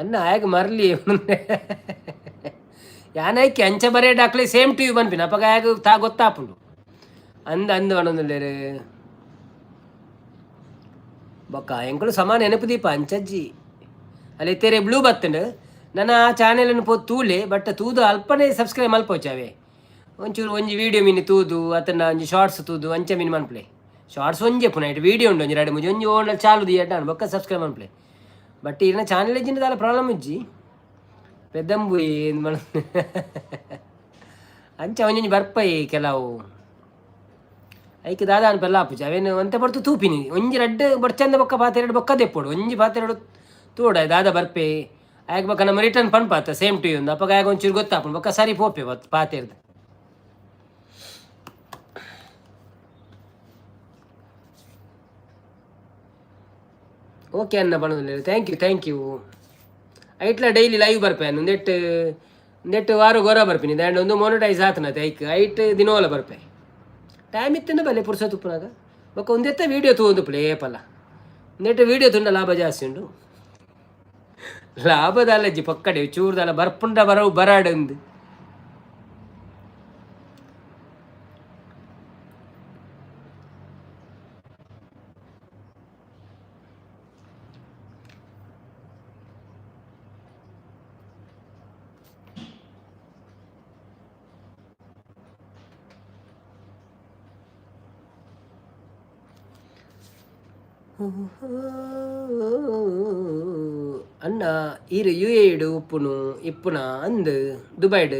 ಅನ್ನ ಆಯಗ್ ಮರ್ಲಿ. ಯಾನೈಕೆ ಅಂಚ ಬರೇ ಡಾಕ್ಲೆ ಸೇಮ್ ಟು you ಪನ್ಪಿನ ಅಪಗ ಆಯಗ್ ತಾ ಗೊತ್ತಾಪುಂಡು. ಅಂದ ಅಂದ ಪನೊಂದುಲ್ಲೆರ್. ಬೊಕ್ಕ ಎಂಕುಲು ಸಮಾನ ನೆನಪು ದೀಪ ಅಂಚಜ್ಜಿ ಅಲ್ಲಿ ತೆರೆ ಬ್ಲೂ ಬತ್ತಂಡು. ನನ್ನ ಆ ಚಾನೆಲನ್ನು ಪೋ ತೂಲೆ, ಬಟ್ ತೂದು ಅಲ್ಪನೇ ಸಬ್ಸ್ಕ್ರೈಬ್ ಮಲ್ಪೊಚಾವೆ. ಒಂಚೂರು ಒಂಜಿ ವೀಡಿಯೋ ಮಿನಿ ತೂದು ಅತ್ತಂಡ ಒಂಜಿ ಶಾರ್ಟ್ಸ್ ತೂದು ಅಂಚ ಮಿನಿ ಮನ್ಪ್ಲೆ. ಶಾರ್ಟ್ಸ್ ಒಂಜೆ ಪುನ ಇಟ್ಟು ವೀಡಿಯೋ ಉಂಡು ಒಂಜಿ ಎರಡು ಮೂಜಿ ಒಂಜಿ ಓಂಡ ಚಾಲು ದಿಯಡ್ಡ ಬೊಕ್ಕ ಸಬ್ಸ್ಕ್ರೈಬ್ ಮನ್ಪ್ಲೆ. ಬಟ್ ಇರ್ನ ಚಾನೆಲ್ ಇಜ್ಜಿಂಡ ದಾಲ ಪ್ರಾಬ್ಲಮ್ ಇಜ್ಜಿ. ಪೆದ್ದಂಬು ಮಣ ಅಂಚ ಒಂಜೊಂಜಿ ಬರ್ಪೈ ಕೆಲವು ಐಕ್ ದಾದ ಅನ್ಪೆಲ್ಲ ಆಪುಜಿ. ಅವೇನು ಒಂತೆ ಪೊರ್ತು ತೂಪಿನಿ ಒಂಜಿ ರಡ್ಡ್ ಬೊಡ್ಚಂದ ಬೊಕ್ಕ ಪಾತೆರಡು ಬೊಕ್ಕ ದೆಪ್ಪೊಡು ಒಂಜಿ ಪಾತೆರಡು ತೂಡ ದಾದ ಬರ್ಪೆ ಆಯಗ್ ಬೊಕ್ಕ ನಮ್ಮ ರಿಟರ್ನ್ ಪನ್ಪಾತ ಸೇಮ್ ಟು you. ಅಪಗ ಆಯಗ್ ಒಂಚೂರು ಗೊತ್ತಾಪುಂಡು, ಬೊಕ್ಕ ಸರಿ ಪೋಪೆ ಪಾತೆರ್ದು. ಓಕೆ ಅನ್ನ ಪನೊಂದುಲ್ಲೆರ್, thank you thank you. ಐಟ್ಲ ಡೈಲಿ ಲೈವ್ ಬರ್ಪೆ ಒಂದೆಟ್ ಒಂದೆಟ್ ವಾರ ಗೊರ ಬರ್ಪಿನಿ. ದಾಂಡ ಒಂದು ಮೊನಟೈಸ್ ಆತನತೆ ಐಕ್ ಐಟ್ ದಿನೋಲ ಬರ್ಪೆ. ಟೈಮ್ ಇತ್ತಂಡ ಬಲ್ಲೆ ಪುರ್ಸೊತ್ತು ಉಪ್ಪುನಗ. ಬೊಕ್ಕ ಒಂದೆತ್ತ ವೀಡಿಯೋ ತೂವೊಂದು ಏಪಲ ಒಂದೆಟ್ಟ ವೀಡಿಯೋ ತುಂಡ ಲಾಭ ಜಾಸ್ತಿ ಉಂಡು. ಲಾಭದ ಅಲ್ಲಜ್ಜಿ ಪಕ್ಕಡೆ ಚೂರ್ದಲ್ಲ ಬರ್ಪುಂಡ ಬರವು ಬರಾಡುಂದು. ಅಣ್ಣ ಈರು ಯು ಎ ಇಡು ಉಪ್ಪುನು ಇಪ್ಪುನ ಅಂದ್ ದುಬೈಡ್.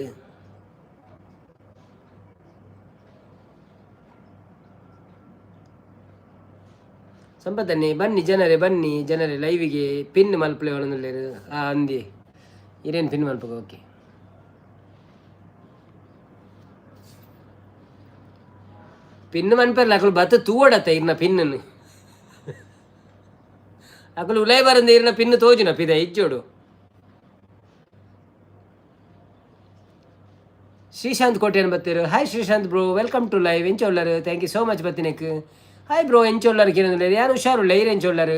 ಸಂಪತ್ತನ್ನೇ ಬನ್ನಿ ಜನರೇ, ಬನ್ನಿ ಜನರೇ ಲೈವಿಗೆ. ಪಿನ್ ಮಲ್ಪಲೆ ಒಳನುಲ್ಲೆರ್. ಆ ಅಂದಿ ಇರೇನು ಪಿನ್ ಮಲ್ಪಗ. ಓಕೆ ಪಿನ್ ಮನ್ಪೆರ್ಲ ಅಕುಲು ಬತ್ತ ತೂವಡತ್ತ ಇರ್ನ ಪಿನ್ನನ್ನು. ಅಕುಲು ಉಲೈ ಬರಂದ ಇರ್ನ ಪಿನ್ ತೋಜುನ ಪಿದ ಇಜ್ಜೋಡು. ಶ್ರೀಶಾಂತ್ ಕೋಟೆನ್ ಬತ್ತೀರು. Hi Srishanth bro, welcome to live. ಎಂಚ ಉಲ್ಲರ್? Thank you so much ಬತ್ತಿನೆಕ್. Hi bro, ಎಂಚ ಉಲ್ಲರ್ ಕೇನೊಂದುಲ್ಲೆರ್. ಯಾನ್ ಹುಷಾರುಳ್ಳೆ, ಈರ್ ಎಂಚ ಉಲ್ಲರ್?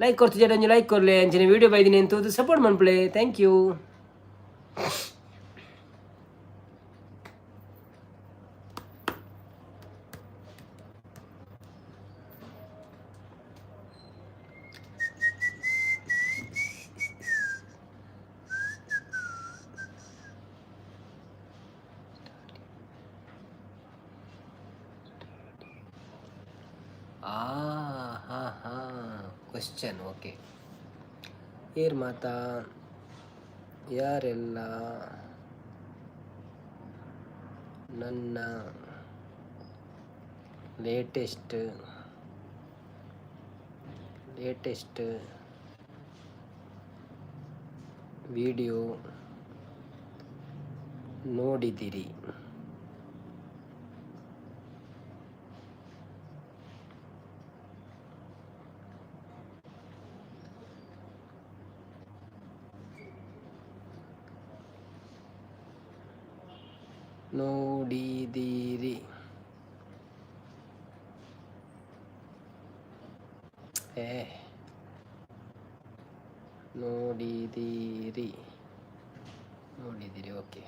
ಲೈಕ್ ಕೊರ್ತು ಒಂಜಿ ಲೈಕ್ ಕೊರ್ಲೆ. ಅಂಚಿನ ವೀಡಿಯೋ ಬೈದಿನಿ ತೂದು ಸಪೋರ್ಟ್ ಮನ್ಪುಲೆ. Thank you. ಆ ಹಾಂ ಹಾಂ ಕ್ವಶನ್ ಓಕೆ. ಏರ್ ಮಾತಾ ಯಾರೆಲ್ಲ ನನ್ನ ಲೇಟೆಸ್ಟ್ ಲೇಟೆಸ್ಟ್ ವಿಡಿಯೋ ನೋಡಿದಿರಿ? ನೋಡಿದಿರಿ? ಏ ನೋಡಿದಿರಿ ನೋಡಿದಿರಿ. ಓಕೆ.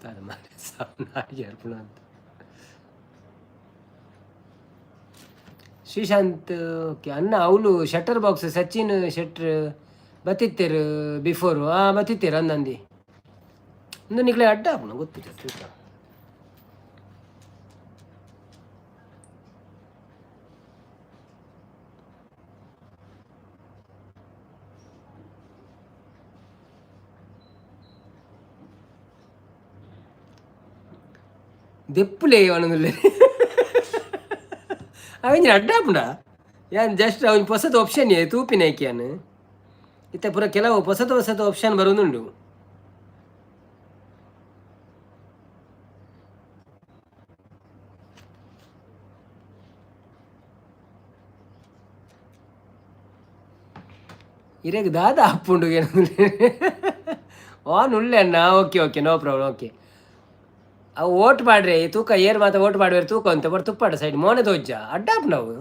ದಾದ ಮಾರೆ ನಾಡಿಗೆ ಅರ್ಪಣ ಅಂತ. ಶ್ರೀಶಾಂತ್ ಓಕೆ ಅಣ್ಣ. ಅವಳು ಶಟರ್ ಬಾಕ್ಸ್ ಸಚಿನ್ ಶೆಟ್ರ್ ಬತ್ತಿತ್ತೇರು ಬಿಫೋರು. ಆ ಬತ್ತಿತ್ತೇರು ಅಂದಂದಿ ಇಂದು ನಿಕ್ಲೆ ಅಡ್ಡ ಆಪುಂಡು ಗೊತ್ತಿಲ್ಲ ತೂಕ. ದೆಪ್ಪುಲೆ ಅವನೊಂದುಲ್ಲೆ ಅವೆಂಜಿನ ಅಡ್ಡ ಆಪುಂಡ. ಯಾನ್ ಜಸ್ಟ್ ಅವನ್ ಪೊಸತ್ ಆಪ್ಷನ್ ತೂಪಿನ ಯಾನ್ ಇತ್ತೆ ಪೂರ ಕೆಲವು ಪೊಸತ್ ಹೊಸತ್ ಆಪ್ಷನ್ ಬರೋದುಂಡು. ಇರೆಗ್ ದಾದ ಆಪುಂಡು ಆನ್ ಉಲ್ಲೆ ಅಣ್ಣ. Okay okay, no problem. Okay, ಅವು ಓಟ್ ಪಾಡ್ರೆ ತೂಕ ಏರ್ ಮಾತ ಓಟ್ ಪಾಡ್ವೇರು ತೂಕ ಅಂತ ಬರ್ ತುಪ್ಪಾಡ ಸೈಡ್ ಮೋನೆ ತೋಜ್ಜ ಅಡ್ಡ ಆಪುಂಡು ಅವು.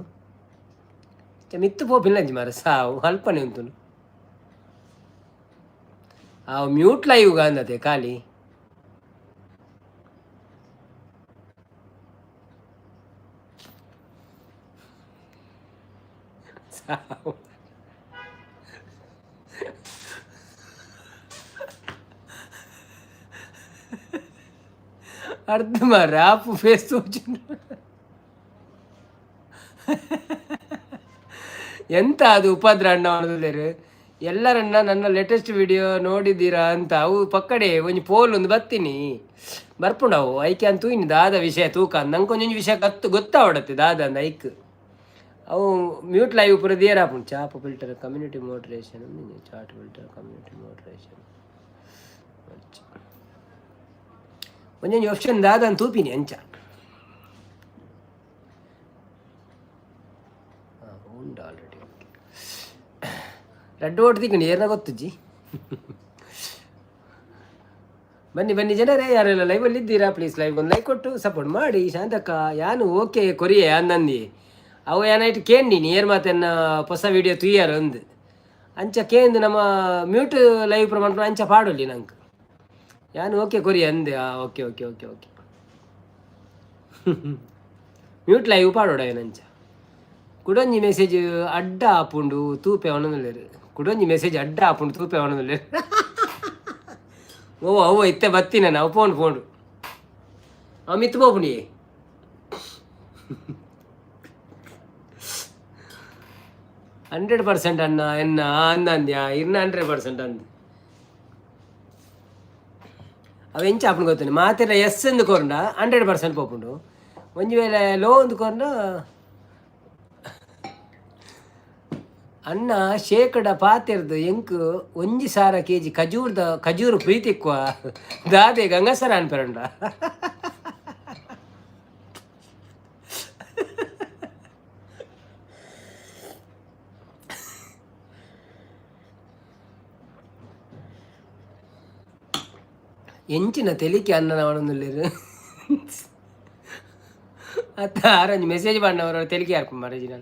ಮಿತ್ತು ಪೋಪಿಲ್ಲಂಜಿ ಮಾರ ಸಾವು ಅಲ್ಪನೆ ಉಂಟು. ಅವು ಮ್ಯೂಟ್ ಲೈವ್ ಅಂದತೆ ಖಾಲಿ. ಸಾವು ಅರ್ಧ ಮಾರ ಆಪು ಫೇಸ್ ತೋಜುಂಡು. ಎಂತ ಅದು ಉಪದ್ರ ಅಣ್ಣ ಅನ್ನೋದಿಲ್ಲೇರು ಎಲ್ಲರನ್ನ. ನನ್ನ ಲೇಟೆಸ್ಟ್ ವಿಡಿಯೋ ನೋಡಿದ್ದೀರಾ ಅಂತ ಅವು ಪಕ್ಕಡೆ ಒಂಜಿ ಪೋಲ್ ಒಂದು ಬತ್ತೀನಿ ಬರ್ಪುಂಡು ಅವು. ಐಕೆ ಅಂತ ತೂಯಿನಿ ದಾದ ವಿಷಯ ತೂಕ ನಂಗೆ ಒಂಜೊಂಜಿ ವಿಷಯ ಕತ್ತು ಗೊತ್ತಾವಡತ್ತೆ ದಾದ ಅಂದ. ಐಕ್ ಅವು ಮ್ಯೂಟ್ ಲೈವ್ ಪೂರ ದಿಯರ್ ಆಪುಂಡು. Chat filter community moderation, chat filter community moderation, ಒಂಜೊಂಜಿ ಆಪ್ಷನ್ ದಾದ ಅಂತ ತೂಪಿನಿ ಅಂಚ. ಉಂಡು ಆಲ್ರೆಡಿ. ಓಕೆ, ರಡ್ಡು ಓಟ್ ತಿಕ್ಕಂಡು ಏರ್ನ ಗೊತ್ತುಜ್ಜಿ. ಬನ್ನಿ ಬನ್ನಿ ಜನರೇ, ಯಾರೆಲ್ಲ ಲೈವಲ್ಲಿ ಇದ್ದೀರಾ ಪ್ಲೀಸ್ ಲೈವ್ ಒಂದು ಲೈಕ್ ಕೊಟ್ಟು ಸಪೋರ್ಟ್ ಮಾಡಿ. ಶಾಂತಕ್ಕ ಯಾನು ಓಕೆ ಕೊರಿಯೆ ಅಂದಂದಿ. ಅವು ಏನಾಯ್ತು ಕೇಂದಿನಿ ಏರ್ ಮಾತೆನ್ನ ಹೊಸ ವಿಡಿಯೋ ತುಯ್ಯಾರ ಅಂದು ಅಂಚ ಕೇಂದು. ನಮ್ಮ ಮ್ಯೂಟ್ ಲೈವ್ ಪ್ರಮಾಣ ಅಂಚ ಪಾಡೊಲಿ ನಂಗೆ. ಯಾನು ಓಕೆ ಕೊರಿ ಅಂದೆ. Okay okay okay okay, mute live ಪಾಡೋಡ ಏನಂಚ. ಕುಡೊಂಜಿ ಮೆಸೇಜ್ ಅಡ್ಡ ಆಪುಂಡು ತೂಪೆ ಅವನೊಂದುಲ್ಲೆರ್. ಕುಡೊಂಜಿ ಮೆಸೇಜ್ ಅಡ್ಡ ಆಪುಂಡು ತೂಪೆ ಅವನೊಂದುಲ್ಲೆರ್. ಓ ಅವು ಇತ್ತೆ ಬತ್ತಿ ನಾನು. ಅವು ಫೋನ್ ಫೋನ್ ಅವು ಮಿತ್ತು ಪೋಪುಂಡಿ. 100% ಅಣ್ಣ ಎನ್ನ ಅಂದ ಅಂದ್ಯಾ ಇರ್ನ 100% ಅಂದ್. ಅವು ಎಂಚ ಆಪುಂಡು ಗೊತ್ತುಂಡು ಮಾತೆರ ಎಸ್ ಎಂದು ಕೊರ್ಂಡ 100% ಪೋಪುಂಡು. ಒಂಜಿ ವೇಳೆ ಲೋ ಒಂದು ಕೊರ್ಂಡ. ಅಣ್ಣ ಶೇಕಡ ಪಾತೆರ್ದು ಎಂಕ್ 1000 ಕೆಜಿ ಖಜೂರ್ದ ಖಜೂರು ಪ್ರೀತಿಕ್ವ ದಾದೆ ಗಂಗಸರ ಅನ್ಪರಂಡ. ಎಂಚಿನ ತೆಲಿಕೆ ಅನ್ನ ಅವನೊಂದುಲ್ಲೆರ್ ಅತ್ತ ಆರಂಜಿ ಮೆಸೇಜ್ ಮಾಡವರು ತೆಲಿಕೆ ಹಾಕು ಮರಜಿನ.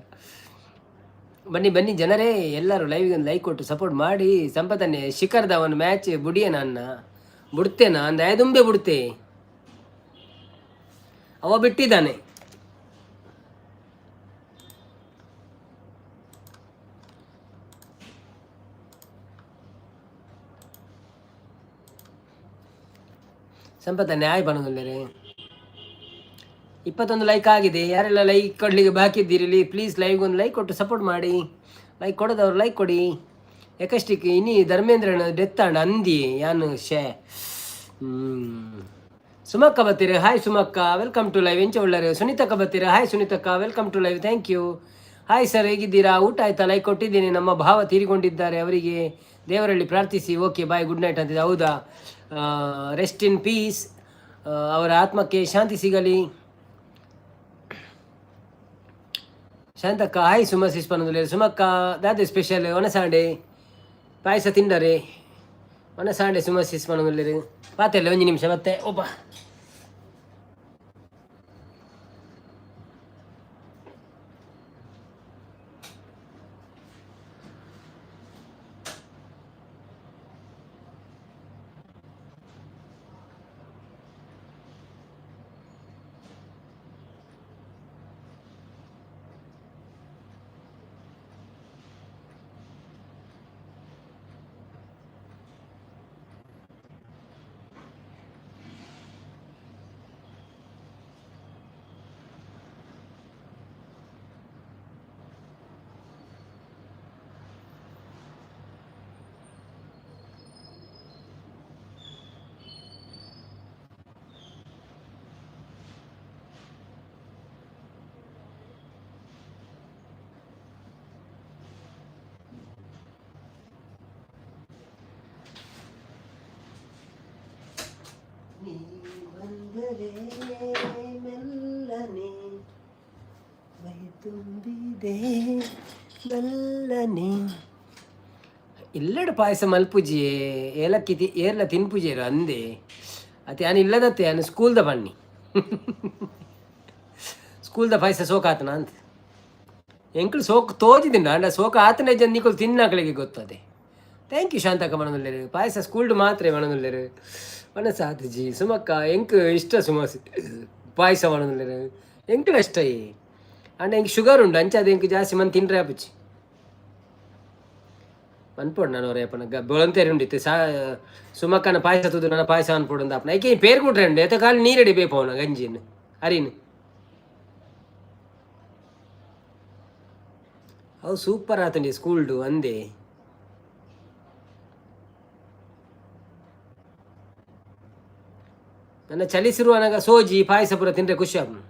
ಬನ್ನಿ ಬನ್ನಿ ಜನರೇ, ಎಲ್ಲರೂ ಲೈವ್ಗೆ ಒಂದು ಲೈಕ್ ಕೊಟ್ಟು ಸಪೋರ್ಟ್ ಮಾಡಿ. ಸಂಪತನ್ನೇ ಶಿಖರ್ದ ಒಂದು ಮ್ಯಾಚ್ ಬುಡಿಯನ ಅನ್ನ ಬಿಡ್ತೇನ ಅಂದ ದುಂಬೆ ಬಿಡ್ತೆ ಅವ ಬಿಟ್ಟಿದ್ದಾನೆ. ಸಂಪತ್ತ ನ್ಯಾಯ ಬನ್ನೋದಿಲ್ಲರೇ. 21 ಲೈಕ್ ಆಗಿದೆ. ಯಾರೆಲ್ಲ ಲೈಕ್ ಕೊಡಲಿಕ್ಕೆ ಬಾಕಿ ಇದ್ದೀರಿ ಪ್ಲೀಸ್ ಲೈವ್ ಒಂದು ಲೈಕ್ ಕೊಟ್ಟು ಸಪೋರ್ಟ್ ಮಾಡಿ. ಲೈಕ್ ಕೊಡೋದವ್ರು ಲೈಕ್ ಕೊಡಿ. ಯಾಕಷ್ಟಿಕ್ ಇನಿ ಧರ್ಮೇಂದ್ರನ ಡೆತ್ ಆಂಡ ಅಂದಿ ಯಾನು ಶೇ. ಸುಮಕ್ಕ ಬತ್ತೀರಿ. ಹಾಯ್ ಸುಮಕ್ಕ, welcome to live. ಎಂಚ ಉಳ್ಳಾರೆ? ಸುನೀತಕ್ಕ ಬತ್ತೀರಿ. ಹಾಯ್ ಸುನೀತಕ್ಕ, welcome to live, thank you. Hi sir, ಹೇಗಿದ್ದೀರಾ? ಊಟ ಆಯ್ತಾ? ಲೈಕ್ ಕೊಟ್ಟಿದ್ದೀನಿ. ನಮ್ಮ ಭಾವ ತೀರಿಕೊಂಡಿದ್ದಾರೆ, ಅವರಿಗೆ ದೇವರಲ್ಲಿ ಪ್ರಾರ್ಥಿಸಿ. ಓಕೆ ಬಾಯ್, ಗುಡ್ ನೈಟ್ ಅಂತಿದೆ. ಹೌದಾ? ರೆಸ್ಟ್ ಇನ್ ಪೀಸ್, ಅವರ ಆತ್ಮಕ್ಕೆ ಶಾಂತಿ ಸಿಗಲಿ. ಶಾಂತಕ್ಕ ಹಾಯ್. ಸುಮ ಸಿಸ್ ಪನ್ನೊಂದುಲ್ಲೆರ್. ಸುಮಕ್ಕ ದಾದೆ ಸ್ಪೆಷಲ್ ಒಣಸಾಂಡೆ? ಪಾಯಸ ತಿಂಡರೆ ಒಣಸಾಂಡೆ? ಸುಮ ಸಿಸ್ ಪನ್ನೊಂದುಲ್ಲೆರ್. ಪಾತೆಲ್ಲ ಒಂಜಿ ನಿಮಿಷ ಮತ್ತೆ ಒಬ್ಬ. ತುಂಬಿದೆ ನಲ್ಲನೆ. ಇಲ್ಲಡ ಪಾಯಸ ಮಲ್ಪುಜಿ, ಏಲಕ್ಕಿ ತಿ ಏರ್ಲ ತಿನ್ಪುಜೇರು ಅಂದೆ. ಅತ್ತೆ ಯಾನ್ ಇಲ್ಲದತ್ತೆ, ಯಾನ್ ಸ್ಕೂಲ್ದ ಬನ್ನಿ, ಸ್ಕೂಲ್ದ ಪಾಯಸ ಸೋಕಾತನ ಅಂತ. ಎಂಕುಲು ಸೋಕ್ ತೋಜಿದಿನ ಅಂಡ ಸೋಕ ಆತನೇ ಜನ ನಿಕುಲು ತಿನ್ನಾಕಳಿಗೆ ಗೊತ್ತದೆ. Thank you Shantakka ಮನದುಲ್ಲೇರು. ಪಾಯಸ ಸ್ಕೂಲ್ಡ್ ಮಾತ್ರ ಮನದುಲ್ಲೇರು. ಮನಸ್ಸಾತಜಿ ಸುಮಕ್ಕ, ಎಂಕ್ ಇಷ್ಟ ಸುಮಸ್ ಪಾಯಸ ಮನದುಲ್ಲೇರು. ಎಂಕ್ಲ ಇಷ್ಟ ಈ ಅಂಡ ಎಂಕ್ ಶುಗರ್ ಉಂಡು, ಅಂಚ ಅದು ಎಂಕ್ ಜಾಸ್ತಿ ಮನ್ ತಿನ್ರೆ ಆಪುಜಿ. ಮನ್ಪೊಡು ನಾನು ಅವರೇ ಬೊಳಂತೇರಿ ಉಂಡಿತ್ತು ಸಾ ಸುಮಕ್ಕನ ಪಾಯಸ ತೂದು ನನ್ನ ಪಾಯಸ ಅನ್ಪೊಡು ಅಂದ ಅಪ್ಪನ. ಐಕೆ ಪೇರು ಕೊಟ್ರೆ ಉಂಡು ಎತ್ತ ಕಾಲಿ ನೀರಡಿ ಬೇಪವನ ಗಂಜಿನ ಅರಿನ್. ಅವು ಸೂಪರ್ ಆತಂಡಿ ಸ್ಕೂಲ್ಡು ಅಂದೆ. ನನ್ನ ಚಲಿಸಿರುವನಾಗ ಸೋಜಿ ಪಾಯಸ ಪೂರ ತಿಂದ್ರೆ ಖುಷಿ ಆಪುಂಡು.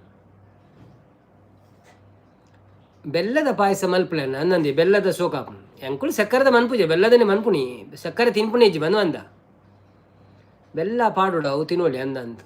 ಬೆಲ್ಲದ ಪಾಯಸ ಮಲ್ಪುಲೆ ಅಂದಂದಿ, ಬೆಲ್ಲದ ಸೋಕ ಆಪುಂಡು. ಎಂಕುಲು ಸಕ್ಕರೆದ ಮನ್ಪುಜೆ, ಬೆಲ್ಲದನೆ ಮನ್ಪುನಿ. ಸಕ್ಕರೆ ತಿನ್ಪುನಿ ಇಜ್ಜಿ ಬಂದು ಅಂದ. ಬೆಲ್ಲ ಪಾಡುಡ ಅವು ತಿನ್ನೋಲಿ ಅಂದಂತ.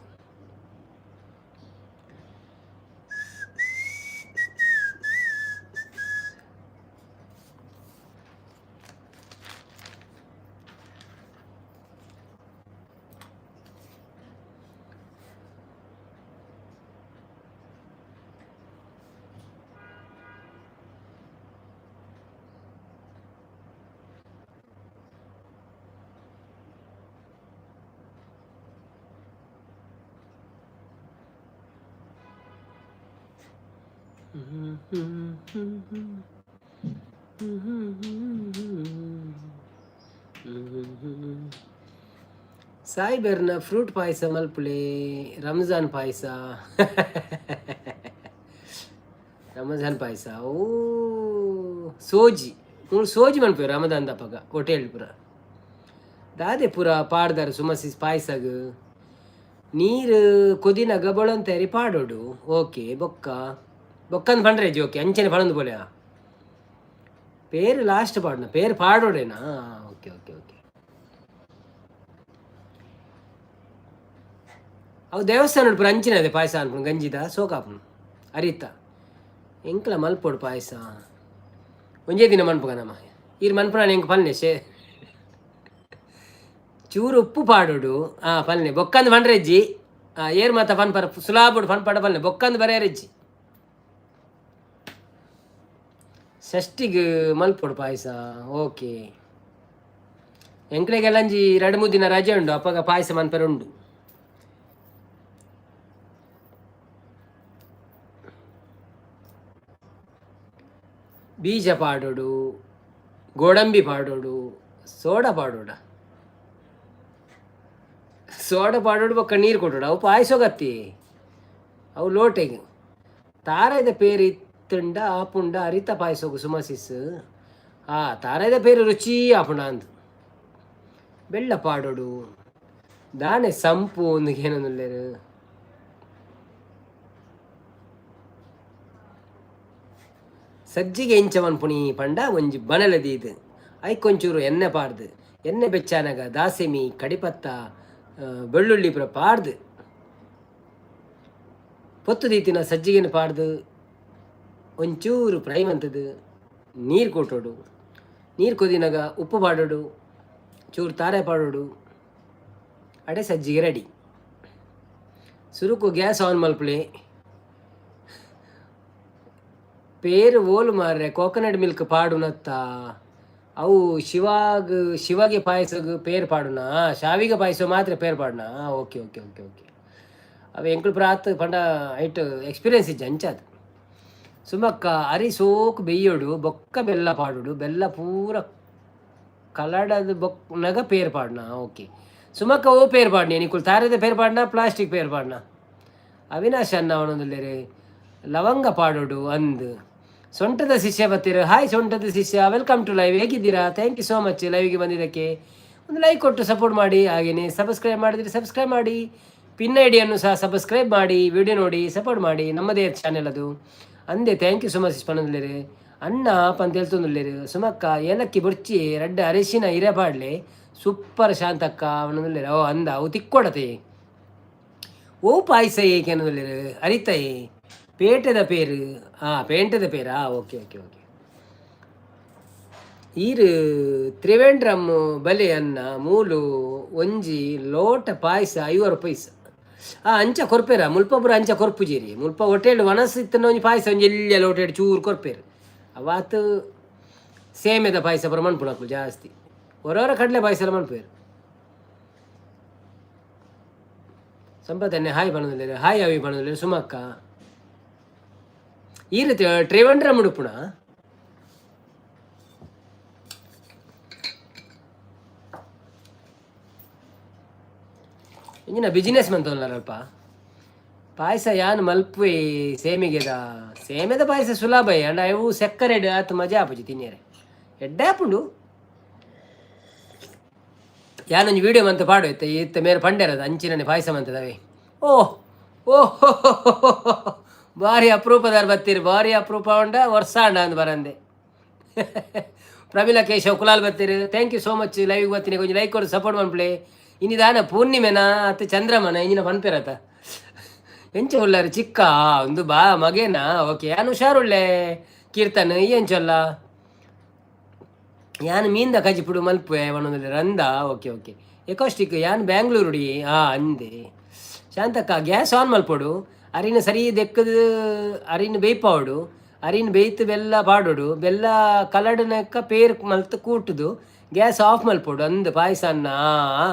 ಸಾಯಿಬೆರ್ನ ಫ್ರೂಟ್ ಪಾಯಸ ಮಲ್ಪುಲೆ, ರಂಜಾನ್ ಪಾಯಸ, ರಮಜಾನ್ ಪಾಯಸ. ಓ ಸೋಜಿ ಮೂಲು ಸೋಜಿ ಮನ್ಪುವೆ ರಮದಾನ್ ದಪಗ ಹೋಟೆಲ್ ಪೂರ. ದಾದೆ ಪೂರ ಪಾಡ್ದಾರ ಸುಮಸಿ ಪಾಯಸಗ್? ನೀರು ಕೊದಿನಗ ಬೊಳಂತೇರಿ ಪಾಡೋಡು. ಓಕೆ, ಬೊಕ್ಕ ಬೊಕ್ಕಂದು ಪಂಡ್ರೇಜಿ. ಓಕೆ, ಅಂಚನೆ ಪಣೊಂದು ಪೋಲೆ. ಪೇರು ಲಾಸ್ಟ್ ಪಾಡುನ? ಪೇರು ಪಾಡೋಡೇನಾ? Okay okay okay. ಅವು ದೇವಸ್ಥಾನ ಪೂರ ಅಂಚಿನ ಅದೇ ಪಾಯಸ ಅನ್ಪುನು, ಗಂಜಿದ ಸೋಕಾಪುನು ಅರಿತ. ಎಂಕ್ಲ ಮಲ್ಪೊಡು ಪಾಯಸ. ಒಂಜೇ ದಿನ ಮನ್ಪುಗ ನಮ್ಮ ಈರ್ ಮನ್ಪುನ ಎಂಕ್ ಪಲ್ನೆ ಶೇ ಚೂರು ಉಪ್ಪು ಪಾಡೋಡು. ಆ ಪಲ್ನೆ ಬೊಕ್ಕಂದು ಪಂಡ್ರೆಜ್ಜಿ. ಏರ್ ಮಾತ ಪನ್ಪರ ಸುಲಾಬುಡು ಪನ್ಪಡ ಪಲ್ನೆ ಬೊಕ್ಕಂದು ಬರೆಯರೆಜ್ಜಿ. ಷಷ್ಟಿಗ್ ಮಲ್ಪೊಡು ಪಾಯಸ. ಓಕೆ, ಎಂಕ್ಲೆಗೆಲ್ಲಂಜಿ 2-3 ದಿನ ರಜೆ ಉಂಡು, ಅಪ್ಪಗ ಪಾಯಸ ಮನ್ಪೆರೆ ಉಂಡು. ಬೀಜ ಪಾಡೋಡು, ಗೋಡಂಬಿ ಪಾಡೋಡು, ಸೋಡಾ ಪಾಡೋಡ. ಸೋಡಾ ಪಾಡೋಡು ಬೊಕ್ಕ ನೀರು ಕೊಡೋಡು. ಅವು ಪಾಯಸಗತ್ತಿ ಅವು ಲೋಟೆಗೆ. ತಾರಾಯ್ದ ಪೇರು ಇತ್ತುಂಡ ಆಪುಂಡ ಅರಿತ ಪಾಯಸಗು ಸುಮಸಿಸ್. ಆ ತಾರಾಯ್ದ ಪೇರು ರುಚಿ ಆಪುಂಡ ಅಂದ್. ಬೆಲ್ಲ ಪಾಡೋಡು. ದಾನೆ ಸಂಪು ಒಂದು ಏನಂದುಲ್ಲೇರು. ಸಜ್ಜಿಗೆ ಎಂಚ ಮನ್ಪುಣಿ ಪಂಡ, ಒಂಜಿ ಬನಲೆ ದೀದ್ ಐಕೊಂಚೂರು ಎಣ್ಣೆ ಪಾಡ್ದು, ಎಣ್ಣೆ ಬೆಚ್ಚಾನಗ ದಾಸೆಮಿ, ಕಡಿಪತ್ತ, ಬೆಳ್ಳುಳ್ಳಿ ಪೂರ ಪಾಡ್ದು, ಪೊತ್ತು ದೀತಿನ ಸಜ್ಜಿಗೆನ ಪಾಡ್ದು ಒಂಚೂರು ಫ್ರೈ ಮಂತದು ನೀರು ಕೊಟ್ಟೋಡು. ನೀರು ಕೊದಿನಾಗ ಉಪ್ಪು ಪಾಡೋಡು, ಚೂರು ತಾರೆ ಪಾಡೋಡು. ಅಡೆ ಸಜ್ಜಿಗೆ ರೆಡಿ. ಸುರುಕು ಗ್ಯಾಸ್ ಆನ್ ಮಲ್ಪುಲೆ. ಪೇರು ಓಲು ಮಾರ್ರೆ, ಕೋಕೋನಟ್ ಮಿಲ್ಕ್ ಪಾಡುನತ್ತ? ಅವು ಶಿವಾಗ್ ಶಿವಗೆ ಪಾಯಸಗ್ ಪೇರು ಪಾಡುನ? ಶಾವಿಗೆ ಪಾಯಸ ಮಾತ್ರ ಪೇರು ಪಾಡುನ? Okay okay okay okay. ಅವು ಎಂಕುಲು ಪ್ರಾತ್ ಪಂಡ ಐಟ್ ಎಕ್ಸ್ಪೀರಿಯನ್ಸ್ ಇಜ್ಜಿ ಅಂಚಾದ್. ಸುಮಕ್ಕ, ಅರಿ ಸೋಕು ಬೆಯ್ಯೋಡು, ಬೊಕ್ಕ ಬೆಲ್ಲ ಪಾಡೋಡು. ಬೆಲ್ಲ ಪೂರ ಕಲಡದು ಬೊಕ್ಕನಗ ಪೇರು ಪಾಡುನ. ಓಕೆ ಸುಮಕ್ಕ, ಓ ಪೇರು ಪಾಡ್ನಿ ನಿಕುಲು? ತಾರೆದ ಪೇರು ಪಾಡ್ನ, ಪ್ಲಾಸ್ಟಿಕ್ ಪೇರು ಪಾಡ್ನ? ಅವಿನಾಶ್ ಅನ್ನ ಅವನೊಂದುಲ್ಲೇರು. ಲವಂಗ ಪಾಡೋಡು ಅಂದ್. ಸೊಂಟದ ಶಿಷ್ಯ ಬತ್ತೀರು. ಹಾಯ್ ಸೊಂಟದ ಶಿಷ್ಯ, welcome to live. ಹೇಗಿದ್ದೀರಾ? Thank you so much ಲೈವ್ಗೆ ಬಂದಿದ್ದಕ್ಕೆ. ಒಂದು ಲೈಕ್ ಕೊಟ್ಟು ಸಪೋರ್ಟ್ ಮಾಡಿ. ಹಾಗೆಯೇ ಸಬ್ಸ್ಕ್ರೈಬ್ ಮಾಡಿದರೆ ಸಬ್ಸ್ಕ್ರೈಬ್ ಮಾಡಿ. ಪಿನ್ ಐಡಿಯನ್ನು ಸಹ ಸಬ್ಸ್ಕ್ರೈಬ್ ಮಾಡಿ, ವಿಡಿಯೋ ನೋಡಿ ಸಪೋರ್ಟ್ ಮಾಡಿ. ನಮ್ಮದೇ ಚಾನೆಲ್ ಅದು. ಅಂದೆ, thank you so much ಪನೊಂದುಲ್ಲೇರು. ಅಣ್ಣ ಪಂತ ಹೇಳ್ತೊಂದುಲ್ಲೇರು. ಸುಮಕ್ಕ, ಏಲಕ್ಕಿ ಬೊರ್ಚಿ, ರಡ್ಡ್ ಅರಿಶಿನ ಇರೆ ಪಾಡ್ಲೆ, ಸೂಪರ್ ಶಾಂತಕ್ಕ ಅವನೊಂದುಲ್ಲೇರು. ಓ ಅಂದ, ಅವು ತಿಕ್ಕೊಡತೆ. ಓ ಪಾಯಸ ಏಕೆ ಅನ್ನೋದುಲ್ಲೇರು. ಅರಿತಯೇ. ಪೇಟೆದ ಪೇರು. ಹಾಂ, ಪೇಂಟೆದ ಪೇರಾ? Okay okay okay. ಈರ್ ತ್ರಿವೇಂದ್ರಮ್ ಬಲೆ ಅನ್ನ ಮೂಲು ಒಂಜಿ ಲೋಟ ಪಾಯಸ 50 ರೂಪಾಯಿ. ಆ ಅಂಚ ಕೊರ್ಪೇರ? ಮುಲ್ಪ ಪೂರ ಅಂಚ ಕೊರ್ಪುಜೇರಿ. ಮುಲ್ಪ ಹೋಟೆಲ್ ವನಸ್ ಇತ್ತನ ಒಂಜಿ ಪಾಯಸ ಒಂಜಿ ಎಲ್ಯ ಲೋಟೆಡ್ ಚೂರು ಕೊರ್ಪೇರು. ಅವಾತ್ ಸೇಮೆದ ಪಾಯಸ ಪೂರ ಮನ್ಪುನಕುಲು ಜಾಸ್ತಿ. ಹೊರವರ ಕಡಲೆ ಪಾಯಸ ಎಲ್ಲ ಮನ್ಪುವೆರ್. ಸಂಪತ್ತನ್ನೆ ಹಾಯ್ ಪನೊಂದುಲ್ಲೆರ್. ಹಾಯ್ ಅವಿ ಪನೊಂದುಲ್ಲೆರ್. ಸುಮಕ್ಕ, ಈ ರೀತಿ ತ್ರಿವೇಂದ್ರಮ್ ಉಡುಪುಣ. ಇಂಜಿನ ಬಿಸಿನೆಸ್ ಮಂತೊಂದುಲ್ಲಾರಲ್ಪ. ಪಾಯಸ ಯಾನ್ ಮಲ್ಪುವೆ ಸೇಮಿಗೆದ. ಸೇಮೆದ ಪಾಯಸ ಸುಲಭ ಅಂಡ ಅವು ಸಕ್ಕರೆಡ್ ಆತ್ ಮಜಾ ಆಪುಜಿ ತಿನ್ಯರೆ. ಎಡ್ಡೆ ಆಪುಂಡು. ಯಾನೊಂಜಿ ವಿಡಿಯೋ ಮಂತ ಪಾಡು ಇತ್ತೆ. ಇತ್ತೆ ಮೇರೆ ಪಂಡೆರದ ಅಂಚಿನನೆ ಪಾಯಸ ಮಂತದವೆ. ಓಹ್ ಓಹ್, ಭಾರಿ ಅಪರೂಪದಾರ್ ಬತ್ತೀರಿ. ಭಾರಿ ಅಪರೂಪ ಉಂಡ ವರ್ಷ ಅಂಡ ಅಂದ್ ಬರಂದೆ. ಪ್ರಮೀಲಾ Keshav Kulal ಬತ್ತೀರಿ. Thank you so much. Live ಬತ್ತೀನಿ, ಕೊಂಚ ಲೈಕ್ ಕೊಡು, ಸಪೋರ್ಟ್ ಮನ್ಪುಲೆ. ಇನಿ ದಾನ ಪೂರ್ಣಿಮೆನ ಅತ್ತ ಚಂದ್ರಮನ ಇಂಜಿನ ಪನ್ಪೆರತ. ಎಂಚ ಉಳ್ಳಾರು ಚಿಕ್ಕ ಒಂದು ಬಾ ಮಗೇನಾ? ಓಕೆ, ಯಾನ್ ಹುಷಾರುಳ್ಳೆ ಕೀರ್ತನ್. ಈ ಎಂಚೊಲ್ಲ? ಯಾನ್ ಮೀನ್ದ ಕಜಿಪುಡು ಮಲ್ಪುವೆ ಪನೊಂದುಲ್ಲೆ ರಂದ. ಓಕೆ ಓಕೆ ಎಕೋಸ್ಟಿಕ್ ಯಾನ್ ಬ್ಯಾಂಗ್ಳೂರುಡಿ. ಆ ಅಂದೆ. ಶಾಂತಕ್ಕ, ಗ್ಯಾಸ್ ಆನ್ ಮಲ್ಪೊಡು, ಅರಿನ ಸರಿ ದೆಕ್ಕದು ಅರಿನ ಬೇಯ್ಪಾವಡು. ಅರಿನ ಬೇಯ್ತು ಬೆಲ್ಲ ಪಾಡೋಡು. ಬೆಲ್ಲ ಕಲಡನಕ್ಕ ಪೇರ್ ಮಲ್ತ್ ಕೂಟುದು ಗ್ಯಾಸ್ ಆಫ್ ಮಲ್ಪೊಡು ಅಂದ್ ಪಾಯಸ ಅನ್ನ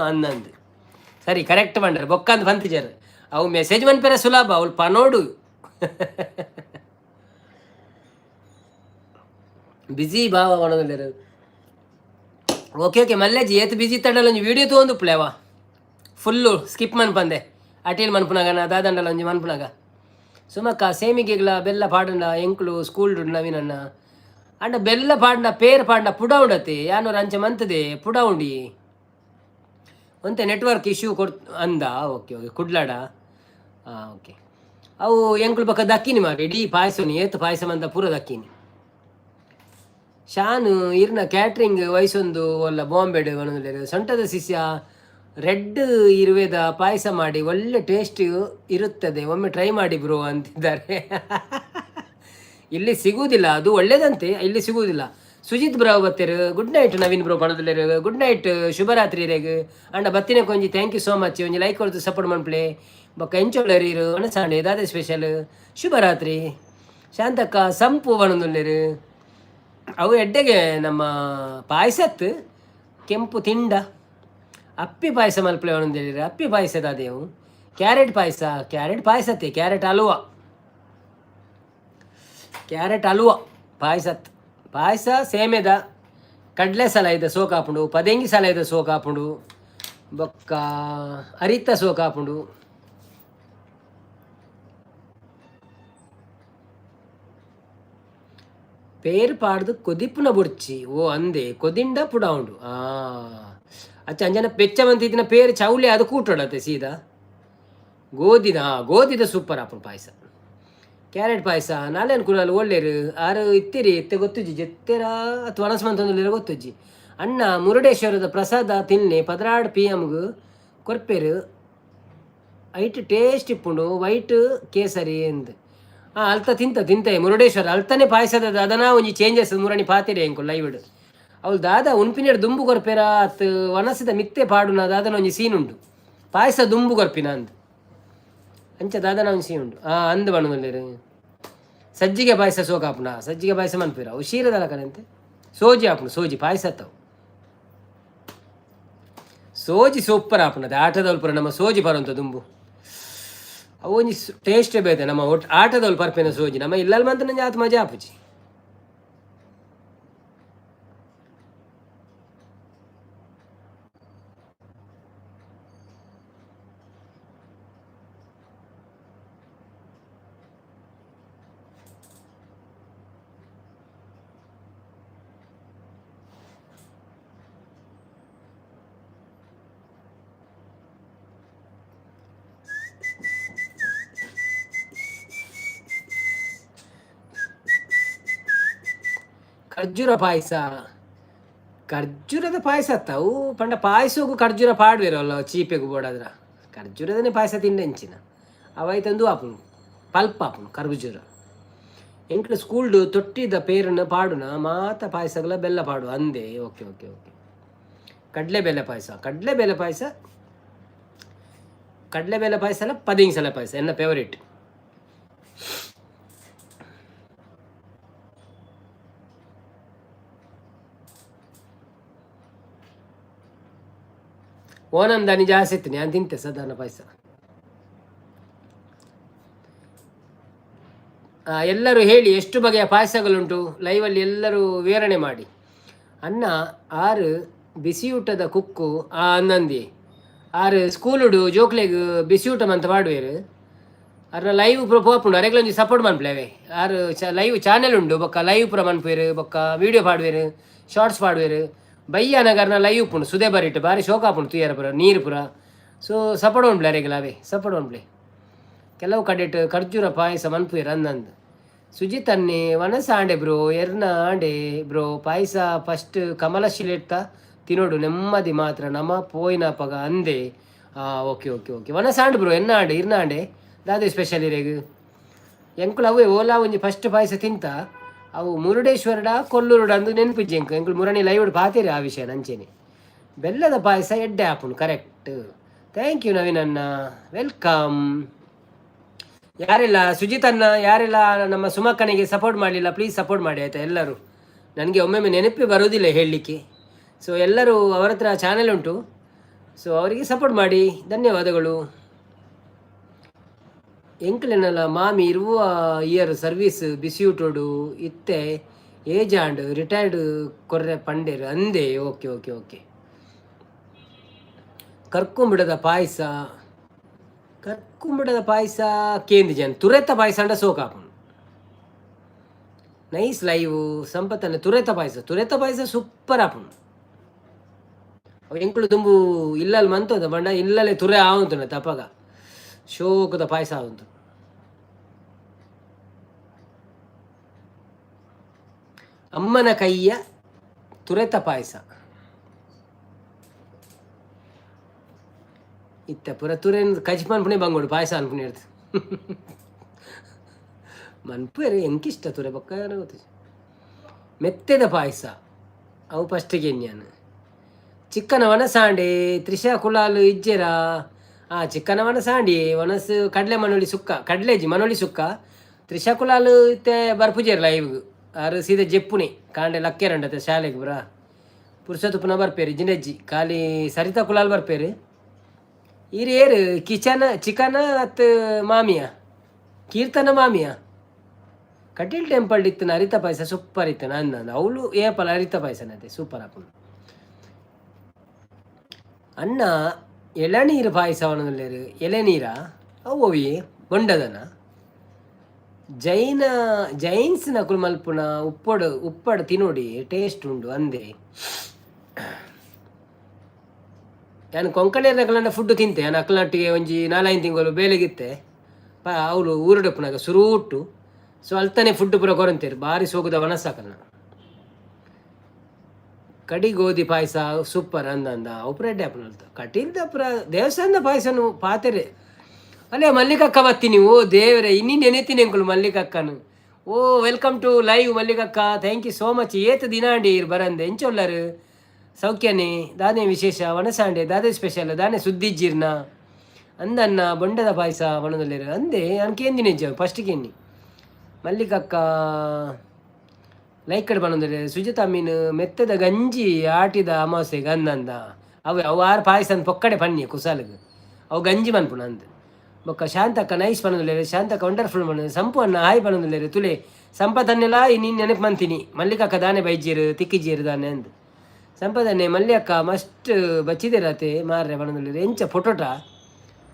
ಅನ್ನಂದು. ಸರಿ, ಕರೆಕ್ಟ್ ಪಂಡರ್. ಬೊಕ್ಕಂದ್ ಪಂತಿಜರ್. ಅವು ಮೆಸೇಜ್ ಮನ್ಪೆರೆ ಸುಲಭ, ಅವ್ಲು ಪನೋಡು. ಬಿಜಿ ಭಾವ ಪನೊಂದುಲ್ಲೆರ್. ಓಕೆ ಓಕೆ ಮಲ್ಲೇಜಿ, ಏತ್ ಬಿಜಿ ಇತ್ತಂಡಲ ಒಂಜಿ ವೀಡಿಯೋ ತೂವೊಂದುಪ್ಪುಲೆ. ಅವ ಫುಲ್ಲು ಸ್ಕಿಪ್ ಮನ್ಪಂದೆ ಅಟೀಲ್ ಮನ್ಪುನಾಗ ನಾ ದಾದಂಡಲ ಒಂಜಿ ಮನ್ಪುನಾಗ. ಸುಮಕ್ಕ, ಸೇಮಿಗೆಗ್ಲ ಬೆಲ್ಲ ಪಾಡಂಡ ಎಂಕ್ಲು ಸ್ಕೂಲ್ ನವೀನಣ್ಣ. ಅಂಡ ಬೆಲ್ಲ ಪಾಡ್ನ ಪೇರ್ ಪಾಡ್ನ ಪುಡ ಉಂಡತಿ. ಯಾನೂರು ಅಂಚ ಮಂತದೆ ಪುಡ ಉಂಡಿ. ಒಂತೆ ನೆಟ್ವರ್ಕ್ ಇಶ್ಯೂ ಕೊಡ್ ಅಂದ. ಓಕೆ ಓಕೆ, ಕುಡ್ಲಾಡ. ಹಾಂ, ಓಕೆ. ಅವು ಎಂಕ್ಲು ಬೊಕ್ಕ ದಕ್ಕಿನಿ ಮಾರೆ. ಇಡೀ ಪಾಯಸನಿ ಏತ್ ಪಾಯಸ ಮಂದ ಪೂರ ದಕ್ಕಿನಿ. ಶಾನು, ಇರ್ನ ಕ್ಯಾಟ್ರಿಂಗ್ ವಯಸ್ಸೊಂದು ಒಲ್ಲ ಬಾಂಬೆಡ್ ಪನೊಂದುಲ್ಲೆರ್. ಸೊಂಟದ ಶಿಷ್ಯ, ರೆಡ್ ಇರುವೆದ ಪಾಯಸ ಮಾಡಿ, ಒಳ್ಳೆ ಟೇಸ್ಟ್ ಇರುತ್ತದೆ, ಒಮ್ಮೆ ಟ್ರೈ ಮಾಡಿ ಬ್ರೋ ಅಂತಿದ್ದಾರೆ. ಇಲ್ಲಿ ಸಿಗುವುದಿಲ್ಲ ಅದು. ಒಳ್ಳೇದಂತೆ, ಇಲ್ಲಿ ಸಿಗುವುದಿಲ್ಲ. ಸುಜಿತ್ ಬ್ರೋ ಬತ್ತೆರ್. ಗುಡ್ ನೈಟ್ ನವೀನ್ ಬ್ರೋ ಪನೊಂದುಲ್ಲೆರ್. ಗುಡ್ ನೈಟ್, ಶುಭರಾತ್ರಿ ರೇಗ್. ಅಂಡ ಬತ್ತಿನ ಕೊಂಜಿ thank you so much. ಒಂಜಿ ಲೈಕ್ ಕೊರ್ದು ಸಪೋರ್ಟ್ ಮನ್ಪುಲೆ. ಬೊಕ್ಕ ಎಂಚೊಲ್ಲೆರ್ ಇರು? ಒಣಸಾಂಡೆ ದಾದೆ ಸ್ಪೆಷಲ್? ಶುಭರಾತ್ರಿ. ಶಾಂತಕ್ಕ, ಸಂಪು ಪನೊಂದುಲ್ಲೆರ್. ಅವು ಎಡ್ಡೆಗೆ ನಮ್ಮ ಪಾಯಸತ್ ಕೆಂಪು ತಿಂಡ. ಅಪ್ಪಿ ಪಾಯಸ ಮಲ್ಪಲೆ ಪನೊಂದುಲ್ಲೆರ್. ಅಪ್ಪಿ ಪಾಯಸ ದಾದೆವು? ಕ್ಯಾರೆಟ್ ಪಾಯಸ. ಕ್ಯಾರೆಟ್ ಪಾಯಸತ್ತೆ, ಕ್ಯಾರೆಟ್ ಹಲುವ. ಕ್ಯಾರೆಟ್ ಹಲುವ ಪಾಯಸತ್. ಪಾಯಸ ಸೇಮೆದ ಕಡಲೆ ಸಲ ಸೋಕಾಪುಂಡು, ಪದೆಂಗಿ ಸಲೈದ ಸೋಕಾಪುಂಡು, ಬೊಕ್ಕ ಅರಿತ ಸೋಕಾಪುಂಡು. ಪೇರ್ ಪಾಡ್ದು ಕೊದಿಪ್ಪುನ ಬುಡ್ಚಿ. ಓ ಅಂದೆ, ಕೊದಿಂಡ ಪುಡ ಉಂಡು. ಆ ಅಚ್ಚ, ಅಂಜನ ಪೆಚ್ಚ ಮಂತಿತ್ತಿನ ಪೇರ್ ಚೌಲಿ ಅದು ಕೂಟೊಡತ್ತೆ ಸೀದಾ. ಗೋಧಿದ, ಗೋಧಿದ ಸೂಪರ್ ಆಪುಂಡು ಪಾಯಸ. ಕ್ಯಾರೆಟ್ ಪಾಯಸ ನಾಲೆನ್ ಕುಲಾಲ್ ಒಳ್ಳೇರು ಆರು ಇತ್ತಿರಿ. ಇತ್ತೆ ಗೊತ್ತುಜ್ಜಿ, ಜೆತ್ತೆರ ಅಥವಾ ಅನಸ್ ಮಂತೊಂದುಲ್ಲೆರ ಗೊತ್ತುಜ್ಜಿ. ಅಣ್ಣ, ಮುರುಡೇಶ್ವರದ ಪ್ರಸಾದ ತಿನ್ನೆ. 12 ಪಿ ಎಮ್ಗೆ ಕೊರ್ಪೇರು. ಐಟ್ ಟೇಸ್ಟ್ ಇಪ್ಪುಂಡು, ವೈಟ್ ಕೇಸರಿ ಎಂದ್. ಹಾಂ, ಅಲ್ತ ತಿಂತ ತಿಂತೆ ಮುರುಡೇಶ್ವರ ಅಲ್ತನೆ ಪಾಯಸದ ಅದನ ಒಂಜಿ ಚೇಂಜಸ್ ಮುರಣಿ ಪಾತೆರೆ ಎಂಕು ಲೈವ್ಡ್. ಅವಳು ದಾದ ಉನ್ಪಿನೇಡ್ ದುಂಬು ಕೊರ್ಪೇರ ಅತ್ ವನಸದ ಮಿತ್ತೆ ಪಾಡುನ ದಾದನ ಒಂಜಿ ಸೀನ್ ಉಂಡು. ಪಾಯಸ ದುಂಬು ಕೊರ್ಪಿನ ಅಂದ್. ಅಂಚ ದಾದನ ಒಂಜಿ ಸೀನ್ ಉಂಡು. ಆ ಅಂದ್ ಪನೊಂದುಲ್ಲೆರ್. ಸಜ್ಜಿಗೆ ಪಾಯಸ ಸೋಕಾಪುಂಡ. ಸಜ್ಜಿಗೆ ಪಾಯಸ ಮನ್ಪುವೆರ್. ಅವು ಶೀರದಲ ಕನಂತೆ ಸೋಜಿ ಆಪುಂಡು. ಸೋಜಿ ಪಾಯಸ ಅತ್ತವು. ಸೋಜಿ ಸೂಪರ್ ಆಪುಂಡು. ಆಟದಲ್ ಪೂರ ನಮ್ಮ ಸೋಜಿ ಪರಂತ ದುಂಬು. ಅವು ಒಂಜಿ ಟೇಸ್ಟ್ ಬೇತೆ. ನಮ್ಮ ಒಟ್ಟು ಆಟದಲ್ ಪರ್ಪಿನ ಸೋಜಿ ನಮ್ಮ ಇಲ್ಲಲ್ ಮಂತ್ ನಂಜಿ ಆತ್ ಮಜಾ ಆಪುಜಿ. ಖರ್ಜೂರ ಪಾಯಸ. ಖರ್ಜೂರದ ಪಾಯಸ ಅತ್ತ ಅವು. ಪಂಡ ಪಾಯಸಗು ಖರ್ಜೂರ ಪಾಡ್ವೇರಲ್ಲ ಚೀಪೆಗು ಬೋಡಾದ್ರ. ಖರ್ಜೂರದನೇ ಪಾಯಸ ತಿಂಡೆಂಚಿನ ಅವೈತಂದು ಆಪುಂಡು. ಪಲ್ಪ ಆಪುಂಡು ಕರ್ಬುಜೂರ. ಎಂಕ್ಲೆ ಸ್ಕೂಲ್ಡ್ ತೊಟ್ಟಿದ ಪೇರ್ನ ಪಾಡುನ ಮಾತ ಪಾಯಸಗಳ ಬೆಲ್ಲ ಪಾಡು ಅಂದೆ. ಓಕೆ ಓಕೆ ಓಕೆ, ಕಡಲೆ ಬೆಲ್ಲ ಪಾಯಸ, ಕಡಲೆ ಬೆಲ್ಲ ಪಾಯಸ, ಕಡಲೆ ಬೆಲ್ಲ ಪಾಯಸ ಅಲ್ಲ, ಪದಿಂಗ್ಸಲ ಪಾಯಸ ಎನ್ನ ಫೇವರೇಟ್. ಓಣಂ ದಾನಿ ಜಾಸ್ತಿ ಇತ್ತು, ನಾನು ತಿಂತೆ ಸಾಧಾರಣ ಪಾಯಸ. ಎಲ್ಲರೂ ಹೇಳಿ ಎಷ್ಟು ಬಗೆಯ ಪಾಯಸಗಳುಂಟು ಲೈವಲ್ಲಿ, ಎಲ್ಲರೂ ವಿವರಣೆ ಮಾಡಿ. ಅನ್ನ ಆರು ಬಿಸಿಯೂಟದ ಕುಕ್ಕು ಆ ಅನ್ನಂದಿ ಆರು ಸ್ಕೂಲುಡು ಜೋಕ್ಲೆಗ್ ಬಿಸಿಯೂಟ ಮಂತ ಪಾಡುವೆರು. ಅರ್ನ ಲೈವ್ ಪೂರ ಪೋಪುಂಡು, ಅರೆಗ್ಲೊಂಜಿ ಸಪೋರ್ಟ್ ಮನ್ಪುಲೆ. ಆರು ಚ ಲೈವ್ ಚಾನೆಲ್ ಉಂಡು, ಬೊಕ್ಕ ಲೈವ್ ಪೂರ ಮನ್ಪುವೆರು, ಬೊಕ್ಕ ವೀಡಿಯೋ ಪಾಡುವೆರು, ಶಾರ್ಟ್ಸ್ ಪಾಡುವೆರು. ಬಯ್ಯನಗರ್ನ ಲೈವ್ ಉಪ್ಪುಂಡು ಸುದೆ ಬರಿಟ್, ಬಾರಿ ಶೋಕ ಆಪುಂಡು ತೂಯರ ಪೂರ ನೀರು ಪೂರ. ಸೊ ಸಪೋರ್ಟ್ ಮನ್ಪುಲೆ, ಅರೆಗ್ಲ ಅವೇ ಸಪೋರ್ಟ್ ಮನ್ಪುಲೆ. ಕೆಲವು ಕಡೆಟ್ ಖರ್ಜೂರ ಪಾಯಸ ಮನ್ಪುವೆರು ಅಂದಂದು. ಸುಜಿತ್ ಅನ್ನೆ ವನಸ ಆಂಡೆ ಬ್ರೋ, ಎರ್ನ ಆಂಡೆ ಬ್ರೋ. ಪಾಯಸ ಫಸ್ಟ್ ಕಮಲ ಶಿಲೆಟ್ಟ ತಿನೋಡು, ನೆಮ್ಮದಿ ಮಾತ್ರ ನಮ ಪೋಯಿನಪಗ ಅಂದೆ. ಓಕೆ ಓಕೆ ಓಕೆ, ವನಸ ಆಂಡ್ ಬ್ರೋ, ಎನ್ನ ಆಂಡೆ, ಇರ್ನ ಆಂಡೆ. ದಾದೆ ಸ್ಪೆಷಲ್ ಇರೆಗ್? ಎಂಕುಲು ಅವೇ ಓಲಾ ಒಂಜಿ ಫಸ್ಟ್ ಪಾಯಸ ತಿಂತ, ಅವು ಮುರುಡೇಶ್ವರಡ ಕೊಲ್ಲೂರುಡ ಅಂದು ನೆನಪಿಜ್ಜಿ ಎಂಕು. ಎಂಕುಲು ಮುರಣಿ ಲೈವ್ ಪಾತೇರಿ ಆ ವಿಷಯ ನಂಚೇನೆ. ಬೆಲ್ಲದ ಪಾಯಸ ಎಡ್ಡೆ ಆಪುಂಡು, ಕರೆಕ್ಟ್. Thank you Naveen ಅಣ್ಣ, welcome. ಯಾರೆಲ್ಲ ಸುಜಿತ್ ಅಣ್ಣ, ಯಾರೆಲ್ಲ ನಮ್ಮ ಸುಮಕ್ಕನಿಗೆ ಸಪೋರ್ಟ್ ಮಾಡಲಿಲ್ಲ, ಪ್ಲೀಸ್ ಸಪೋರ್ಟ್ ಮಾಡಿ ಆಯಿತಾ ಎಲ್ಲರೂ. ನನಗೆ ಒಮ್ಮೊಮ್ಮೆ ನೆನಪೇ ಬರೋದಿಲ್ಲ ಹೇಳಲಿಕ್ಕೆ. ಸೊ ಎಲ್ಲರೂ ಅವರ ಹತ್ರ ಚಾನೆಲ್ ಉಂಟು, ಸೊ ಅವರಿಗೆ ಸಪೋರ್ಟ್ ಮಾಡಿ. ಧನ್ಯವಾದಗಳು. ಎಂಕ್ಲೆನಲ ಮಾಮಿ ಇರುವ ಇಯರ್ ಸರ್ವಿಸ್ ಬಿಸಿಯೂಟೋಡು ಇತ್ತೆ ಏಜ್ ಆಂಡ್ ರಿಟೈರ್ಡ್ ಕೊರ್ರೆ ಪಂಡೇರು ಅಂದೆ. ಓಕೆ ಓಕೆ ಓಕೆ, ಕರ್ಕೊಂಬಿಡದ ಪಾಯಸ, ಕರ್ಕೊಂಬಿಡದ ಪಾಯಸ ಕೇಂದ್ರ ಜನ ತುರೆತ ಪಾಯಸ ಅಂಡ ಸೋಕಾಪುಂಡು. ನೈಸ್ ಲೈವ್ ಸಂಪತ್ತನ್ನ. ತುರೆತ ಪಾಯಸ, ತುರೆತ ಪಾಯಸ ಸೂಪರ್ ಆಪುಂಡು. ಅವು ಎಂಕುಲು ದುಂಬು ಇಲ್ಲಲ್ಲಿ ಮಂತದ ಬಂಡ ಇಲ್ಲಲ್ಲೇ ತುರೆ ಆವಂತುಂಡ ತಪಗ ಶೋಕದ ಪಾಯಸ ಆವಂತು. ಅಮ್ಮನ ಕೈಯ ತುರೆತ ಪಾಯಸ ಇತ್ತ ಪೂರ ತುರೆ ಕಜ್ಪ ಅನ್ಪುಣೆ ಬಂಗೋಡು ಪಾಯಸ ಅನ್ಪುಣೆ ಇರ್ತು ಮನ್ಪುವೆರ್. ಎಂಕಿಷ್ಟ ತುರೆ ಬೊಕ್ಕ ಗೊತ್ತು. ಮೆತ್ತೆದ ಪಾಯಸ ಅವು ಫಸ್ಟಿಗೆ ಎನ್ಯಾನು. ಚಿಕ್ಕನ ವನಸಾಂಡೆ ತ್ರಿಷಾ ಕುಲಾಲು ಇಜ್ಜೆರಾ? ಆ ಚಿಕ್ಕನ ವನಸಾಂಡಿ ವನಸ್ ಕಡಲೆ ಮನೋಳಿ ಸುಕ್ಕ, ಕಡಲೆಜಿ ಮನೋಳಿ ಸುಕ್ಕ. ತ್ರಿಷಾ ಕುಲಾಲು ಇತ್ತೆ ಬರ್ಪುಜೆರ್ ಲೈವ್, ಆರು ಸೀದಾ ಜೆಪ್ಪುನಿ ಕಾಂಡೆ ಲಕ್ಕೆರಂಡತೆ ಶಾಲೆಗೆ ಪೂರ ಪುರ್ಸೊತ್ತು ಪುನಃ ಬರ್ಪೇರು ಜಿಂಡೆಜ್ಜಿ. ಖಾಲಿ ಸರಿತಾ ಕುಲಾಲ್ ಬರ್ಪೇರು. ಈರ್ ಏರು ಕಿಚನ ಚಿಕನ ಅತ್ ಮಾಮಿಯ ಕೀರ್ತನ ಮಾಮಿಯ. ಕಟೀಲ್ ಟೆಂಪಲ್ ಇತ್ತು ಅರಿತ ಪಾಯಸ ಸೂಪರ್ ಇತ್ತು ನಂದು. ಅವಳು ಏಪಲ ಅರಿತ ಪಾಯಸನತೆ ಸೂಪರ್ ಆಪುಂಡು. ಅಣ್ಣ ಎಳನೀರು ಪಾಯಸವನಲ್ಲೇರು ಎಳೆನೀರಾ ಅವು ಅವಿ ಬೊಂಡದನ. ಜೈನ ಜೈನ್ಸ್ ನಕುಲು ಮಲ್ಪುನ ಉಪ್ಪಡು ಉಪ್ಪಡು ತಿನೋಡಿ, ಟೇಸ್ಟ್ ಉಂಡು ಅಂದೆ. ಯಾನ್ ಕೊಂಕಣಿಯರ್ನಕಲ್ನ ಫುಡ್ ತಿಂತೆ. ಯಾನ್ ಅಕ್ಲ್ನೊಟ್ಟಿಗೆ ಒಂಜಿ ನಾಲೈದು ತಿಂಗಳು ಬೇಲೆಗಿತ್ತೆ ಪ ಅವ್ಲು ಊರುಡಪ್ಪುನಾಗ ಸುರೂಟು. ಸೊ ಅಲ್ತಾನೆ ಫುಡ್ ಪೂರ ಕೊರಂತೇರು, ಬಾರಿ ಸೋಗುದ ವನಸಾಕಲ್ನ. ಕಡಿ ಗೋಧಿ ಪಾಯಸ ಸೂಪರ್ ಅಂದಂದ. ಅವು ಪೂರ ಎಡ್ಡೆ ಆಪುಂಡು. ಕಟೀಲ್ದ ಪೂರ ದೇವಸ್ಥಾನದ ಪಾಯಸನು ಪಾತೆರೆ. ಅಲ್ಲೇ ಮಲ್ಲಿಕಕ್ಕ ಬತ್ತೀನಿ. ಓ ದೇವರೇ, ಇನ್ನಿ ನೆನೆತೀನಿ ಅಂಕುಲು ಮಲ್ಲಿಕಕ್ಕನು. ಓ welcome to live ಮಲ್ಲಿಕಕ್ಕ, thank you so much. ಏತ್ ದಿನ ಅಂಡಿ ಇರ್ ಬರಂದೆ? ಎಂಚೊಲ್ಲರು, ಸೌಖ್ಯನೇ? ದಾನೆ ವಿಶೇಷ ವನಸಾಂಡೆ? ದಾದೆ ಸ್ಪೆಷಲ್? ದಾನೆ ಸುದ್ದಿಜ್ಜಿರ್ನ ಅಂದನ್ನ. ಬೊಂಡದ ಪಾಯಸ ಬಣದಲ್ಲಿರು ಅಂದೆ. ನಾನು ಕೇಂದಿನ ಇಜ್ಜ ಫಸ್ಟ್ ಕೇಂದಿ. ಮಲ್ಲಿಕಕ್ಕ ಲೈಕ್ ಕಡೆ ಬಂದ್ರೆ. ಸುಜಿತಾ ಮೀನು ಮೆತ್ತದ ಗಂಜಿ ಆಟಿದ ಅಮಾವಾಸ್ಯೆಗೆ ಅಂದಂದ. ಅವು ಅವು ಆರು ಪಾಯಸ ಅಂದ್ ಪೊಕ್ಕಡೆ ಪನ್ನಿ ಕುಸಾಲಿಗೆ, ಅವು ಗಂಜಿ ಮನ್ಪುಣ ಅಂದ್. ಬೊಕ್ಕ ಶಾಂತಕ್ಕ ನೈಸ್ ಪನೊಂದುಲ್ಲೆರ್, ಶಾಂತಕ್ಕ ವಂಡರ್ಫುಲ್ ಪನೊಂದು. ಸಂಪು ಅಣ್ಣ ಹಾಯ್ ಪನೊಂದುಲ್ಲೆರ್. ತುಲೆ ಸಂಪತನ್ನೆಲ್ಲ ನೀನು ನೆನಪು ಮಂತೀನಿ. ಮಲ್ಲಿಕಕ್ಕ ದಾನೆ ಬೈಜೀರು ತಿಕ್ಕಿಜೀರು ದಾನೆ ಅಂದ್. ಸಂಪದನ್ನೆ ಮಲ್ಲಿ ಅಕ್ಕ ಮಸ್ಟ್ ಬಚ್ಚಿದಿರತೆ ಮಾರ್ರೆ ಪನೊಂದುಲ್ಲೆರ್. ಎಂಚ ಫೋಟೋಟ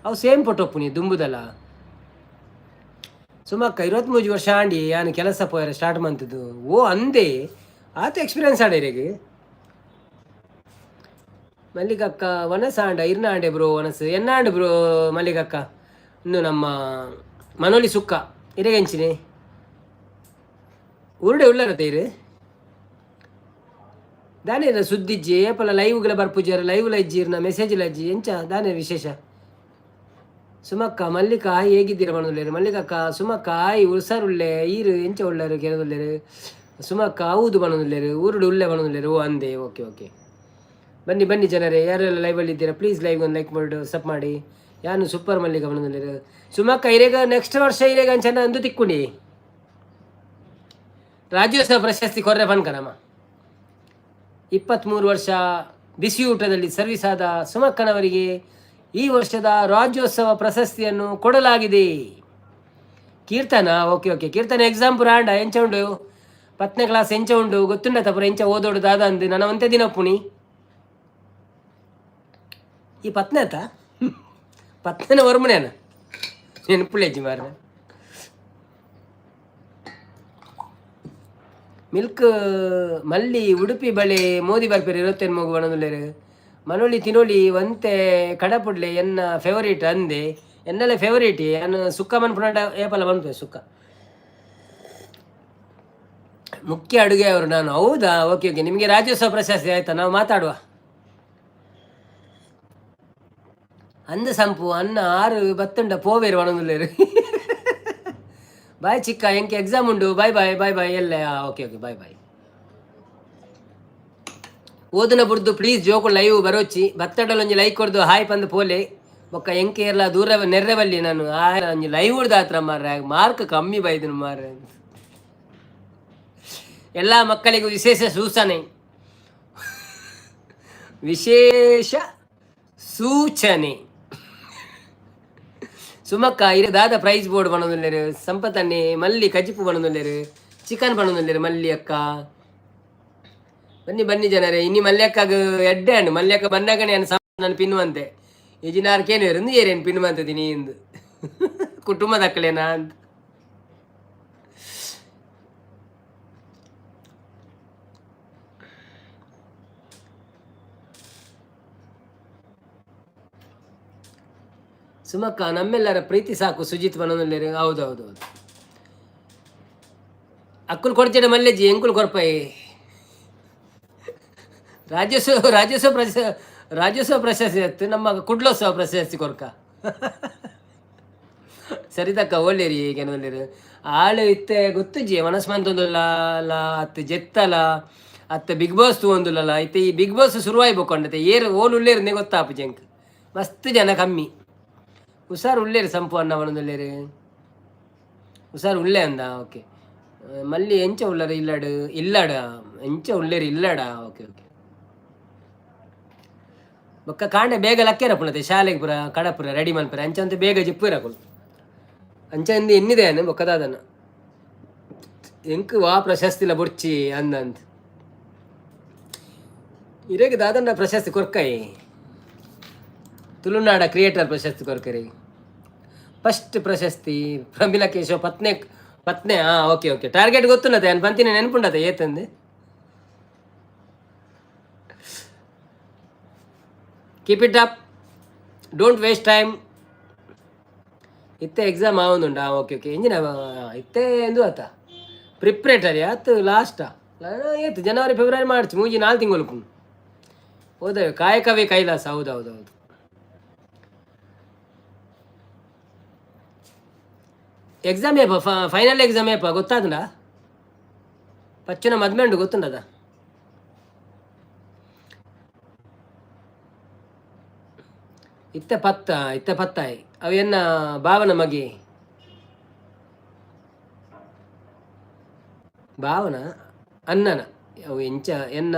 ಅವು ಸೇಮ್ ಫೋಟೋ ಪುನಿ ದುಂಬುದಲ್ಲ. ಸುಮಕ್ಕ 23 ವರ್ಷ ಆಂಡಿ ಯಾನ್ ಕೆಲಸ ಪೋಯರೆ ಸ್ಟಾರ್ಟ್ ಮಂತದ್ದು. ಓ ಅಂದೆ, ಆತ ಎಕ್ಸ್ಪೀರಿಯನ್ಸ್ ಆಡೇರೆಗ್. ಮಲ್ಲಿಕಕ್ಕ ವನಸ ಆಂಡ ಇರ್ನ ಆಂಡೆ ಬ್ರೋ ವನಸ್ ಎನ್ನ ಆಂಡ್ ಬ್ರೋ ಮಲ್ಲಿಕಕ್ಕ. ಇನ್ನು ನಮ್ಮ ಮನೋಲಿ ಸುಕ್ಕ ಇರೆಗೆಂಚಿನೆ ಉರುಡೆ ಉಳ್ಳರತೆ ಇರು ದಾನೆ ಸುದ್ದಿಜ್ಜಿ ಏಪಲ ಲೈವ್ಗಳ ಬರ್ಪುಜಾರ, ಲೈವ್ ಇಜ್ಜಿರ್ನ ಮೆಸೇಜ್ ಇಜ್ಜಿ, ಎಂಚ ದಾನೆ ವಿಶೇಷ? ಸುಮಕ್ಕ, ಮಲ್ಲಿಕ ಹಾಯ್, ಹೇಗಿದ್ದೀರಾ ಪನೊಂದುಲ್ಲೆರ್. ಮಲ್ಲಿಕಕ್ಕ, ಸುಮಕ್ಕ ಹಾಯ್, ಹುಷಾರುಳ್ಳೆ, ಈರು ಎಂಚ ಉಳ್ಳರು ಕೇನೊಂದುಲ್ಲೆರ್. ಸುಮಕ್ಕ ಹೌದು ಪನೊಂದುಲ್ಲೆರ್, ಊರುಡು ಉಲ್ಲೆ ಪನೊಂದುಲ್ಲೆರ್. ಓ ಅಂದೆ, ಓಕೆ ಓಕೆ. ಬನ್ನಿ ಬನ್ನಿ ಜನರೇ, ಯಾರೆಲ್ಲ ಲೈವಲ್ಲಿ ಇದ್ದೀರಾ, ಪ್ಲೀಸ್ ಲೈವ್ ಒಂದು ಲೈಕ್ ಮಾಡಿ ಸಪ್ ಮಾಡಿ. ಯಾನು ಸೂಪರ್ ಮಲ್ಲಿಕ ಪನೊಂದುಲ್ಲೆರ್. ಸುಮಕ್ಕ, ಇರೆಗ ನೆಕ್ಸ್ಟ್ ವರ್ಷ ಇರೆಗ ಅಂಚನ ಅಂದು ತಿಕ್ಕುಂಡಿ ರಾಜ್ಯೋತ್ಸವ ಪ್ರಶಸ್ತಿ ಕೊರ್ರೆ ಪನ್ಕನಮ್ಮ. 23 ವರ್ಷ ಬಿಸಿಯೂಟದಲ್ಲಿ ಸರ್ವಿಸ್ ಆದ ಸುಮಕ್ಕನವರಿಗೆ ಈ ವರ್ಷದ ರಾಜ್ಯೋತ್ಸವ ಪ್ರಶಸ್ತಿಯನ್ನು ಕೊಡಲಾಗಿದೆ. ಕೀರ್ತನ, ಓಕೆ ಓಕೆ. ಕೀರ್ತನ, ಎಕ್ಸಾಮ್ ಪುರ ಆಂಡ, ಎಂಚ ಉಂಡು? 10ನೇ ಕ್ಲಾಸ್ ಎಂಚ ಉಂಡು ಗೊತ್ತುಂಡ? ತಪುರ ಎಂಚ ಓದೋಡು ದಾದ ಅಂದು ನನ್ನ ಒಂತೆ ದಿನ ಪುಣಿ. ಈ ಪತ್ನೆ ಆತ ಪತ್ನೆನ ಒರ್ಮನೇನ ನೆನಪುಳ್ಳೇಜಿ ಮಾರ್ರೆ. ಮಿಲ್ಕ್ ಮಲ್ಲಿ ಉಡುಪಿ ಬಳೆ ಮೋದಿ ಬರ್ಪೇರು ಇರುತ್ತೇನು ಮಗು ಬಣದುಲ್ಲೇರು. ಮನೋಳಿ ತಿನೋಳಿ ಒಂತೆ ಕಡಪುಡ್ಲೆ, ಎನ್ನ ಫೇವರೇಟ್ ಅಂದೆ, ಎನ್ನಲೆ ಫೇವರೇಟ್. ಯಾನ್ ಸುಕ್ಕ ಮನ್ಪುನಂಡ ಏಪಲ ಮನ್ಪೆ ಸುಕ್ಕ. ಮುಖ್ಯ ಅಡುಗೆ ಅವರು ನಾನು. ಹೌದಾ? Okay okay. ನಿಮಗೆ ರಾಜ್ಯೋತ್ಸವ ಪ್ರಶಸ್ತಿ ಆಯ್ತಾ, ನಾವು ಮಾತಾಡುವ. ಅಂದ ಸಂಪು ಅನ್ನ ಆರು ಬತ್ತುಂಡ ಪೋವೇರು ಒಣದುಲ್ಲೇರು. ಬಾಯ್ ಚಿಕ್ಕ, ಎಂಕೆ ಎಕ್ಸಾಮ್ ಉಂಡು. ಬಾಯ್ ಬಾಯ್ ಬಾಯ್ ಬಾಯ್ ಎಲ್ಲ. Okay okay, bye bye. ಓದುನ ಬುಡ್ದು ಪ್ಲೀಸ್ ಜೋಕು ಲೈವ್ ಬರೋಚಿ. ಬತ್ತಡಲೊಂಜಿ ಲೈಕ್ ಕೊಡ್ದು ಹಾಯ್ ಪಂದು ಪೋಲೆ. ಬೊಕ್ಕ ಎಂಕೆ ಇರ್ಲ ದೂರ ನೆರ್ರೆ ಬಲ್ಲಿ ನಾನು ಒಂಜಿ ಲೈವ್ ದಾತ್ರ ಮಾರ್ರೆ, ಮಾರ್ಕ್ ಕಮ್ಮಿ ಬೈದನು ಮಾರ್ರೆ. ಎಲ್ಲ ಮಕ್ಕಳಿಗೂ ವಿಶೇಷ ಸೂಚನೆ, ವಿಶೇಷ ಸೂಚನೆ. ಸುಮಕ್ಕ, ಇರು ದಾದ ಪ್ರೈಸ್ ಬೋರ್ಡ್ ಬಣದುಲ್ಲೇರು. ಸಂಪತನ್ನೆ, ಮಲ್ಲಿ ಕಜಿಪು ಬಣದುಲ್ಲೇರು, ಚಿಕನ್ ಬಣದುಲ್ಲೇರು. ಮಲ್ಲಿ ಅಕ್ಕ, ಬನ್ನಿ ಬನ್ನಿ ಜನರೇ. ಇನ್ನಿ ಮಲ್ಯಕ್ಕಾಗ ಎಡ್ಡೆ ಹಣ್ಣು. ಮಲ್ಯಕ್ಕ ಬಂದಾಗ ನಾನು ನಾನು ಪಿನ್ನುವಂತೆ ಈಜಿನಾರ್ಕೇನು ಏರಿಂದು ಏರೇನು ಪಿನ್ನುವಂತದ್ದೀನಿ ಎಂದು ಕುಟುಂಬದಕ್ಕಲೇನಾ ಅಂತ. ಸುಮಕ್ಕ, ನಮ್ಮೆಲ್ಲರ ಪ್ರೀತಿ ಸಾಕು. ಸುಜಿತ್ ಬನೊಂದುಲ್ಲೇರು. ಹೌದು ಹೌದು ಹೌದು. ಅಕ್ಕುಲ್ ಕೊಡ್ಚೆಡ ಮಲ್ಲೆಜ್ಜಿ, ಎಂಕುಲು ಕೊರ್ಪಾಯಿ. ರಾಜ್ಯೋತ್ಸವ ರಾಜ್ಯೋತ್ಸವ ಪ್ರಶ ರಾಜ್ಯೋತ್ಸವ ಪ್ರಶಸ್ತಿ ಆಯ್ತು, ನಮ್ಮ ಕುಡ್ಲೋತ್ಸವ ಪ್ರಶಸ್ತಿ ಕೊರ್ಕ. ಸರಿತಕ್ಕ, ಒಳ್ಳೇರಿ ಕೆಲವೊಳ್ಳೆರು ಆಳು ಇತ್ತೆ ಗೊತ್ತುಜ್ಜಿ ಮನಸ್ಸು ಮಂತೊಂದುಲ್ಲ ಅಲ್ಲ, ಅತ್ತು ಜೆತ್ತಲ ಅತ್ತ ಬಿಗ್ ಬಾಸ್ ತೂವೊಂದುಲ್ಲಲ್ಲ. ಇತ್ತೆ ಈ ಬಿಗ್ ಬಾಸ್ ಶುರುವಾಯಿ ಬೊಕ್ಕೊಂಡತೆ ಏರು ಓಲು ಉಳ್ಳೇರು ಗೊತ್ತಾಪು ಜಂಕ್. ಮಸ್ತ್ ಜನ ಕಮ್ಮಿ. ಹುಷಾರು ಉಳ್ಳೇರು ಸಂಪು ಅನ್ನ ಬಣದುಲ್ಲೇರು. ಹುಷಾರು ಉಳ್ಳೇ ಅಂದ. ಓಕೆ. ಮಲ್ಲಿ ಎಂಚ ಉಳ್ಳರು ಇಲ್ಲಡು ಇಲ್ಲಡ ಎಂಚ ಉಳ್ಳೇರು ಇಲ್ಲಡ. Okay okay. ಬೊಕ್ಕ ಕಾಂಡೆ ಬೇಗ ಲಕ್ಕೇರ ಪುನತೆ ಶಾಲೆಗೆ ಪುರ ಕಡಪುರ ರೆಡಿ ಮನ್ಪುರ ಅಂಚ ಅಂತ ಬೇಗ ಜಿಪ್ಪುರ ಕುಲ್ ಅಂಚ ಇಂದು ಎನ್ನಿದೆ ಅನ್ನು ಬೊಕ್ಕದಾದನ ಎಂಕ್ ವಾ ಪ್ರಶಸ್ತಿಲ ಬೊಡ್ಚಿ ಅಂದಂತ. ಇರೆಗ್ ದಾದನ್ನ ಪ್ರಶಸ್ತಿ ಕೊರ್ಕೈ, ತುಳುನಾಡ ಕ್ರಿಯೇಟರ್ ಪ್ರಶಸ್ತಿ ಕೊರ್ಕರಿ. ಫಸ್ಟ್ ಪ್ರಶಸ್ತಿ ಪ್ರಮಿಳಾ ಕೇಶವ ಪತ್ನೆ ಪತ್ನೆ. ಹಾಂ, ಓಕೆ ಓಕೆ. ಟಾರ್ಗೆಟ್ ಗೊತ್ತುಂಡತೆ ಅನ್ ಪಂತಿನ ನೆನಪುಂಡತೆ ಏತಂದು. Keep it up, don't waste time. ಇತ್ತೆ ಎಕ್ಸಾಮ್ ಆವೊಂದುಂಡು. Okay okay. ಇಂಜಿನ ಇತ್ತೆ ಎಂದು ಆತ ಪ್ರಿಪ್ರೇಟರಿ ಆತು ಲಾಸ್ಟಾ ಏತು ಜನವರಿ ಫೆಬ್ರವರಿ ಮಾರ್ಚ್ ಮೂಜಿ ನಾಲ್ಕು ತಿಂಗಳು ಹೋದವೆ. ಕಾಯಕವೇ ಕೈಲಾಸ. ಹೌದು ಹೌದು ಹೌದು. ಎಕ್ಸಾಮ್ ಏಪ? ಫೈನಲ್ ಎಕ್ಸಾಮ್ ಏಪ ಗೊತ್ತಾದ್ನ? ಪಚ್ಚನ ಮದ್ಮೆ ಉಂಡು ಗೊತ್ತುಂಡದ. ಇತ್ತೆ ಪತ್ತ ಇತ್ತೆ ಪತ್ತಾಯಿ ಅವು ಎನ್ನ ಭಾವನ ಮಗೆ ಭಾವನ ಅನ್ನನ ಅವು ಎಂಚ ಎನ್ನ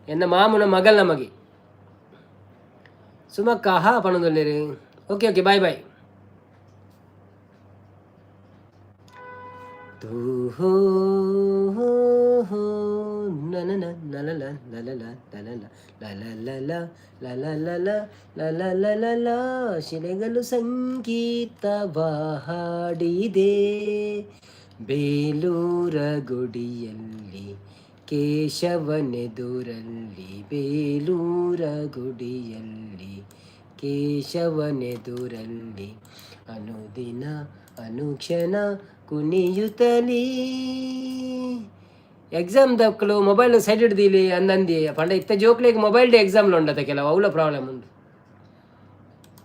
ಎನ್ನ ಮಾಮುನ ಮಗಲ್ನ ಮಗೆ. ಸುಮಕ್ಕ ಹಾ ಪಣದೊಲ್ಲೇರು. Okay okay, bye bye. ತೂ ಹೋ ಹೋ ಹೋ ನನ ನಲಲ ಲಲಲ ಲಲಲ ಲಲಲ ಲಲಲ ಲಲಲ ಲಲ. ಶಿಲೆಗಳು ಸಂಗೀತವ ಹಾಡಿದೆ, ಬೇಲೂರ ಗುಡಿಯಲ್ಲಿ ಕೇಶವನೆದುರಲ್ಲಿ, ಬೇಲೂರ ಗುಡಿಯಲ್ಲಿ ಕೇಶವನೆದುರಲ್ಲಿ ಅನುದಿನ ಅನುಕ್ಷಣ ಕುಣಿಯುತ್ತಲೀ. ಎಕ್ಸಾಮ್ ದಕ್ಕಲು ಮೊಬೈಲ್ ಸೈಡ್ ಹಿಡ್ದಿಲಿ ಅಂದಂದಿ ಪಂಡ. ಇತ್ತ ಜೋಕ್ಲಿಗೆ ಮೊಬೈಲ್ ಎಕ್ಸಾಮ್ಲು ಉಂಡತ ಕೆಲವು, ಅವಲ ಪ್ರಾಬ್ಲಮ್ ಉಂಟು.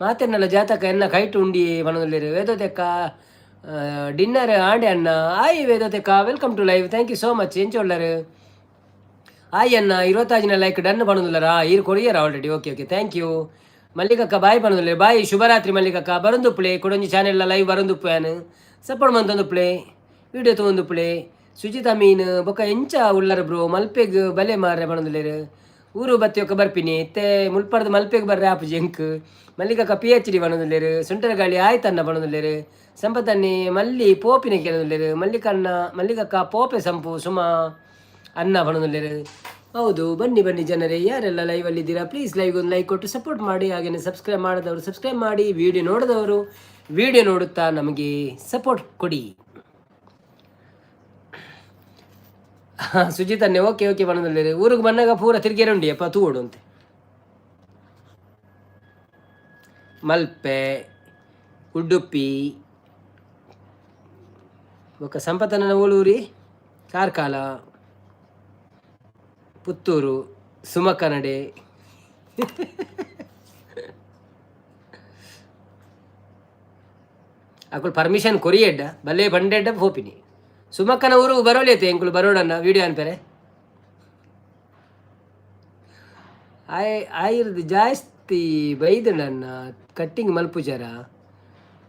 ಮಾತೆರ್ನಲ್ಲ ಜಾತಕ ಎನ್ನ ಕೈಟ್ ಉಂಡಿ ಪನೊಂದುಲ್ಲೆರ್. ವೇದೋತೆಕ್ಕ ಡಿನ್ನರ್ ಆಂಡೆ ಅಣ್ಣ. ಆಯ್ ವೇದೋತೆಕ್ಕ, welcome to live, thank you so much. ಎಂಚ ಉಲ್ಲರ್? ಆಯ್ ಅಣ್ಣ, 25ನ ಲೈಕ್ ಡನ್ ಪನೊಂದುಲ್ಲರಾ? ಈರ್ courier already. Okay okay, thank you. ಮಲ್ಲಿಕಕ್ಕ ಬಾಯ್ ಪನೊಂದುಲ್ಲೆ. ಬಾಯ್, ಶುಭರಾತ್ರಿ ಮಲ್ಲಿಕಕ್ಕ. ಬರೊಂದುಪ್ಪುಲೆ, ಕುಡೊಂಜಿ ಚಾನೆಲ್ ಲೈವ್ ಬರೊಂದುಪ್ಪು. ಯಾನ್ ಸಪೋರ್ಟ್ ಮಂತೊಂದುಪ್ಪುಲೆ, ವಿಡಿಯೋ ತೂವೊಂದುಪ್ಪುಲೆ. ಸುಜಿತಾ ಮೀನ್ ಬೊಕ್ಕ ಎಂಚ ಉಲ್ಲರ್ ಬ್ರೋ? ಮಲ್ಪೆಗ್ ಬಲೆ ಮಾರ್ರೆ ಪನೊಂದುಲ್ಲೆರ್. ಊರು ಬತ್ತಿ ಬರ್ಪಿನಿ ಇತ್ತೆ ಮುಲ್ಪರ್ದು ಮಲ್ಪೆಗ್ ಬರ್ರೆ ಆಪುಜಿ ಎಂಕ್. ಮಲ್ಲಿಕಕ್ಕ ಪಿಎಚ್ ಡಿ ಪನೊಂದುಲ್ಲೆರ್. ಸುಂಟರ ಗಾಳಿ ಆಯ್ತನ್ನ ಪನೊಂದುಲ್ಲೆರ್. ಸಂಪತನ್ನಿ ಮಲ್ಲಿ ಪೋಪಿನ ಕೇಳೊಂದುಲ್ಲೆರ್. ಮಲ್ಲಿಕಣ್ಣ, ಮಲ್ಲಿಕಕ್ಕ ಪೋಪೆ ಸಂಪು ಸುಮಾ ಅನ್ನ ಪನೊಂದುಲ್ಲೆರ್. ಹೌದು, ಬನ್ನಿ ಬನ್ನಿ ಜನರೇ. ಯಾರೆಲ್ಲ ಲೈವಲ್ಲಿ ಇದ್ದೀರಾ, ಪ್ಲೀಸ್ ಲೈವ್ ಒಂದು ಲೈಕ್ ಕೊಟ್ಟು ಸಪೋರ್ಟ್ ಮಾಡಿ. ಹಾಗೆಯೇ ಸಬ್ಸ್ಕ್ರೈಬ್ ಮಾಡದವರು ಸಬ್ಸ್ಕ್ರೈಬ್ ಮಾಡಿ. ವಿಡಿಯೋ ನೋಡಿದವರು ವಿಡಿಯೋ ನೋಡುತ್ತಾ ನಮಗೆ ಸಪೋರ್ಟ್ ಕೊಡಿ. ಸುಜಿತ್ ಅನ್ನೆ ಓಕೆ ಓಕೆ ಪನೊಂದುಲ್ಲೆರ್. ಊರಿಗೆ ಬನ್ನಾಗ ಪೂರ ತಿರ್ಗೇರೆ ಉಂಡಿ ಅಪ್ಪ ತೂವೊಡು ಅಂತೆ. ಮಲ್ಪೆ, ಉಡುಪಿ, ಬೊಕ್ಕ ಸಂಪತನ ಓಲೂರಿ, ಕಾರ್ಕಳ, ಪುತ್ತೂರು, ಸುಮಕನಡೆ. ಅಕುಲು ಪರ್ಮಿಷನ್ ಕೊರಿಯೆಡ್ಡ ಬಲ್ಲೆ ಬಂಡೆಡ್ಡ ಪೋಪಿನಿ. ಸುಮಕ್ಕನ ಊರು ಬರೋಲಿಯತ್ತೆ ಎಂಕುಲು ಬರೋಡನ್ನ ವಿಡಿಯೋ ಅನ್ಪೆರೆ. ಆಯ್ ಆಯಿರ್ದು ಜಾಸ್ತಿ ಬೈದಣ್ಣ ಕಟ್ಟಿಂಗ್ ಮಲ್ಪುಜಾರ?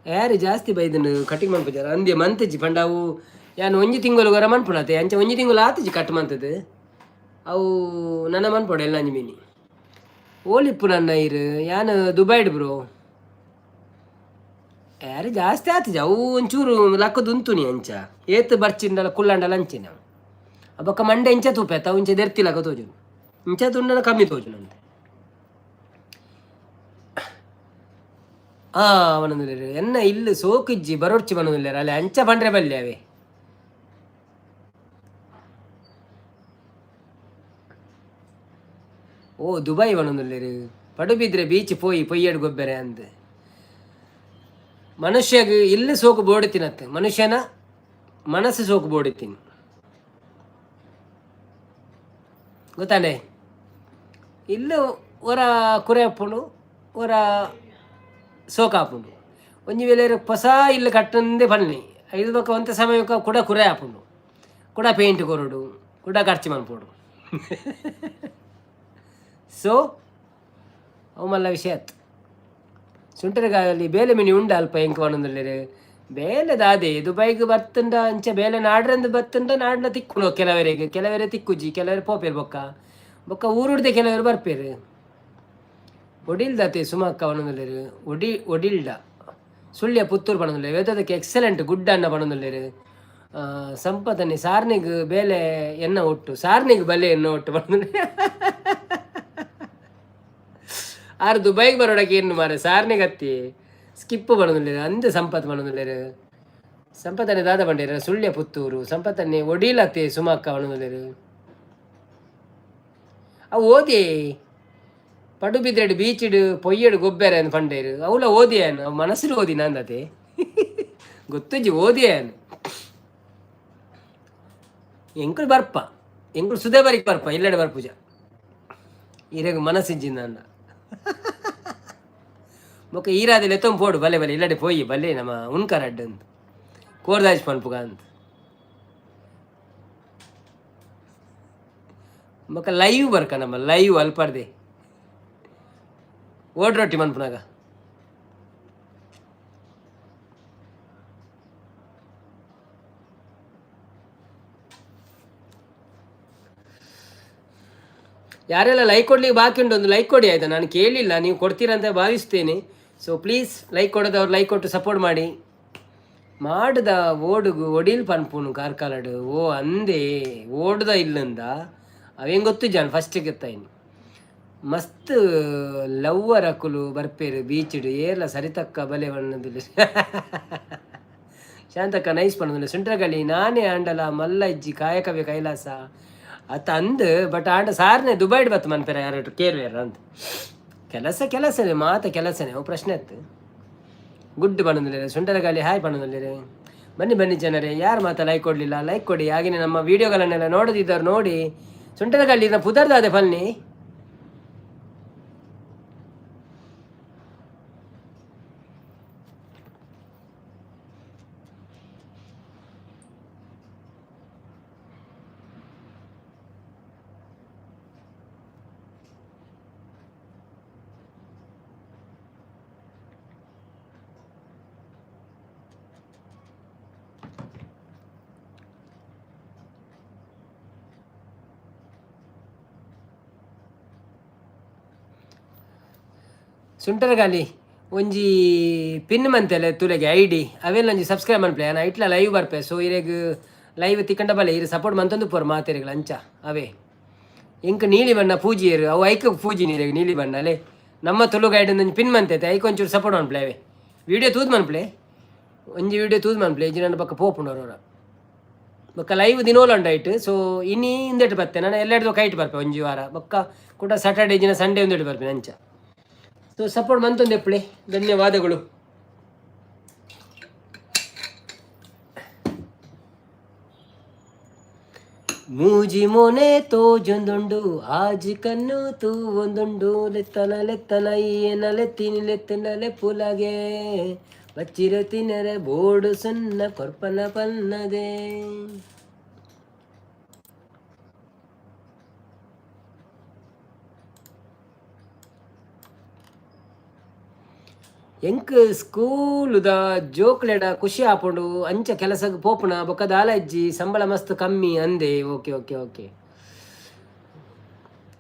ಯಾರು ಜಾಸ್ತಿ ಬೈದನು ಕಟ್ಟಿಂಗ್ ಮಲ್ಪುಜಾರ ಅಂದೆ ಮಂತಜಿ ಪಂಡ ಅವು ಯಾನ್ ಒಂಜಿ ತಿಂಗಳು ಗೊರ ಮನ್ಪುಣತೆ. ಅಂಚ ಒಂಜಿ ತಿಂಗಳು ಆತಜಿ ಕಟ್ ಮಂತದ್ದು. ಅವು ನನ್ನ ಮನ್ಪೊಡು ಎಲ್ಲ ಮೀನಿ ಓಲಿಪ್ಪು ನನ್ನ ಇರು. ಯಾನ್ ದುಬೈಡ್ ಬ್ರೋ. ಯಾರು ಜಾಸ್ತಿ ಆತಜಿ ಅವು ಒಂಚೂರು ಲಕ್ಕದು ಉಂತುನಿ ಅಂಚ ಏತ್ ಬರ್ಚಿಂಡಲ ಕುಲ್ಲಂಡಲ ಅಂಚಿನ ಬೊಕ್ಕ ಮಂಡೆ ಇಂಚ ತೂಪೆತ್ತ ಅವು ಇಂಚ ದೆರ್ತಿಲಕ ತೋಜುನು. ಇಂಚ ತುಂಡನ ಕಮ್ಮಿ ತೋಜುನಂತೆ. ಆ ಪನೊಂದುಲ್ಲೆರ್. ಎನ್ನ ಇಲ್ಲು ಸೋಕಿಜ್ಜಿ ಬರೊಡ್ಚಿ ಪನೊಂದುಲ್ಲೆರ್. ಅಲೆ ಅಂಚ ಪಂಡ್ರೆ ಬಲ್ಲೆ ಅವೆ. ಓ ದುಬೈ ಪನೊಂದುಲ್ಲೆರ್. ಪಡುಬಿದ್ರೆ ಬೀಚ್ ಪೋಯಿ ಪೊಯ್ಯಡ್ ಗೊಬ್ಬೆರೆ ಅಂದ್. ಮನುಷ್ಯಗ್ ಇಲ್ಲು ಸೋಕು ಬೋಡಿತ್ತಿನತ್ತು, ಮನುಷ್ಯನ ಮನಸ್ಸು ಸೋಕು ಬೋಡಿತ್ತೀನಿ ಗೊತ್ತಾನೆ. ಇಲ್ಲು ಒರ ಕುರೆ ಆಪುಂಡು, ಒರ ಸೋಕಾಪುಂಡು. ಒಂಜಿ ವೇಳೆ ಹೊಸ ಇಲ್ಲು ಕಟ್ಟಂದೇ ಪನ್ನಿ ಐದು ಬೊಕ್ಕ ಒಂತೆ ಸಮಯಕ್ಕೆ ಕೂಡ ಕುರೆ ಆಪುಂಡು, ಕೂಡ ಪೇಂಟ್ ಕೊರೊಡು, ಕೂಡ ಖರ್ಚು ಮನ್ಪೊಡು. ಸೊ ಅವು ಮಲ್ಲ ವಿಷಯ ಆತ್. ಸುಂಟರಗಾಲಿ ಬೇಲೆ ಮಿನಿ ಉಂಡ ಅಲ್ಪ ಎಂಕ್ ಪನೊಂದುಲ್ಲೆರ್. ಬೇಲೆ ದಾದೆ ದುಬೈಗ್ ಬತ್ತುಂಡ ಅಂಚ ಬೇಲೆ ನಾಡ್ರಂದು ಬತ್ತುಂಡ ನಾಡ್ನ ತಿಕ್ಕುನು ಕೆಲವರಿಗೆ, ಕೆಲವರೆ ತಿಕ್ಕುಜಿ, ಕೆಲವರು ಪೋಪೆರ್. ಬೊಕ್ಕ ಬೊಕ್ಕ ಊರುಡ್ದೆ ಕೆಲವರು ಬರ್ಪೆರ್. ಒಡಿಲ್ದತೆ ಸುಮಕ್ಕ ಪನೊಂದುಲ್ಲೆರ್. ಒಡಿಲ್ಡ ಸುಳ್ಯ ಪುತ್ತೂರು ಪನೊಂದುಲ್ಲೆರ್. ವೇದದಕ್ಕೆ ಎಕ್ಸಲೆಂಟ್ ಗುಡ್ ಅನ್ನ ಪನೊಂದುಲ್ಲೆರ್. ಸಂಪತನೆ ಸಾರ್ನಿಗ್ ಬೇಲೆ ಎನ್ನ ಒಟ್ಟು ಸಾರ್ನಿಗ್ ಬಲೆ ಎನ್ನ ಒಟ್ಟು ಪನೊಂದುಲ್ಲೆರ್. ಆರ್ ದುಬೈಗೆ ಬರೋಡಕ್ಕೆ ಏನು ಮಾರೆ ಸಾರ್ನಿಗ್ ಅತ್ತಿ ಸ್ಕಿಪ್ ಪನೊಂದುಲ್ಲೆರ್. ಅಂದ್ ಸಂಪತ್ ಪನೊಂದುಲ್ಲೆರ್. ಸಂಪತನೆ ದಾದ ಪಂಡೇರ್? ಸುಳ್ಯ ಪುತ್ತೂರು. ಸಂಪತನೆ ಒಡಿಲತೆ ಸುಮಕ್ಕ ಪನೊಂದುಲ್ಲೆರ್. ಅವು ಓದಿ ಪಡುಬಿದ್ರೆಡ್ ಬೀಚಿಡ್ ಪೊಯ್ಯಡ್ ಗೊಬ್ಬೆರೆ ಅಂದ್ ಪಂಡೇರ್. ಅವುಲ ಓದಿಯಾನ್ ಅವು ಮನಸ್ಸುಡು ಓದಿನ ಅಂದತೆ ಗೊತ್ತುಜ್ಜಿ ಓದಿಯಾನ್. ಎಂಕುಲು ಬರ್ಪ, ಎಂಕುಲು ಸುದೆ ಬರಿಕ್ ಬರ್ಪ, ಇಲ್ಲಡೆ ಬರ್ಪುಜ. ಇರೆಗ್ ಮನಸ್ಸಿಜ್ಜಿಂದ ಅಂಡ ಬೊಕ್ಕ ಈರಾದ ಲೆತ್ತೊಂದು ಪೋಡು ಬಲೆ ಬಲೆ ಇಲ್ಲಡೆ ಪೋಯಿ ಬಲ್ಲೆ ನಮ್ಮ ಉಣ್ಕರಡ್ಡ್ ಅಂದ್ ಕೋರ್ದಾಜ್ ಪನ್ಪುಗ ಅಂದ್. ಬೊಕ್ಕ ಲೈವ್ ಬರ್ಕ ನಮ್ಮ ಲೈವ್ ಅಲ್ಪರ್ದೆ ಓಡ್ ರೊಟ್ಟಿ ಮನ್ಪುನಾಗ. ಯಾರೆಲ್ಲ ಲೈಕ್ ಕೊಡ್ಲಿಕ್ಕೆ ಬಾಕಿ ಉಂಟು ಒಂದು ಲೈಕ್ ಕೊಡಿ ಆಯಿತಾ. ನಾನು ಕೇಳಿಲ್ಲ, ನೀವು ಕೊಡ್ತೀರಂತ ಭಾವಿಸ್ತೇನೆ. ಸೊ ಪ್ಲೀಸ್ ಲೈಕ್ ಕೊಡೋದವ್ರು ಲೈಕ್ ಕೊಟ್ಟು ಸಪೋರ್ಟ್ ಮಾಡಿ. ಮಾಡುದ ಓಡುಗು ಒಡಿಲ್ ಪನ್ಪುನು ಕಾರ್ಕಳಡ್. ಓ ಅಂದೇ ಓಡುದ ಇಲ್ಲಂದ ಅವೇನು ಗೊತ್ತು ಜಾನ್ ಫಸ್ಟ್ ಗೊತ್ತಾಯಿನಿ. ಮಸ್ತ್ ಲವ್ವರ್ ಅಕುಲು ಬರ್ಪೇರು ಬೀಚ್ಡ್ ಏರ್ಲ ಸರಿತಕ್ಕ ಬಲೆ ಬಣ್ಣದಿಲ್ಲ. ಶಾಂತಕ್ಕ ನೈಸ್ ಪನ್ನೊಂದುಲ್ಲೆ. ಸುಂಟ್ರಗಳಿ ನಾನೇ ಆಂಡಲ ಮಲ್ಲ ಇಜ್ಜಿ ಕಾಯಕವೇ ಕೈಲಾಸ ಅತ್ತ ಅಂದ್. ಬಟ್ ಆಂಡ ಸಾರ್ನೆ ದುಬೈಡ್ ಬತ್ತು ಮನ್ಪೆರ ಯಾರು ಕೇರ್ವೇರ ಅಂದ್. ಕೆಲಸ ಕೆಲಸನೇ ಮಾತ ಕೆಲಸನೇ ಅವು ಪ್ರಶ್ನೆ ಅತ್ತು. ಗುಡ್ ಪನ್ನೊಂದುಲ್ಲೆರ್. ಸುಂಟರಗಾಳಿ ಹಾಯ್ ಪನ್ನೊಂದುಲ್ಲೆರ್. ಬನ್ನಿ ಬನ್ನಿ ಜನರೇ, ಯಾರು ಮಾತ ಲೈಕ್ ಕೊಡಲಿಲ್ಲ ಲೈಕ್ ಕೊಡಿ. ಹಾಗೆಯೇ ನಮ್ಮ ವಿಡಿಯೋಗಳನ್ನೆಲ್ಲ ನೋಡದಿದ್ದವ್ರು ನೋಡಿ. ಸುಂಟರಗಾಳಿ ಪುದರ್ದಾದೆ ಫಲ್ನಿ. ಸುಂಟರಗಾಲಿ ಒಂಜಿ ಪಿನ್ ಮಂತೆಲೆ ತುಲೆಗೆ I D ಅವೆಲ್ಲ ಒಂಜಿ ಸಬ್ಸ್ಕ್ರೈಬ್ ಮನ್ಪಲೆ. ಯಾನ್ ಐಟ್ಲ ಲೈವ್ ಬರ್ಪೆ. ಸೊ ಇರೆಗ್ ಲೈವ್ ತಿಕ್ಕಂಡ ಬಲೆ, ಇರು ಸಪೋರ್ಟ್ ಮಂತೊಂದು ಪೋರು ಮಾತೆರೆಗ್ಲ ಅಂಚ. ಅವೇ ಎಂಕ್ ನೀಲಿ ಬಣ್ಣ ಪೂಜಿಯರು, ಅವು ಐಕ್ ಪೂಜಿ ನೀರೆಗ್ ನೀಲಿ ಬಣ್ಣ ಅಲ್ಲೇ. ನಮ್ಮ ತುಳು ಗೈಡ್ ಒಂಜಿ ಪಿನ್ ಮಂತೈತೆ, ಐಕ್ ಒಂಚೂರು ಸಪೋರ್ಟ್ ಮನ್ಪಲೆ. ಅವೇ ವಿಡಿಯೋ ತೂದು ಮನ್ಪಲೆ, ಒಂಜಿ ವಿಡಿಯೋ ತೂದು ಮನ್ಪಲೆ. ಇಜ್ಜಿ ನನ್ನ ಪಕ್ಕ ಪೋಪುಂಡು ಅವರ. ಬೊಕ್ಕ ಲೈವ್ ದಿನೋಲ ಉಂಡು ಐಟ್. ಸೊ ಇನಿ ಇಂದೆಟ್ ಬತ್ತೆ ನಾನು, ಎಲ್ಲೆಡ್ದು ಕೈಟ್ ಬರ್ಪೆ ಒಂಜಿ ವಾರ. ಬೊಕ್ಕ ಕೂಡ ಸ್ಯಾಟರ್ಡೆ ದಿನ ಸಂಡೇ ಒಂದೆಟ್ ಬರ್ಪೆ ಅಂಚ. ಸೊ ಸಪೋರ್ಟ್ ಮಂತೊಂದು ಎಪ್ಪಳೆ, ಧನ್ಯವಾದಗಳು. ಮೂಜಿ ಮೋನೆ ತೋಜೊಂದುಂಡು, ಆಜಿ ಕಣ್ಣು ತೂ ಒಂದುಂಡು, ಲೆತ್ತನ ಲೆತ್ತನ ಏನ ಲೆತ್ತಿನಿ ಲೆತ್ತನ ಲೆಪ್ಪುಲಗೆ, ಬಚ್ಚಿರ ತಿನ್ನರೆ ಬೋಡು ಸುನ್ನ ಕೊರ್ಪನ ಪನ್ನದೆ. ಎಂಕ್ ಸ್ಕೂಲುದ ಜೋಕ್ಲೆಡ ಖುಷಿ ಆಪುಂಡು, ಅಂಚ ಕೆಲಸಗ್ ಪೋಪುನ, ಬೊಕ್ಕ ದಾಲ ಇಜ್ಜಿ, ಸಂಬಳ ಮಸ್ತ್ ಕಮ್ಮಿ ಅಂದೆ. Okay okay okay.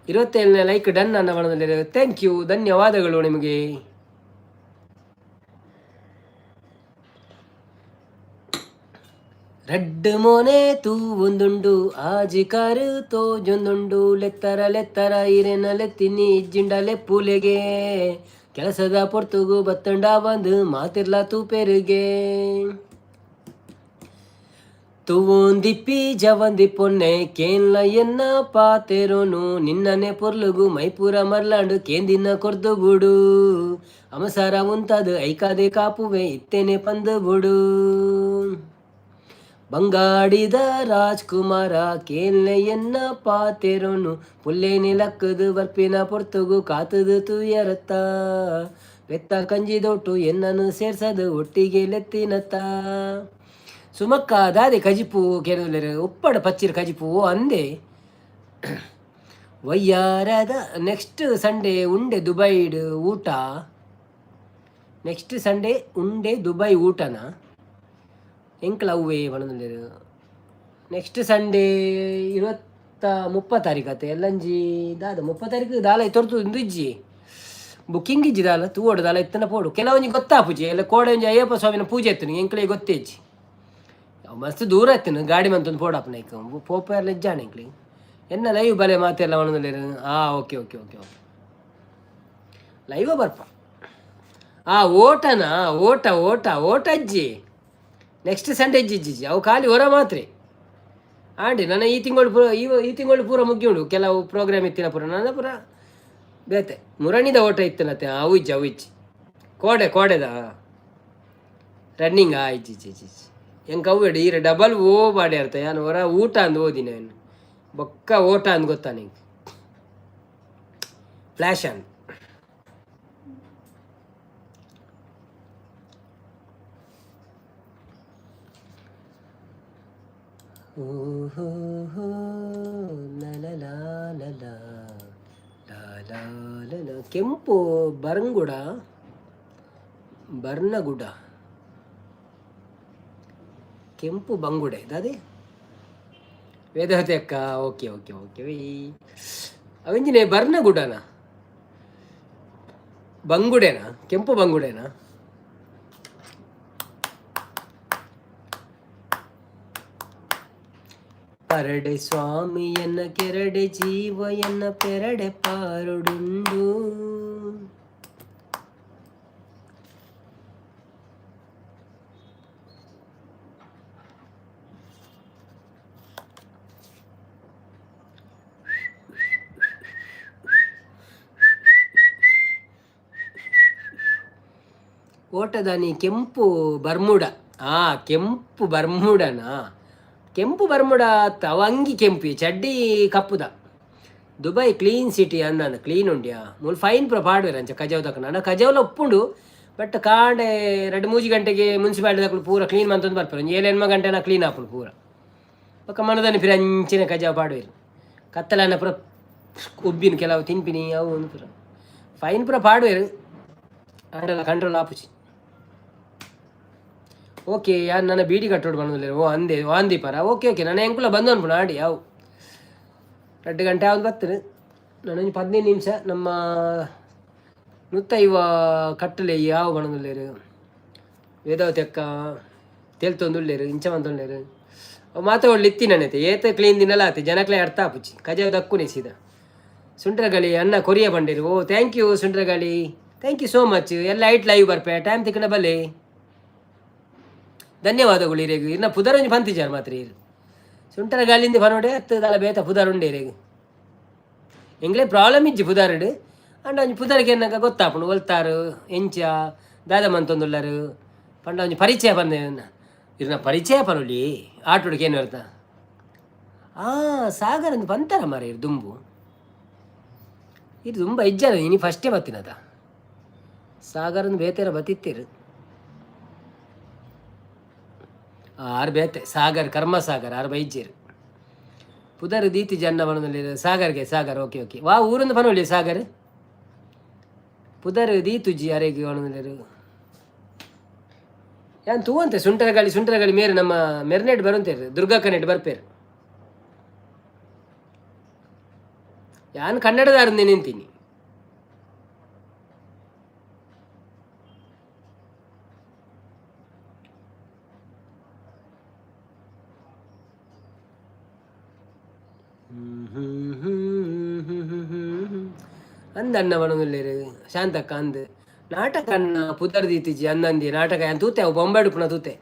27ನೇ like done ಅನ್ನ ಮಾಡೋದಿಲ್ಲ. Thank you, ಧನ್ಯವಾದಗಳು ನಿಮಗೆ. ರಡ್ಡ್ ಮೋನೆ ತೂ ಒಂದುಂಡು, ಆಜಿ ಕಾರು ತೋಜೊಂದುಂಡು, ಲೆತ್ತರ ಲೆತ್ತರ ಇರೆನ ಲೆತ್ತಿನಿ ಇಜ್ಜಿಂಡ ಲೆಪ್ಪುಲೆಗೆ, ಕೆಲಸದ ಪೊರ್ತುಗು ಬತ್ತಂಡ ಬಂದು ಮಾತಿರ್ಲ ತೂಪೆರುಗೆ, ತೂವೊಂದಿಪ್ಪಿ ಜವಂದಿ ಪೊನ್ನೆ ಕೇನ್ಲ ಎನ್ನ ಪಾತೆರೋನು, ನಿನ್ನನೆ ಪೊರ್ಲುಗು ಮೈಪೂರ ಮರ್ಲಾಂಡು ಕೇಂದಿನ ಕೊರ್ದು ಬುಡು, ಅಮಸಾರ ಉಂತಾದು ಐಕಾದೆ ಕಾಪುವೆ ಇತ್ತೇನೆ ಪಂದು ಬುಡು, ಬಂಗಾಡಿದ ರಾಜ್ಕುಮಾರ ಕೇನ್ಲೆ ಎನ್ನ ಪಾತೆರೋನು, ಪುಲ್ಲೇನೆ ಲಕ್ಕದು ಬರ್ಪಿನ ಪೊರ್ತುಗು ಕಾತದು ತುಯರತ್ತ, ಬೆತ್ತ ಕಂಜಿದೊಟ್ಟು ಎನ್ನನು ಸೇರ್ಸದು ಒಟ್ಟಿಗೆ ಲೆತ್ತಿನತ್ತ. ಸುಮಕ್ಕ ದಾದೆ ಕಜಿಪು ಕೇನೊಲ್ಲೆರ್? ಉಪ್ಪಡ ಪಚ್ಚಿರ ಕಜಿಪು ಅಂದೆ. ವಯ್ಯಾರದ ನೆಕ್ಸ್ಟ್ ಸಂಡೇ ಉಂಡೆ ದುಬೈಡ್ ಊಟ. ನೆಕ್ಸ್ಟ್ ಸಂಡೇ ಉಂಡೆ ದುಬೈ ಊಟನ ಎಂಕ್ಲ ಅವ್ವೇ ಪನೊಂದುಲ್ಲೆರ್. ನೆಕ್ಸ್ಟ್ ಸಂಡೇ 20 30 ತಾರೀಕು ಅತ್ತೆ ಎಲ್ಲಂಜಿ ದಾದ 30 ತಾರೀಕು ದಾಲ ತೊರ್ತು ಇಂದು ಇಜ್ಜಿ, ಬುಕ್ಕಿಂಗ್ ಇಜ್ಜಿ ದಾಲ. ತೂವೊಡು ದಾಲ ಇತ್ತನ ಪೋಡು. ಕೆಲವೊಂಜಿ ಗೊತ್ತಾಪುಜಿ ಎಲ್ಲ. ಕೋಡೆ ಒಂಜಿ ಅಯ್ಯಪ್ಪ ಸ್ವಾಮಿನ ಪೂಜೆ ಇತ್ತು, ಎಂಕ್ಲೆ ಗೊತ್ತೇ ಇಜ್ಜಿ. ಅವು ಮಸ್ತ್ ದೂರ ಇತ್ತಿನ, ಗಾಡಿ ಮಂತೊಂದು ಪೋಡಾಪುನ ಐಕ್ ಪೋಪ ಇಜ್ಜಾಣ ಎಂಕ್ಲೆ. ಎನ್ನ ಲೈವ್ ಬಲೆ ಮಾತೆಲ್ಲ ಪನೊಂದುಲ್ಲೆರ್. ಆ okay okay okay okay, live ಬರ್ಪ. ಆ ಓಟನಾ? ಓಟ ಓಟ ಓಟ ಅಜ್ಜಿ, ನೆಕ್ಸ್ಟ್ ಸಂಡೇ ಇಜ್ಜಿ ಇಜ್ಜಿ, ಅವು ಖಾಲಿ ಹೊರ ಮಾತ್ರೆ. ಆಂಡಿ ನನ್ನ ಈ ತಿಂಗಳು ಪೂರ ಈ ಈ ತಿಂಗಳು ಪೂರ ಮುಗಿಯುಂಡು. ಕೆಲವು ಪ್ರೋಗ್ರಾಮ್ ಇತ್ತಿನ ಪೂರ ನನ್ನ ಪೂರ ಬೇತೆ. ಮುರಣಿದ ಓಟ ಇತ್ತಿನತ್ತೆ. ಅವು ಇಜ್ಜಿ, ಅವು ಇಜ್ಜಿ. ಕೋಡೆ ಕೋಡೆದ ರನ್ನಿಂಗ್ ಆ ಇಜ್ಜಿ ಇಜ್ಜಿ ಇಜ್ಜಿ ಇಜ್ಜಿ. ಎಂಕ್ ಅವು ಈರ ಡಬಲ್ ಓ ಬಾಡಿ ಅರ್ಥ. ಯಾನ್ ಹೊರ ಊಟ ಅಂದ್ ಓದಿನ ಏನು, ಬೊಕ್ಕ ಓಟ ಅಂದ್ ಗೊತ್ತಾ ನಿಂಗೆ ಫ್ಲ್ಯಾಶ್ ಅಂದ್. ಓಹೋ ಹೋ ಲ ಲ ಲ ಲ ಲ ಲ ಲ. ಕೆಂಪು ಬರಂಗುಡ ಬರ್ನಗುಡ ಕೆಂಪು ಬಂಗುಡೆ ದಾದೆ. ವೇದಾವತಿ ಅಕ್ಕ, ಓಕೆ ಓಕೆ ಓಕೆ. ಅವೆಂಜಿನೆ ಬರ್ನಗುಡನ ಬಂಗುಡೆನಾ? ಕೆಂಪು ಬಂಗುಡೆನಾ? ಪರಡೆ ಸ್ವಾಮಿಯನ್ನ ಕೆರಡೆ ಜೀವಯನ್ನ ಪೆರಡೆ ಪಾರುಡುಂಡು. ಓಟದಾನಿ ಕೆಂಪು ಬರ್ಮುಡ. ಆ ಕೆಂಪು ಬರ್ಮುಡನಾ? ಕೆಂಪು ಬರ್ಮುಡ ಅವ ಅಂಗಿ ಕೆಂಪು, ಚಡ್ಡಿ ಕಪ್ಪುದ. ದುಬೈ ಕ್ಲೀನ್ ಸಿಟಿ ಅಂದ, ಕ್ಲೀನ್ ಉಂಡ್ಯಾ? ಮೂಲು ಫೈನ್ ಪೂರ ಪಾಡುವೆರ್ ಅಂಚ ಕಜವು ತಕ್ಕ. ನನ ಕಜವುಲ ಉಪ್ಪುಂಡು, ಬಟ್ ಕಾಂಡೆ 2 3 ಗಂಟೆಗೆ ಮುನ್ಸಿಪಾಲಿಟಿ ದಕುಲು ಪೂರ ಕ್ಲೀನ್ ಮಂತೊಂದು ಬರ್ಪೆರ್. ಒಂಜಿ 7 8 ಗಂಟೆನ ಕ್ಲೀನ್ ಆಪುಂಡು ಪೂರ. ಬೊಕ್ಕ ಮನದಾನಿ ಪಿರ ಅಂಚಿನ ಕಜವು ಪಾಡುವೆರ್. ಕತ್ತಲನ್ನ ಪೂರ ಉಬ್ಬಿನ ಕೆಲವು ತಿನ್ಪಿನಿ ಅವು ಒಂದು ಪೂರ ಫೈನ್ ಪೂರ ಪಾಡುವೆರ್. ಆಂಡಲ ಕಂಟ್ರೋಲ್ ಆಪುಜಿ. ಓಕೆ, ಯಾರು ನನ್ನ ಬೀಡಿ ಕಟ್ಟೋಡು ಬಂದಿಲ್ಲ? ಓ ಅಂದೆ ವಾಂದೀಪರ. ಓಕೆ ಓಕೆ, ನನ್ನ ಎಂಕುಲ ಬಂದು ಅನ್ಪುಣ ಆಡಿ. ಅವು 2 ಗಂಟೆ ಯಾವ್ದು ಬರ್ತದೆ. ನಾನೊಂದು 15 ನಿಮಿಷ ನಮ್ಮ ನೂತ್ತೈವ ಕಟ್ಟಲೆ ಯಾವ ಪನೊಂದುಲ್ಲೆರ್ ವೇದಾವತಿ ಅಕ್ಕ ತೆಲ್ತೊಂದುಲ್ಲೆರ್ ಇಂಚ ಮಂತೊಂದುಲ್ಲೆರ್. ಅವು ಮಾತ ಒಳ್ಳೆ ಇತ್ತಿನನೆತೆ ಏತ ಕ್ಲೀನ್ ದಿನಲ ಆತೆ ಜನಕ್ಲೆ ಅರ್ಥ ಆಪುಜಿ, ಕಜವು ದಕ್ಕುನೆ ಸೀದಾ. ಸುಂಟ್ರಗಾಳಿ ಅಣ್ಣ ಕೊರಿಯ ಬಂಡೇರು. ಓ thank you Suntragali, thank you so much. ಎಲ್ಲ ಐಟ್ ಲೈವ್ ಬರ್ಪೆ, ಟೈಮ್ ತಿಕ್ಕಣ ಬಲ್ಲೆ. ಧನ್ಯವಾದಗಳು ಇರೆಗ್. ಇನ್ನ ಪುದರೊಂಜಿ ಪಂತಿಜಾರ್ ಮಾತ್ರ ಇರು. ಸುಂಟರ ಗಾಳಿಂದ ಪನೋಡೆ ಅತ್ತು ದಾಲ ಬೇತ ಪುದರ್ ಉಂಡೆ ಇರೆಗ್. ಎಂಗ್ಲೇ ಪ್ರಾಬ್ಲಮ್ ಇಜ್ಜಿ ಪುದರ್ಡ್, ಅಂಡ ಒಂಜಿ ಪುದರ್ಗೆ ಎನ್ನಗ ಗೊತ್ತಾಪುಂಡು ಒಲ್ತಾರು ಎಂಚ ದಾದ ಮಂತೊಂದುಲ್ಲರು ಪಂಡ ಒಂಜಿ ಪರಿಚಯ ಬಂದೆ. ಇರ್ನ ಪರಿಚಯ ಪನೊಲಿ ಆಟೋಡ್ಗೆ ಏನು ಅರ್ಥ. ಆ ಸಾಗರ ಅಂದ್ ಪಂತಾರ ಮಾರ ಇರು ದುಂಬು. ಇದು ದುಂಬ ಇಜ್ಜಾರ ಇನಿ ಫಸ್ಟೇ ಬತ್ತಿನದ ಸಾಗರನ್ ಬೇತೆರ ಬತ್ತಿತ್ತೀರು. ಆರು ಬೇತೆ ಸಾಗರ್ ಕರ್ಮ ಸಾಗರ್ ಆರು ಬೈಜೇರು ಪುದರ್ ದೀತಿ ಜನ್ನ ಬನದಲ್ಲಿ ಸಾಗರ್ಗೆ. Sagar okay okay. ವಾ ಊರಿಂದ ಪನೊಲಿ ಸಾಗರ್ ಪುದರ್ ದೀತುಜಿ ಅರೆಗ್ ಪನೊಂದುಲ್ಲೆರ್. ಯಾನ್ ತೂವಂತೆ ಸುಂಟರಗಾಳಿ ಸುಂಟರಗಾಳಿ ಮೇರು ನಮ್ಮ ಮೆರ್ನೆಟ್ ಬರುಂತೇರು, ದುರ್ಗಕ್ಕನೆಟ್ ಬರ್ಪೇರು. ಯಾನ್ ಕನ್ನಡದಾರಂದೆ ನಿಂತೀನಿ. ಅಂದ ಅಣ್ಣ ಪನೊಂದುಲ್ಲೆರ್ ಶಾಂತಕ್ಕ ಅಂದ್ ನಾಟಕ ಅಣ್ಣ ಪುದರ್ ದೀತಿಜಿ ಅಂದಂದಿ ನಾಟಕ ಯಾನ್ ತೂತೆ, ಅವು ಬೊಂಬೆ ಉಪ್ಪುನ ತೂತೆ.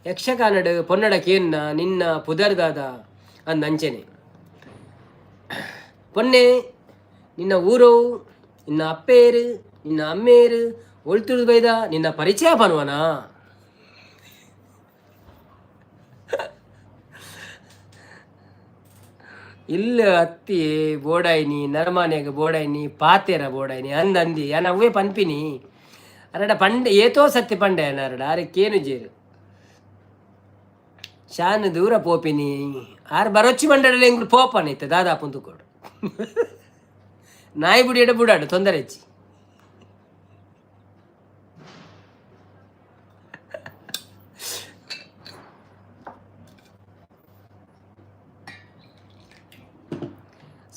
ಯಕ್ಷಗಾನಡ್ ಪೊನ್ನಡ ಕೇನ್ನ ನಿನ್ನ ಪುದರ್ ದಾದ ಅಂದ್. ಅಂಚೆನೆ ಪೊನ್ನೆ ನಿನ್ನ ಊರು, ನಿನ್ನ ಅಪ್ಪೇರು, ನಿನ್ನ ಅಮ್ಮೇರು, ಒಳ್ತುರು ಬೈದ, ನಿನ್ನ ಪರಿಚಯ ಪನ್ವನಾ? ಇಲ್ಲ ಅತ್ತಿ ಬೋಡಾಯ್ನಿ ನರಮಾನ್ಯಾಗ ಬೋಡಾಯ್ನಿ ಪಾತೆರ ಬೋಡಾಯ್ನಿ ಅಂದ್ ಅಂದಿ ಯಾನ್ ಅವೇ ಪನ್ಪಿನಿ. ಅರಡ ಪಂಡೆ ಏತೋ ಸತ್ಯ ಪಂಡೆ ಅರಡ ಆರೆ ಕೇನು ಜೇರು ಶಾನ್ ದೂರ ಪೋಪಿನಿ ಆರ್ ಬರೊಚ್ಚಿ ಮಂಡಳಿ ಎಂಗ್ಲು ಪೋಪನ ಇತ್ತೆ ದಾದಾ ಪುಂದುಕೋಡು ನಾಯಿ ಬುಡಿಯಡ ಬುಡಾಡು ತೊಂದರೆ ಹೆಚ್ಚಿ.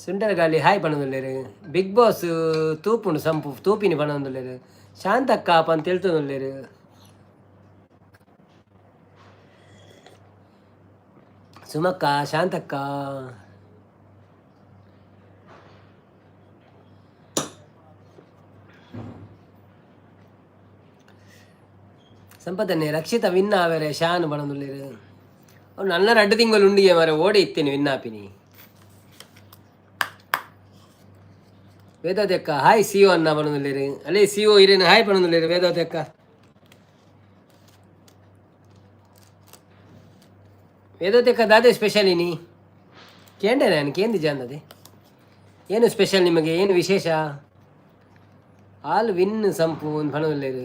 ಸುಂಟರಗಾಳಿ ಹಾಯ್ ಪನೊಂದುಲ್ಲೆರ್. ಬಿಗ್ ಬಾಸ್ ತೂಪುಂಡು ಸಂಪು ತೂಪಿನಿ ಪನೊಂದುಲ್ಲೆರ್. ಶಾಂತಕ್ಕ ಪಂದ್ ತೆಲ್ತೊಂದುಲ್ಲೆರ್. ಸುಮಕ್ಕ ಶಾಂತಕ್ಕ ಸಂಪದನ್ನೇ ರಕ್ಷಿತ ವಿನ್ ಆವೆರೆ ಶಾನ್ ಪನೊಂದುಲ್ಲೆರ್. ಅವ್ನು ನನ್ನ ರಡ್ಡು ತಿಂಗಳು ಉಂಡಿಗೆ ಮಾರೆ ಓಡಿ ಇತ್ತೇನೆ ವಿನ್ ಆಪಿನಿ. ವೇದಾವತಿ ಅಕ್ಕ ಹಾಯ್ ಸಿ ಒ ಅನ್ನ ಪನೊಂದುಲ್ಲೆರ್. ಅಲ್ಲೇ ಸಿ ಒ ಇರೇನು ಹಾಯ್ ಪನೊಂದುಲ್ಲೆರ್ ವೇದಾವತಿ ಅಕ್ಕ. ವೇದಾವತಿ ಅಕ್ಕ ದಾದೆ ಸ್ಪೆಷಲ್ ಇನಿ ಕೇಂಡೆ ನಾನು ಕೇಂದಿ ಜಾಂದದೆ ಏನು ಸ್ಪೆಷಲ್ ನಿಮಗೆ, ಏನು ವಿಶೇಷ? ಆಲ್ ವಿನ್ ಸಂಪು ಒಂದು ಪನೊಂದುಲ್ಲೆರ್.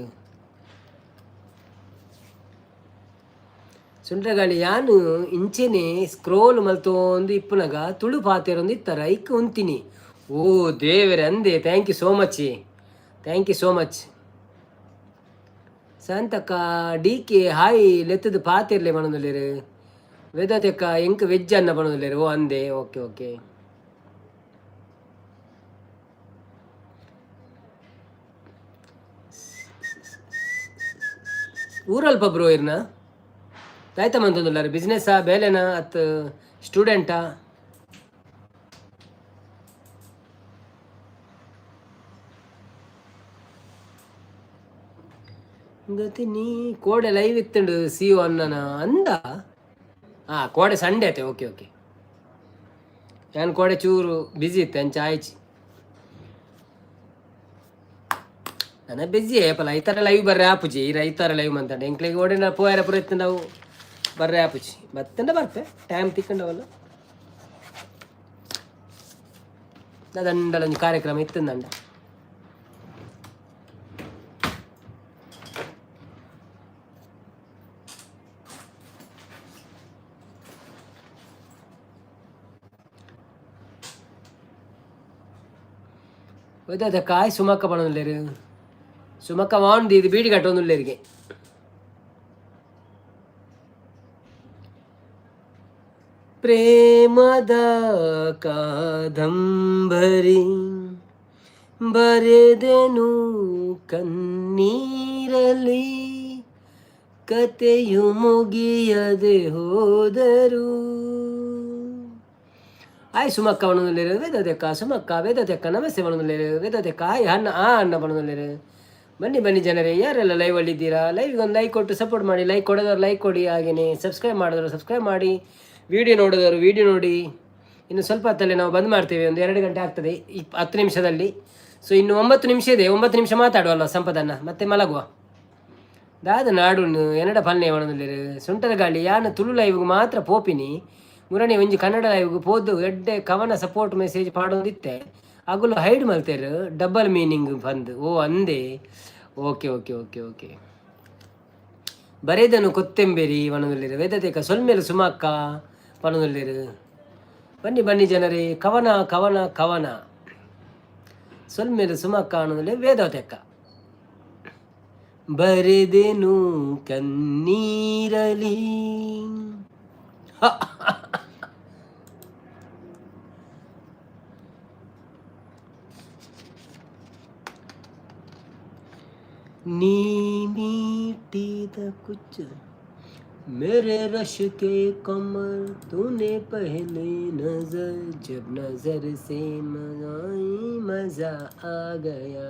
ಸುಂಟ್ರಗಾಳಿ ಯಾನು ಇಂಚೆನೆ ಸ್ಕ್ರೋಲ್ ಮಲ್ತೊಂದು ಇಪ್ಪುನಗ ತುಳು ಪಾತೆರೊಂದು ಇತ್ತರ ಐಕ್ ಉಂತಿನಿ. ಓ ದೇವರೇ ಅಂದೆ. Thank you so much, thank you so much. Shantakka D K hi ಲೆತ್ತದ ಪಾತೆರ್ಲೆ ಪನೊಂದುಲ್ಲೆರ್. Vedavathi ಅಕ್ಕ ಎಂಕ್ ವೆಜ್ ಅನ್ನ ಪನೊಂದುಲ್ಲೆರ್. ಓ ಅಂದೆ ಓಕೆ ಓಕೆ. ಊರಲ್ಪ ಬ್ರೋ ಇರ್ನ ದಾಯ್ತ ಮಂತೊಂದುಲ್ಲಾರ? ಬಿಸ್ನೆಸ್ಸಾ ಬೇಲೆನಾ ಅತ್ ಸ್ಟೂಡೆಂಟಾ? ಗತಿ ನೀ ಕೋಡೆ ಲೈವ್ ಇತ್ತುಂಡು ಸಿ ಒ ಅಣ್ಣನ ಅಂದ. ಆ ಕೋಡೆ ಸಂಡೇ ಆಯ್ತೆ. ಓಕೆ ಓಕೆ, ನಾನು ಕೋಡೆ ಚೂರು ಬ್ಯುಸಿ ಇತ್ತೆ ಅಂಚ ಆಯ್ಚಿ. ನನ್ನ ಬ್ಯುಸಿ ಏಪಲ ಐತಾರ ಲೈವ್ ಬರ್ರೆ ಆಪುಜಿ. ಈ ಐತಾರ ಲೈವ್ ಮಂತಂಡ ಎಂಕ್ಲೆಗ್ ಓಡಿನ ಪೋಯರ ಪೂರ ನಾವು ಬರ್ರೆ ಆಪುಜಿ. ಬತ್ತಂಡ ಬರ್ಪೆ ಟೈಮ್ ತಿಕ್ಕಂಡವಲ್ಲ. ದಂಡಲ ಒಂಜಿ ಕಾರ್ಯಕ್ರಮ ಇತ್ತಂದಂಡ. ಒಯ್ದ ಕಾಯ್ ಸುಮಕ್ಕ ಪನೊಂದುಲ್ಲೆರ್. ಸುಮಕ್ಕ ವಾಂಡ್ ಇದು ಬೀಡಿ ಕಟ್ಟೊಂದುಲ್ಲೆರಿಗೆ. ಪ್ರೇಮದ ಕಾದಂಬರಿ ಬರೆದೆನು ಕಣ್ಣೀರಲಿ, ಕತೆಯು ಮುಗಿಯದೆ ಹೋದರು. ಆಯ್ ಸುಮಕ್ಕ ಬಣ್ಣದಲ್ಲಿರು, ವೇದತೆಕ್ಕ ಸುಮಕ್ಕ, ವೇದತೆಕ್ಕ ನಮಸ್ತೆ ಬಣ್ಣದಲ್ಲಿರು, ವೇದತೆಕ್ಕ ಆಯ್ ಅಣ್ಣ, ಆ ಅಣ್ಣ ಬಣ್ಣದಲ್ಲಿರು. ಬನ್ನಿ ಬನ್ನಿ ಜನರೇ, ಯಾರೆಲ್ಲ ಲೈವಲ್ಲಿ ಇದ್ದೀರಾ, ಲೈವ್ಗೆ ಒಂದು ಲೈಕ್ ಕೊಟ್ಟು ಸಪೋರ್ಟ್ ಮಾಡಿ. ಲೈಕ್ ಕೊಡೋದವ್ರು ಲೈಕ್ ಕೊಡಿ, ಹಾಗೆಯೇ ಸಬ್ಸ್ಕ್ರೈಬ್ ಮಾಡಿದವರು ಸಬ್ಸ್ಕ್ರೈಬ್ ಮಾಡಿ, ವಿಡಿಯೋ ನೋಡೋದವರು ವಿಡಿಯೋ ನೋಡಿ. ಇನ್ನು ಸ್ವಲ್ಪ ಹೊತ್ತಲ್ಲಿ ನಾವು ಬಂದ್ ಮಾಡ್ತೇವೆ. ಒಂದು 2 ಗಂಟೆ ಆಗ್ತದೆ 10 ನಿಮಿಷದಲ್ಲಿ. ಸೊ ಇನ್ನು 9 ನಿಮಿಷ ಇದೆ. 9 ನಿಮಿಷ ಮಾತಾಡುವಲ್ಲ ಸಂಪದನ್ನ, ಮತ್ತೆ ಮಲಗುವ. ದಾದ ನಾಡು ಎನ್ನಡ ಪಲ್ನೆ ಒಣದಲ್ಲಿರು. ಸುಂಟರ ಗಾಳಿ ಯಾನ ತುಳು ಲೈವ್ಗೆ ಮಾತ್ರ ಪೋಪಿನಿ. ಮುರಣಿ ಒಂಜಿ ಕನ್ನಡ ಲೈವ್ಗೆ ಪೋದು ಎಡ್ಡೆ ಕವನ ಸಪೋರ್ಟ್ ಮೆಸೇಜ್ ಪಾಡೊಂದಿತ್ತೆ, ಅಗುಲು ಹೈಡ್ ಮಲ್ತೇರು ಡಬಲ್ ಮೀನಿಂಗ್ ಬಂದು. ಓ ಅಂದೆ, ಓಕೆ ಓಕೆ ಓಕೆ ಓಕೆ. ಬರೇದನು ಕೊತ್ತೆಂಬೇರಿ ವನದಲ್ಲಿರು, ವೇದತೇಕ ಸೊಲ್ಮೇಲು ಸುಮಕ್ಕ ವನದಲ್ಲಿರು. ಬನ್ನಿ ಬನ್ನಿ ಜನರೇ. ಕವನ ಕವನ ಕವನ. ಸೊಲ್ಮೇಲು ಸುಮಕ್ಕ ಅನ್ನೋದಲ್ಲಿ ವೇದತೆಕ್ಕ. ಬರೆದೆನು ಕಣ್ಣೀರಲಿ. ನೀ ಮೀಟಿದ कुछ मेरे रश के कमर, तूने पहले नजर जब नजर से मजाई, मजा आ गया.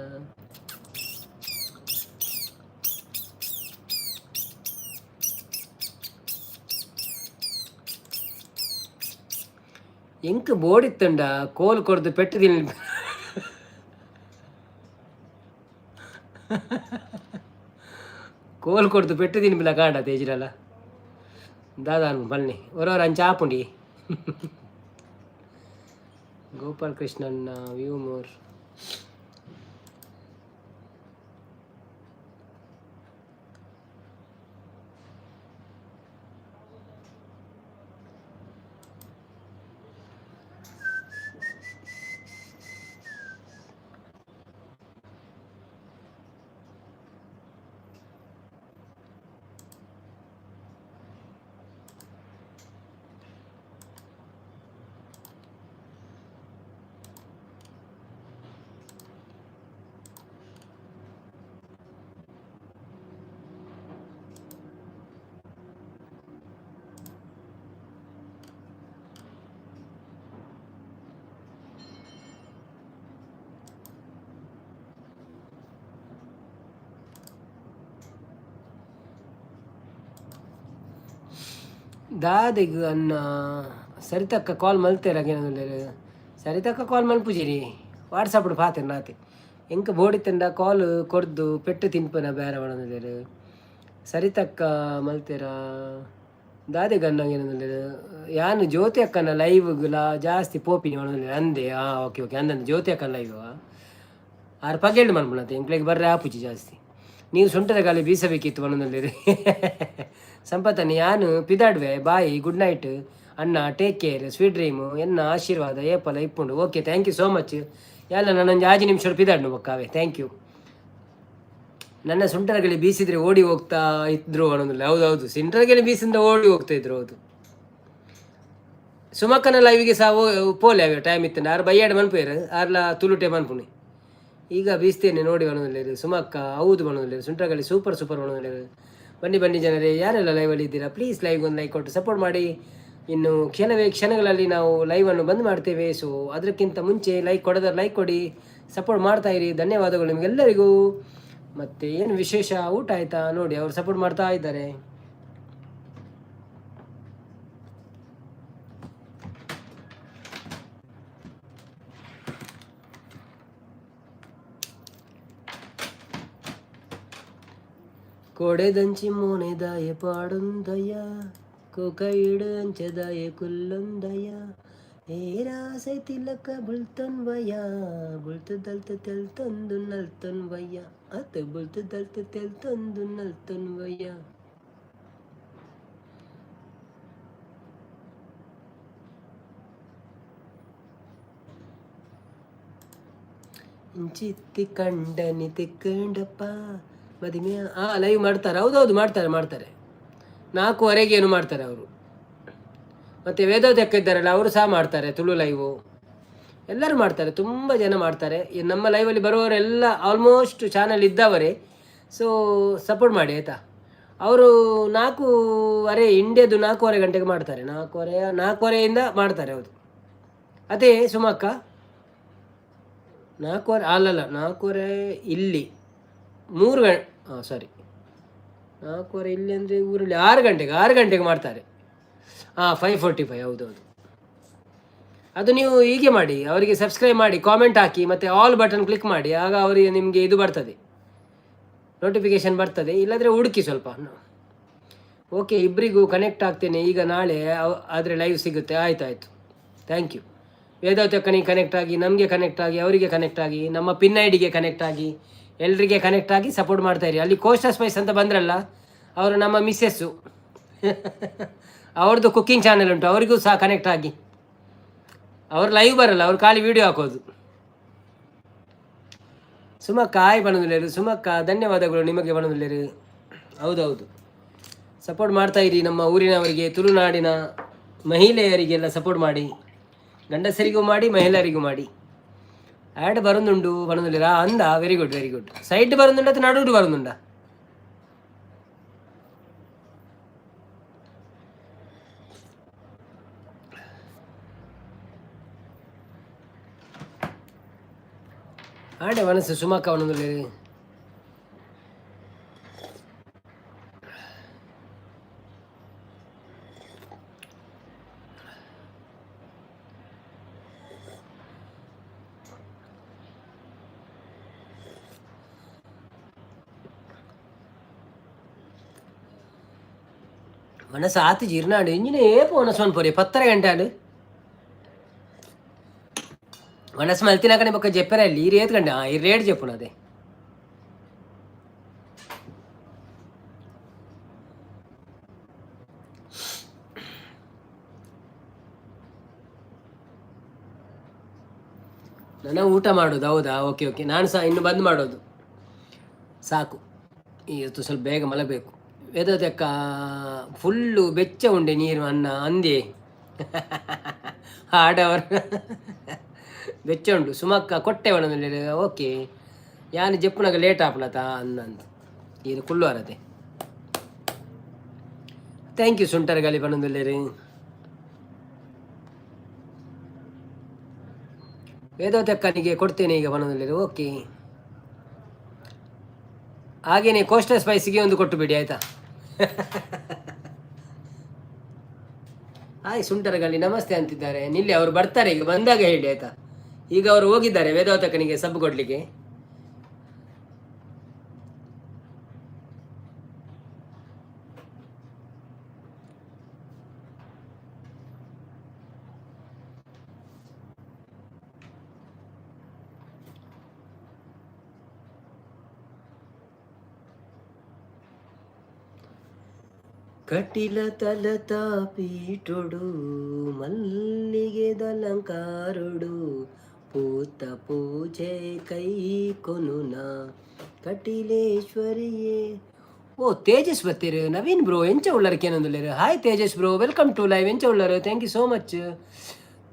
ಎಂಕ್ ಬೋಡಿತ್ತಂಡ ಕೋಲ್ ಕೊರ್ದು ಪೆಟ್ಟು ತಿನ್. ಕೋಲ್ ಕೊಡ್ದು ಪೆಟ್ಟು ತಿನ್ಬಿಲ್ಲ ಕಾಂಡ ತೇಜಿರಲ್ಲ. ದಾದಾ ಬನ್ನಿ ಹೊರವರ ಅಂಚ ಆಪುಂಡಿ. ಗೋಪಾಲ್ ಕೃಷ್ಣನ್ನ ವ್ಯೂ ಮೋರ್. ದಾದೆಗ್ ಅನ್ನ ಸರಿತಕ್ಕ ಕಾಲ್ ಮಲ್ತೇರ? ಸರಿತಕ್ಕ ಕಾಲ್ ಮಲ್ಪುಜಿರಿ, ವಾಟ್ಸಪ್ ಪಾತೆರ್ ನಾತೆ. ಎಂಕ್ ಬೋಡಿತ್ತಂಡ ಕಾಲ್ ಕೊರ್ದು ಪೆಟ್ಟು ತಿನ್ಪನ ಬೇರೆ ಮಾಡಂದಿಲ್ಲೆರ್. ಸರಿತಕ್ಕ ಮಲ್ತೇರ? ದಾದೆಗ್ ಅನ್ನ ಏನಂದಿಲ್ಲೆರ್? ಯಾನ್ ಜ್ಯೋತಿ ಅಕ್ಕನ ಲೈವ್ಗುಲ ಜಾಸ್ತಿ ಪೋಪಿನಿ ಮಾಡಂದಿಲ್ಲೆರ್ ಅಂದೆ. ಹಾಂ, ಓಕೆ ಓಕೆ. ಅಂದಂದು ಜ್ಯೋತಿ ಅಕ್ಕನ ಲೈವ್ ಆರ್ ಪಗೆಲ್ಡ್ ಮನ್ಪುನತೆ, ಎಂಕ್ಲೆಗ್ ಬರ್ರೆ ಆಪುಜಿ ಜಾಸ್ತಿ. ನೀವು ಸುಂಟದ ಗಾಳಿ ಬೀಸಬೇಕಿತ್ತು ಮನದಲ್ಲಿ. ಸಂಪತ್ತನ್ನು ಯಾನು ಪಿದಾಡ್ವೆ. ಬಾಯ್, ಗುಡ್ ನೈಟ್ ಅಣ್ಣ, ಟೇಕ್ ಕೇರ್, ಸ್ವೀಟ್ ಡ್ರೀಮು, ಎನ್ನ ಆಶೀರ್ವಾದ ಏಪಲ ಇಪ್ಪುಂಡು. Okay, thank you so much. ಎಲ್ಲ ನನ್ನೊಂದು 5 ನಿಮಿಷ ಪಿದಾಡ್ನು ಬೊಕ್ಕಾವೆ. Thank you. ನನ್ನ ಸುಂಟರಗಳಿ ಬೀಸಿದ್ರೆ ಓಡಿ ಹೋಗ್ತಾ ಇದ್ರು ಅನ್ನೋದಿಲ್ಲ. ಹೌದೌದು, ಸುಂಟರಗಳಿ ಬೀಸಿದ್ರೆ ಓಡಿ ಹೋಗ್ತಾ ಇದ್ರು, ಹೌದು. ಸುಮಕ್ಕನ ಲೈವಿಗೆ ಸಹ ಪೋಲೆ ಅವೆ ಟೈಮ್ ಇತ್ತು. ಆರು ಬೈಯಾಡ ಮನ್ಪೇರು, ಆರ್ಲ ತುಳುಟೆ ಮನ್ಪುಣಿ. ಈಗ ಬೀಸ್ತೇನೆ ನೋಡಿ ಬಣ್ಣದಲ್ಲಿರು. ಸುಮಕ್ಕ ಹೌದು ಬಣ್ಣದಲ್ಲಿರು. ಸುಂಟರಗಳಿ ಸೂಪರ್ ಸೂಪರ್ ಬಣ್ಣದಲ್ಲಿರು. ಬನ್ನಿ ಬನ್ನಿ ಜನರೇ, ಯಾರೆಲ್ಲ ಲೈವಲ್ಲಿ ಇದ್ದೀರಾ, ಪ್ಲೀಸ್ ಲೈವ್ ಒಂದು ಲೈಕ್ ಕೊಟ್ಟು ಸಪೋರ್ಟ್ ಮಾಡಿ. ಇನ್ನು ಕೆಲವೇ ಕ್ಷಣಗಳಲ್ಲಿ ನಾವು ಲೈವನ್ನು ಬಂದ್ ಮಾಡ್ತೇವೆ. ಸೊ ಅದಕ್ಕಿಂತ ಮುಂಚೆ ಲೈಕ್ ಕೊಡೋದಾದ್ರೆ ಲೈಕ್ ಕೊಡಿ, ಸಪೋರ್ಟ್ ಮಾಡ್ತಾ ಇರಿ. ಧನ್ಯವಾದಗಳು ನಿಮಗೆಲ್ಲರಿಗೂ. ಮತ್ತು ಏನು ವಿಶೇಷ? ಊಟ ಆಯಿತಾ? ನೋಡಿ, ಅವರು ಸಪೋರ್ಟ್ ಮಾಡ್ತಾ ಇದ್ದಾರೆ. ಕೊಡೆದಂಚಿ ಮೋನೆದಾಯ ಪಾಡೊಂದಯ, ಕೊಕೈಡು ಅಂಚದಾಯ ಕುಲ್ಲೊಂದಯ, ಏರಾಸೆ ತಿಲಕ ಬುಳ್ತೊನ್ವಯ, ಬುಳ್ತು ದಲ್ತ ತೆಲ್ತೊಂದು ನಲ್ತೊನ್ವಯ್ಯ, ಅತ್ ಬುಳ್ತು ದಲ್ತ ತೆಲ್ತೊಂದು ನಲ್ತೊನ್ವಯ್ಯ. ಇಂಚಿತ್ತಿ ಕಂಡನಿ ತಿಕ್ಕಂಡಪ್ಪ ಮದಿಮೆ. ಹಾಂ, ಲೈವ್ ಮಾಡ್ತಾರೆ. ಹೌದೌದು, ಮಾಡ್ತಾರೆ ಮಾಡ್ತಾರೆ. 4:30ಗೆ ಏನು ಮಾಡ್ತಾರೆ ಅವರು. ಮತ್ತು ವೇದಾವತಿ ಅಕ್ಕ ಇದ್ದಾರಲ್ಲ, ಅವರು ಸಹ ಮಾಡ್ತಾರೆ ತುಳು ಲೈವು. ಎಲ್ಲರೂ ಮಾಡ್ತಾರೆ, ತುಂಬ ಜನ ಮಾಡ್ತಾರೆ. ಈ ನಮ್ಮ ಲೈವಲ್ಲಿ ಬರುವವರೆಲ್ಲ ಆಲ್ಮೋಸ್ಟ್ ಚಾನಲ್ ಇದ್ದವರೇ. ಸೊ ಸಪೋರ್ಟ್ ಮಾಡಿ ಆಯಿತಾ. ಅವರು 4:30 ಇಂಡಿಯಾದು 4:30 ಗಂಟೆಗೆ ಮಾಡ್ತಾರೆ, 4:30, 4:30ಯಿಂದ ಮಾಡ್ತಾರೆ. ಹೌದು, ಅದೇ ಸುಮಕ್ಕ, 4:30 ಅಲ್ಲಲ್ಲ, 4:30 ಇಲ್ಲಿ 3 ಗಂ ಹಾಂ ಸಾರಿ, 4:30 ಇಲ್ಲಿ ಅಂದರೆ ಊರಲ್ಲಿ 6 ಗಂಟೆಗೆ, 6 ಗಂಟೆಗೆ ಮಾಡ್ತಾರೆ. ಹಾಂ, 5:45, ಹೌದೌದು. ಅದು ನೀವು ಹೀಗೆ ಮಾಡಿ, ಅವರಿಗೆ ಸಬ್ಸ್ಕ್ರೈಬ್ ಮಾಡಿ, ಕಾಮೆಂಟ್ ಹಾಕಿ ಮತ್ತು ಆಲ್ ಬಟನ್ ಕ್ಲಿಕ್ ಮಾಡಿ. ಆಗ ಅವರಿಗೆ ನಿಮಗೆ ಇದು ಬರ್ತದೆ, ನೋಟಿಫಿಕೇಶನ್ ಬರ್ತದೆ. ಇಲ್ಲಾಂದರೆ ಹುಡುಕಿ ಸ್ವಲ್ಪ. ಓಕೆ, ಇಬ್ಬರಿಗೂ ಕನೆಕ್ಟ್ ಆಗ್ತೇನೆ ಈಗ. ನಾಳೆ ಆದರೆ ಲೈವ್ ಸಿಗುತ್ತೆ. ಆಯ್ತು ಆಯಿತು, thank you. Vedavathi ಅಕ್ಕನಿಗೆ ಕನೆಕ್ಟ್ ಆಗಿ, ನಮಗೆ ಕನೆಕ್ಟ್ ಆಗಿ, ಅವರಿಗೆ ಕನೆಕ್ಟ್ ಆಗಿ, ನಮ್ಮ ಪಿನ್ ಐಡಿಗೆ ಕನೆಕ್ಟ್ ಆಗಿ, ಎಲ್ರಿಗೆ ಕನೆಕ್ಟ್ ಆಗಿ ಸಪೋರ್ಟ್ ಮಾಡ್ತಾಯಿರಿ. ಅಲ್ಲಿ ಕೋಸ್ಟಾ ಸ್ಪೈಸ್ ಅಂತ ಬಂದ್ರಲ್ಲ, ಅವರು ನಮ್ಮ ಮಿಸ್ಸಸ್ಸು. ಅವ್ರದ್ದು ಕುಕ್ಕಿಂಗ್ ಚಾನೆಲ್ ಉಂಟು, ಅವರಿಗೂ ಸಹ ಕನೆಕ್ಟ್ ಆಗಿ. ಅವರು ಲೈವ್ ಬರಲ್ಲ, ಅವ್ರು ಖಾಲಿ ವೀಡಿಯೋ ಹಾಕೋದು. ಸುಮಕ್ಕ ಹಾಯ್ ಬಣದುಲ್ಲೇರು. ಸುಮಕ್ಕ, ಧನ್ಯವಾದಗಳು ನಿಮಗೆ ಬಣದುಲ್ಲೇರು. ಹೌದೌದು, ಸಪೋರ್ಟ್ ಮಾಡ್ತಾ ಇರಿ ನಮ್ಮ ಊರಿನವರಿಗೆ, ತುಳುನಾಡಿನ ಮಹಿಳೆಯರಿಗೆಲ್ಲ ಸಪೋರ್ಟ್ ಮಾಡಿ. ಗಂಡಸರಿಗೂ ಮಾಡಿ, ಮಹಿಳೆಯರಿಗೂ ಮಾಡಿ. ಆ್ಯಡ್ ಬರೋದುಂಡು ಬಣದುಲ್ಲೇರಾ ಅಂದ. Very good, very good. Side ಬರೋದುಂಡ ಅಥವಾ ನಡುಡು ಬರೋದುಂಡ? ಆಡೆ ಮನಸ್ಸು ಸುಮಕ್ಕ ಬಣದುಲ್ಲೇರು. ಮನಸ್ಸು ಆತು ಜೀರ್ಣಾಂಡು. ಇಂಜಿನ ಏಪ ಒನಸ್ ಮನ್ಪೊರಿ? 10:30 ಗಂಟೆ ಆಂಡ್. ಒನಸ್ ಮಲ್ತಿನಾಕನೆ ಬೊಕ್ಕ ಜೆಪ್ಪೆರೆ ಅಲ್ಲಿ. ಈ ರೇತ್ ಗಂಟೆ ಈ ರೇಟ್ ಜೆಪ್ಪುನ ಅದೇ. ನನ್ನ ಊಟ ಮಾಡೋದು? ಹೌದಾ? ಓಕೆ ಓಕೆ, ನಾನು ಸಹ ಇನ್ನು ಬಂದ್ ಮಾಡೋದು. ಸಾಕು, ಇವತ್ತು ಸ್ವಲ್ಪ ಬೇಗ ಮಲಗಬೇಕು. ವೇದವತಿ ಫುಲ್ಲು ಬೆಚ್ಚ ಉಂಡೆ ನೀರು ಅನ್ನ ಅಂದೆ ಹಾಡವರ್ ಬೆಚ್ಚ ಉಂಡು. ಸುಮಕ್ಕ ಕೊಟ್ಟೆ ಒಣ. ಓಕೆ, ಯಾನು ಜಪ್ಪುನಾಗ ಲೇಟ್ ಆಪಣತ ಅನ್ನಂತ ಇದು ಕುಳ್ಳು ಅರತೆ. Thank you ಸುಂಟರ್ ಗಾಲಿ ಪಣಂದುಲ್ಲೇರು. ವೇದವತಿ ಅಕ್ಕನಿಗೆ ಕೊಡ್ತೇನೆ ಈಗ ಪಣಂದುಲ್ಲೇರು. ಓಕೆ, ಹಾಗೇನೆ ಕೋಸ್ಟಲ್ ಸ್ಪೈಸಿಗೆ ಒಂದು ಕೊಟ್ಟು ಬಿಡಿ, ಆಯ್ತಾ? ಹಾಯ್ ಸುಂಟರಗಲ್ಲಿ, ನಮಸ್ತೆ ಅಂತಿದ್ದಾರೆ. ನಿಲ್ಲಿ, ಅವರು ಬರ್ತಾರೆ ಈಗ. ಬಂದಾಗ ಹೇಳಿ, ಆಯ್ತಾ? ಈಗ ಅವರು ಹೋಗಿದ್ದಾರೆ ವೇದಾವತಕ್ಕನಿಗೆ ಸಬ್ ಕೊಡ್ಲಿಕ್ಕೆ. ಕಟಿಲ ತಲತ ಪೀಠುಡು ಮಲ್ಲಿಗೆದಲಂಕಾರುಡು ಪೂತ ಪೂಜೆ ಕೈ ಕೊನುನ ಕಟಿಲೇಶ್ವರಿಯೇ. ಓ ತೇಜಸ್ ಬತ್ತೀರು. ನವೀನ್ ಬ್ರೋ, ಎಂಚ ಉಳ್ಳರ್ ಕೇನೊಂದುಲ್ಲೇರು. Hi Tejas bro, welcome to live. ಎಂಚ ಉಳ್ಳರು? Thank you so much.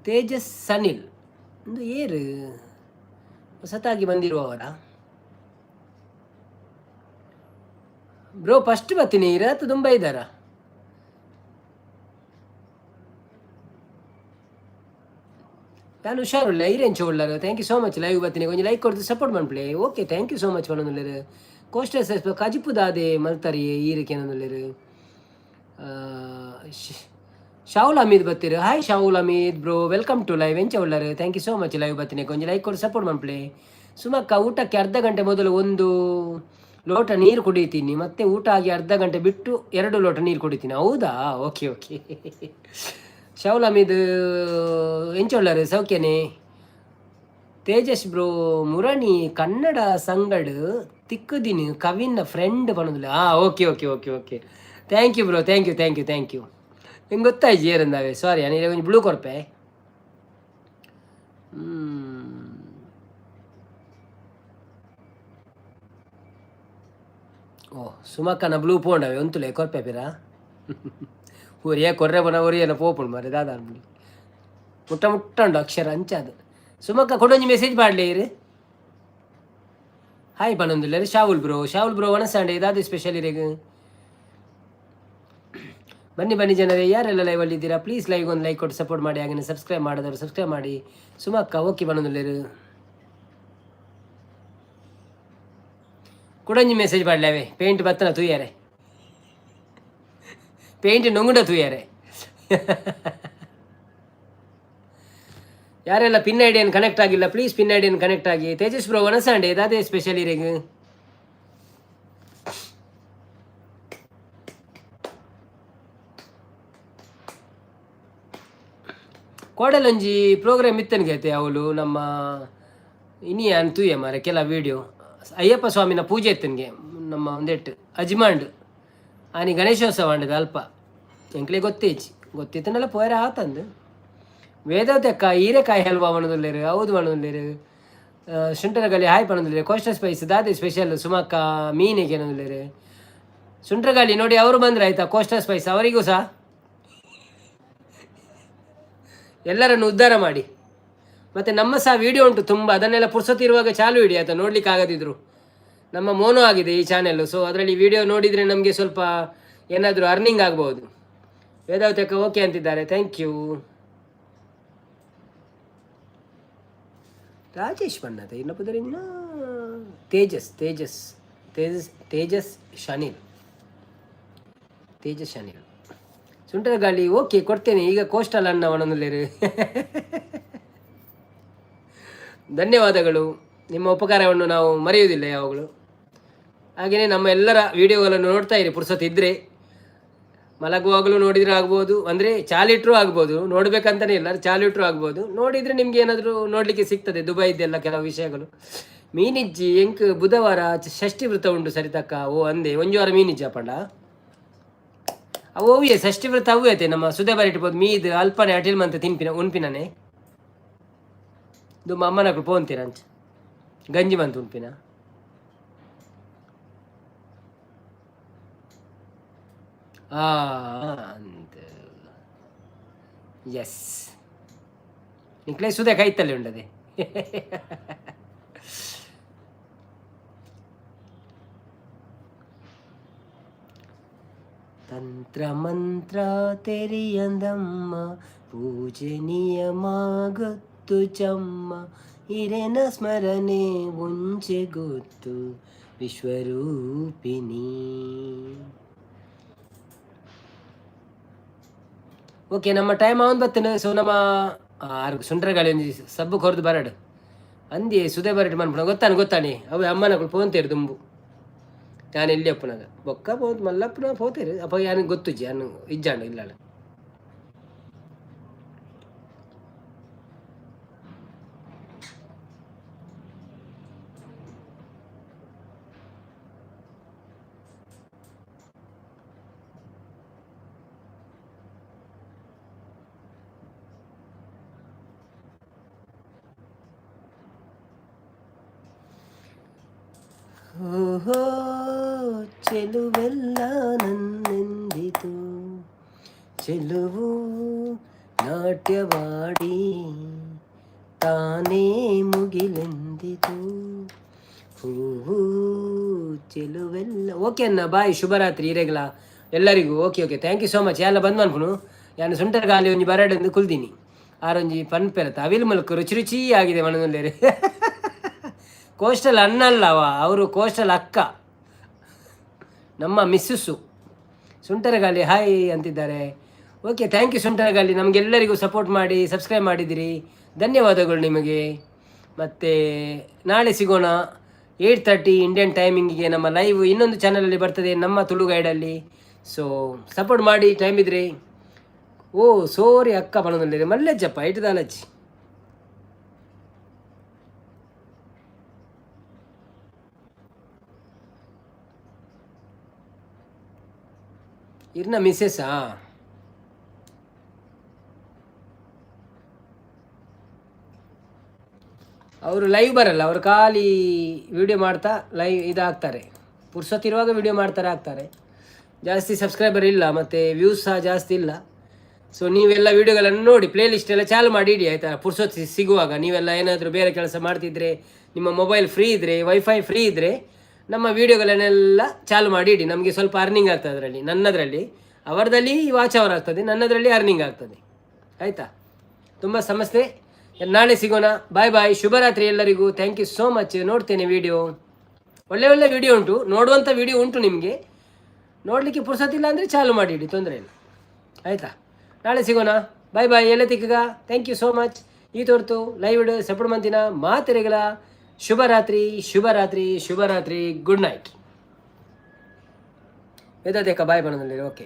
Tejas Sanil ಒಂದು ಏರು ಹೊಸತಾಗಿ ಬಂದಿರುವವರ ಬ್ರೋ? ಫಸ್ಟ್ ಬರ್ತೀನಿ ಇರತ್ತು ತುಂಬ ಇದ್ದಾರಾ? ನಾನು ಹುಷಾರುಳ್ಳ ಐರೆಂಚ ಉಳ್ಳರು? Thank you so much. Live ಬರ್ತೀನಿ, ಕೊಂಚ ಲೈಕ್ ಕೊಡ್ತು ಸಪೋರ್ಟ್ ಮನ್ಪ್ಲೆ. Okay, thank you so much ಪನೊಂದುಲ್ಲೆರ್. Coastal size ಕಜಿಪು ದಾದೆ ಮಲ್ತಾರಿ ಈರಕ್ಕೆ ಏನೊಂದುಲ್ಲೆರ್. Shahul ಅಮೀದ್ ಬತ್ತೀರು. Hi Shahul Hameed bro, welcome to live. ಎಂಚ ಉಳ್ಳರು? Thank you so much. Live ಬರ್ತೀನಿ, ಕೊಂಚ ಲೈಕ್ ಕೊಟ್ಟು ಸಪೋರ್ಟ್ ಮನ್ಪ್ಲೆ. ಸುಮಕ್ಕ, ಊಟಕ್ಕೆ ಅರ್ಧ ಗಂಟೆ ಮೊದಲು ಒಂದು ಲೋಟ ನೀರು ಕುಡಿತೀನಿ, ಮತ್ತೆ ಊಟ ಆಗಿ ಅರ್ಧ ಗಂಟೆ ಬಿಟ್ಟು ಎರಡು ಲೋಟ ನೀರು ಕುಡಿತೀನಿ. ಹೌದಾ? Okay okay. ಶಾಹುಲ್ ಅಮೀದ್, ಎಂಚ ಉಳ್ಳರು? ಸೌಖ್ಯನೇ? ತೇಜಸ್ ಬ್ರೋ, ಮುರಣಿ ಕನ್ನಡ ಸಂಗಡ್ ತಿಕ್ಕುದಿನಿ ಕವಿನ ಫ್ರೆಂಡ್ ಪನೊಂದುಲ್ಲೆ. ಹಾಂ, okay okay okay okay, thank you bro, thank you, thank you, thank you. ನಿಂಗೆ ಗೊತ್ತಾಯ್ತು ಏರಂದಾವೆ. ಸಾರಿ, ನಾನು ಒಂಜಿ ಬ್ಲೂ ಕೊರ್ಪೆ. ಓ ಸುಮಕ್ಕನ ಬ್ಲೂ ಪೋಂಡವೆ ಒಂತುಲೆ ಕೊರ್ಪೆ ಪಿರ. ಒರಿಯ ಕೊರ್ರೆ ಬನ ಒರಿಯನ ಪೋಪುಂಡು ಮಾರೆ ದಾದ. ಮುಟ್ಟ ಮುಟ್ಟ ಉಂಡು ಅಕ್ಷರ ಅಂಚಾದು. ಸುಮಕ್ಕ ಕೊಡೊಂಜಿ ಮೆಸೇಜ್ ಪಾಡ್ಲೆ ಇರು. ಹಾಯ್ ಪನೊಂದುಲ್ಲೆರ್ ಶಾವುಲ್ ಬ್ರೋ. ಶಾವುಲ್ ಬ್ರೋ ವನಸಾಂಡೆ ದಾದ ಸ್ಪೆಷಲ್ ಇರೆಗ್? ಬನ್ನಿ ಬನ್ನಿ ಜನರೇ, ಯಾರೆಲ್ಲ ಲೈವ್ ಅಲ್ಲಿ ಇದ್ದೀರಾ ಪ್ಲೀಸ್ ಲೈವ್ ಒಂದು ಲೈಕ್ ಕೊಟ್ಟು ಸಪೋರ್ಟ್ ಮಾಡಿ. ಹಾಗೆ ಸಬ್ಸ್ಕ್ರೈಬ್ ಮಾಡಿದವರು ಸಬ್ಸ್ಕ್ರೈಬ್ ಮಾಡಿ. ಸುಮಕ್ಕ ಓಕೆ ಪನೊಂದುಲ್ಲೆರ್. ಕುಡೊಂಜಿ ಮೆಸೇಜ್ ಪಾಡ್ಲೆ. ಪೇಂಟ್ ಬತ್ತನ ತೂಯರೆ, ಪೇಂಟ್ ನೊಂಗುಡ ತೂಯರೆ. ಯಾರೆಲ್ಲ ಪಿನ್ ಐಡಿಯನ್ನು ಕನೆಕ್ಟ್ ಆಗಿಲ್ಲ ಪ್ಲೀಸ್ ಪಿನ್ ಐಡಿಯನ್ನು ಕನೆಕ್ಟ್ ಆಗಿ. ತೇಜಸ್ ಬ್ರೋ ವನಸಾಂಡೆ ದಾದೆ ಸ್ಪೆಷಲ್ ಇರೆಗ್? ಕೋಡಲೊಂಜಿ ಪ್ರೋಗ್ರಾಮ್ ಇತ್ತನಿಗೆ ಐತೆ ಅವಳು ನಮ್ಮ ಇನಿಯ ತೂಯ ಮಾರೆ ಕೆಲ ವೀಡಿಯೋ. ಅಯ್ಯಪ್ಪ ಸ್ವಾಮಿನ ಪೂಜೆ ಇತ್ತನಿಗೆ ನಮ್ಮ ಒಂದೆಟ್ಟು ಅಜ್ಮಾಂಡ್ ಆನಿ ಗಣೇಶೋತ್ಸವ ಅಂಡದ ಅಲ್ಪ ಎಂಕ್ಲೆ ಗೊತ್ತೇಜಿ ಗೊತ್ತಿತ್ತನಲ್ಲ ಪೋಯರ ಆತಂದು. ವೇದಾವತಿ ಅಕ್ಕ ಹೀರೆಕಾಯಿ ಹಲ್ವಾ ಪಣದುಲ್ಲೇರು. ಹೌದು ಪಣದುಲ್ಲೇರು. ಶುಂಠರಗಲಿ ಹಾಯ್ ಪಣದುಲ್ಲೇರು. ಕೋಸ್ಟಲ್ ಸ್ಪೈಸ್ ದಾದೆ ಸ್ಪೆಷಲ್ ಸುಮಕ್ಕ ಮೀನಿಗೆ ಏನದುಲ್ಲೇರು. ಸುಂಟ್ರಗಾಲಿ ನೋಡಿ ಅವರು ಬಂದ್ರೆ ಆಯ್ತಾ ಕೋಸ್ಟಲ್ ಸ್ಪೈಸ್ ಅವರಿಗೂ ಸಹ ಎಲ್ಲರನ್ನು ಉದ್ಧಾರ ಮಾಡಿ. ಮತ್ತು ನಮ್ಮ ಸಹ ವಿಡಿಯೋ ಉಂಟು ತುಂಬ, ಅದನ್ನೆಲ್ಲ ಪುರ್ಸೊತ್ತಿರುವಾಗ ಚಾಲು ಇಡಿ ಆಯಿತಾ. ನೋಡ್ಲಿಕ್ಕೆ ಆಗದಿದ್ರು ನಮ್ಮ ಮೋನೋ ಆಗಿದೆ ಈ ಚಾನೆಲ್ಲು. ಸೊ ಅದರಲ್ಲಿ ವಿಡಿಯೋ ನೋಡಿದರೆ ನಮಗೆ ಸ್ವಲ್ಪ ಏನಾದರೂ ಅರ್ನಿಂಗ್ ಆಗ್ಬೋದು. ವೇದಾವತಿ ಅಕ್ಕ ಓಕೆ ಅಂತಿದ್ದಾರೆ, thank you. Rajesh ಬಣ್ಣದ ಇನ್ನೊಬ್ಬದರಿಂದ ತೇಜಸ್ ತೇಜಸ್ ತೇಜಸ್ ತೇಜಸ್ ಶನಿಲ್ ತೇಜಸ್ ಶನಿಲ್. ಸುಂಟರಗಾಳಿ ಓಕೆ ಕೊಡ್ತೇನೆ ಈಗ. ಕೋಸ್ಟಲ್ ಅಣ್ಣ ಒಣನುಲ್ಲೇರು ಧನ್ಯವಾದಗಳು. ನಿಮ್ಮ ಉಪಕಾರವನ್ನು ನಾವು ಮರೆಯುವುದಿಲ್ಲ ಯಾವಾಗಲೂ. ಹಾಗೆಯೇ ನಮ್ಮ ಎಲ್ಲರ ವಿಡಿಯೋಗಳನ್ನು ನೋಡ್ತಾ ಇರಿ ಪುರ್ಸೊತ್ತಿದ್ದರೆ. ಮಲಗುವಾಗಲೂ ನೋಡಿದರೆ ಆಗ್ಬೋದು, ಅಂದರೆ ಚಾಲಿಟ್ರೂ ಆಗ್ಬೋದು, ನೋಡಬೇಕಂತಲೇ ಇಲ್ಲ, ಚಾಲಿಟ್ರೂ ಆಗ್ಬೋದು. ನೋಡಿದರೆ ನಿಮಗೆ ಏನಾದರೂ ನೋಡಲಿಕ್ಕೆ ಸಿಗ್ತದೆ ದುಬೈದ್ದೆಲ್ಲ ಕೆಲವು ವಿಷಯಗಳು. ಮೀನಿಜ್ಜಿ ಎಂಕ್ ಬುಧವಾರ ಷಷ್ಠಿ ವೃತ ಉಂಡು ಸರಿತಕ್ಕ. ಓ ಅಂದೆ ಒಂಜಿ ವಾರ ಮೀನಿಜ್ಜಿ ಪಂಡ ಅವು ಓವಿಯೇ ಷಷ್ಠಿ ವ್ರತ ಅವು ಐತೆ ನಮ್ಮ ಸುದೆ ಬರಿಟ್ಬೋದು ಮೀದು ಅಲ್ಪನೆ ಅಟಿಲ್ ಮಂತ ತಿನ್ಪಿನ ಉನ್ಪಿನನೆ ದುಮ್ಮ ಅಮ್ಮನಕ್ಕಳು ಪೋಂತೀರಂಚ ಗಂಜಿ ಮಂತ್ ಉನ್ಪಿನ. ಅಂತ ಎಸ್ ನಿಕ್ಲೆ ಸುದೆ ಕೈತಲ್ಲಿ ಉಂಡದೆ. ತಂತ್ರ ಮಂತ್ರ ತೆರಿಯಂದಮ್ಮ ಪೂಜೆ ನಿಯಮ ಗೊತ್ತು ಚಮ್ಮ ಹಿರೇನ ಸ್ಮರಣೆ ಒಂಚೆ ಗೊತ್ತು ವಿಶ್ವರೂಪಿಣಿ. ಓಕೆ ನಮ್ಮ ಟೈಮ್ ಅವನ್ ಬತ್ತನೆ. ಸೊ ನಮ್ಮ ಆರು ಸುಂಡ್ರಗಾಳಿ ಒಂಜಿ ಸಬ್ಬು ಕೊರ್ದು ಬರಡು ಅಂದಿ ಸುದೆ ಬರಡು ಮನ್ಪುಣ ಗೊತ್ತಾನೆ ಗೊತ್ತಾನೆ ಅವು ಅಮ್ಮನಗಳು ಪೋಂತೇರು ದುಂಬು ನಾನು ಎಲ್ಲಿ ಅಪ್ಪನಾಗ ಬೊಕ್ಕ ಪೋತ್ ಮಲ್ಲಪ್ಪನ ಪೋತೇರು ಅಪ್ಪ ಯಾನು ಗೊತ್ತುಜ್ಜಿ ಯಾನು ಇಜ್ಜಾಂಡ ಇಲ್ಲಾಳ. ಓಹೋ ಚೆಲುವೆಲ್ಲ ನನ್ನೆಂದಿತು ಚೆಲುವು ನಾಟ್ಯವಾಡಿ ತಾನೇ ಮುಗಿಲೆಂದಿತು ಹೂವು ಚೆಲುವೆಲ್ಲ. ಓಕೆ ಅಣ್ಣ, ಬಾಯ್, ಶುಭರಾತ್ರಿ ಇರೆಗ್ಲ ಎಲ್ಲರಿಗೂ. Okay okay, thank you so much. ಎಲ್ಲ ಬಂದ್ ಮನ್ಪುನು ಯಾನು ಸುಂಟರ್ ಗಾಲಿ ಒಂಜಿ ಬರಡೆಂದು ಕುಲ್ದಿನಿ ಆರೊಂಜಿ ಪನ್ಪೆರತ ಅವಿಲ್ ಮಲ್ಕು ರುಚಿ ರುಚಿ ಆಗಿದೆ ಮನದಲ್ಲೇರಿ. ಕೋಸ್ಟಲ್ ಅಣ್ಣಲ್ಲವ ಅವರು, ಕೋಸ್ಟಲ್ ಅಕ್ಕ ನಮ್ಮ ಮಿಸ್ಸಸ್ಸು. ಸುಂಟರಗಾಲಿ ಹಾಯ್ ಅಂತಿದ್ದಾರೆ. Okay, thank you Suntaragali, ನಮಗೆಲ್ಲರಿಗೂ ಸಪೋರ್ಟ್ ಮಾಡಿ ಸಬ್ಸ್ಕ್ರೈಬ್ ಮಾಡಿದಿರಿ, ಧನ್ಯವಾದಗಳು ನಿಮಗೆ. ಮತ್ತು ನಾಳೆ ಸಿಗೋಣ 8:30 ಇಂಡಿಯನ್ ಟೈಮಿಂಗಿಗೆ. ನಮ್ಮ ಲೈವ್ ಇನ್ನೊಂದು ಚಾನಲಲ್ಲಿ ಬರ್ತದೆ, ನಮ್ಮ ತುಳು ಗೈಡಲ್ಲಿ. ಸೊ ಸಪೋರ್ಟ್ ಮಾಡಿ ಟೈಮ್ ಇದ್ದರೆ. ಓ ಸೋರಿ ಅಕ್ಕ ಬಣದಲ್ಲಿ ಮಲ್ಲೆಜ್ಜಪ್ಪ ಇಟ್ಟದಾಲಜ್ಜಿ. ಇರ್ನ ಮಿಸ್ಸೆಸ್ಸಾ? ಅವರು ಲೈವ್ ಬರಲ್ಲ, ಅವರು ಖಾಲಿ ವಿಡಿಯೋ ಮಾಡ್ತಾ ಲೈವ್ ಇದಾಗ್ತಾರೆ. ಪುರ್ಸೊತ್ತಿರುವಾಗ ವಿಡಿಯೋ ಮಾಡ್ತಾರೆ, ಆಗ್ತಾರೆ. ಜಾಸ್ತಿ ಸಬ್ಸ್ಕ್ರೈಬರ್ ಇಲ್ಲ, ಮತ್ತು ವ್ಯೂಸ್ ಸಹ ಜಾಸ್ತಿ ಇಲ್ಲ. ಸೊ ನೀವೆಲ್ಲ ವಿಡಿಯೋಗಳನ್ನು ನೋಡಿ, ಪ್ಲೇ ಲಿಸ್ಟ್ ಎಲ್ಲ ಚಾಲು ಮಾಡಿ ಇಡಿ, ಆಯಿತಾ? ಪುರ್ಸೊತ್ತು ಸಿಗುವಾಗ ನೀವೆಲ್ಲ ಏನಾದರೂ ಬೇರೆ ಕೆಲಸ ಮಾಡ್ತಿದ್ರೆ, ನಿಮ್ಮ ಮೊಬೈಲ್ ಫ್ರೀ ಇದ್ದರೆ, ವೈಫೈ ಫ್ರೀ ಇದ್ದರೆ, ನಮ್ಮ ವಿಡಿಯೋಗಳನ್ನೆಲ್ಲ ಚಾಲು ಮಾಡಿ ಇಡಿ. ನಮಗೆ ಸ್ವಲ್ಪ ಅರ್ನಿಂಗ್ ಆಗ್ತದೆ ಅದರಲ್ಲಿ. ನನ್ನದರಲ್ಲಿ, ಅವರದಲ್ಲಿ ವಾಚ್ ಅವರ್ ಆಗ್ತದೆ, ನನ್ನದರಲ್ಲಿ ಅರ್ನಿಂಗ್ ಆಗ್ತದೆ, ಆಯಿತಾ? ತುಂಬ ಸಮಸ್ಯೆ. ನಾಳೆ ಸಿಗೋಣ. ಬಾಯ್ ಬಾಯ್, ಶುಭರಾತ್ರಿ ಎಲ್ಲರಿಗೂ. Thank you so much. ನೋಡ್ತೇನೆ ವಿಡಿಯೋ. ಒಳ್ಳೆ ಒಳ್ಳೆ ವಿಡಿಯೋ ಉಂಟು, ನೋಡುವಂಥ ವಿಡಿಯೋ ಉಂಟು. ನಿಮಗೆ ನೋಡಲಿಕ್ಕೆ ಪುರ್ಸೊತ್ತಿಲ್ಲ ಅಂದರೆ ಚಾಲು ಮಾಡಿ ಇಡಿ, ತೊಂದರೆ ಇಲ್ಲ, ಆಯಿತಾ? ನಾಳೆ ಸಿಗೋಣ. Bye bye. ಎಲ್ಲ ತಿಕ್ಕಗ. Thank you so much. ಈ ತೋರ್ತು ಲೈವ್ ಸಪೋರ್ಟ್ ಮಂತಿನ ಮಾತೆರೆಗಳ ಶುಭರಾತ್ರಿ, ಶುಭರಾತ್ರಿ, ಶುಭರಾತ್ರಿ. Good night. ವೇದಾದೇಕ ಬಾಯ್ ಬಣ್ಣದಲ್ಲಿ. ಓಕೆ.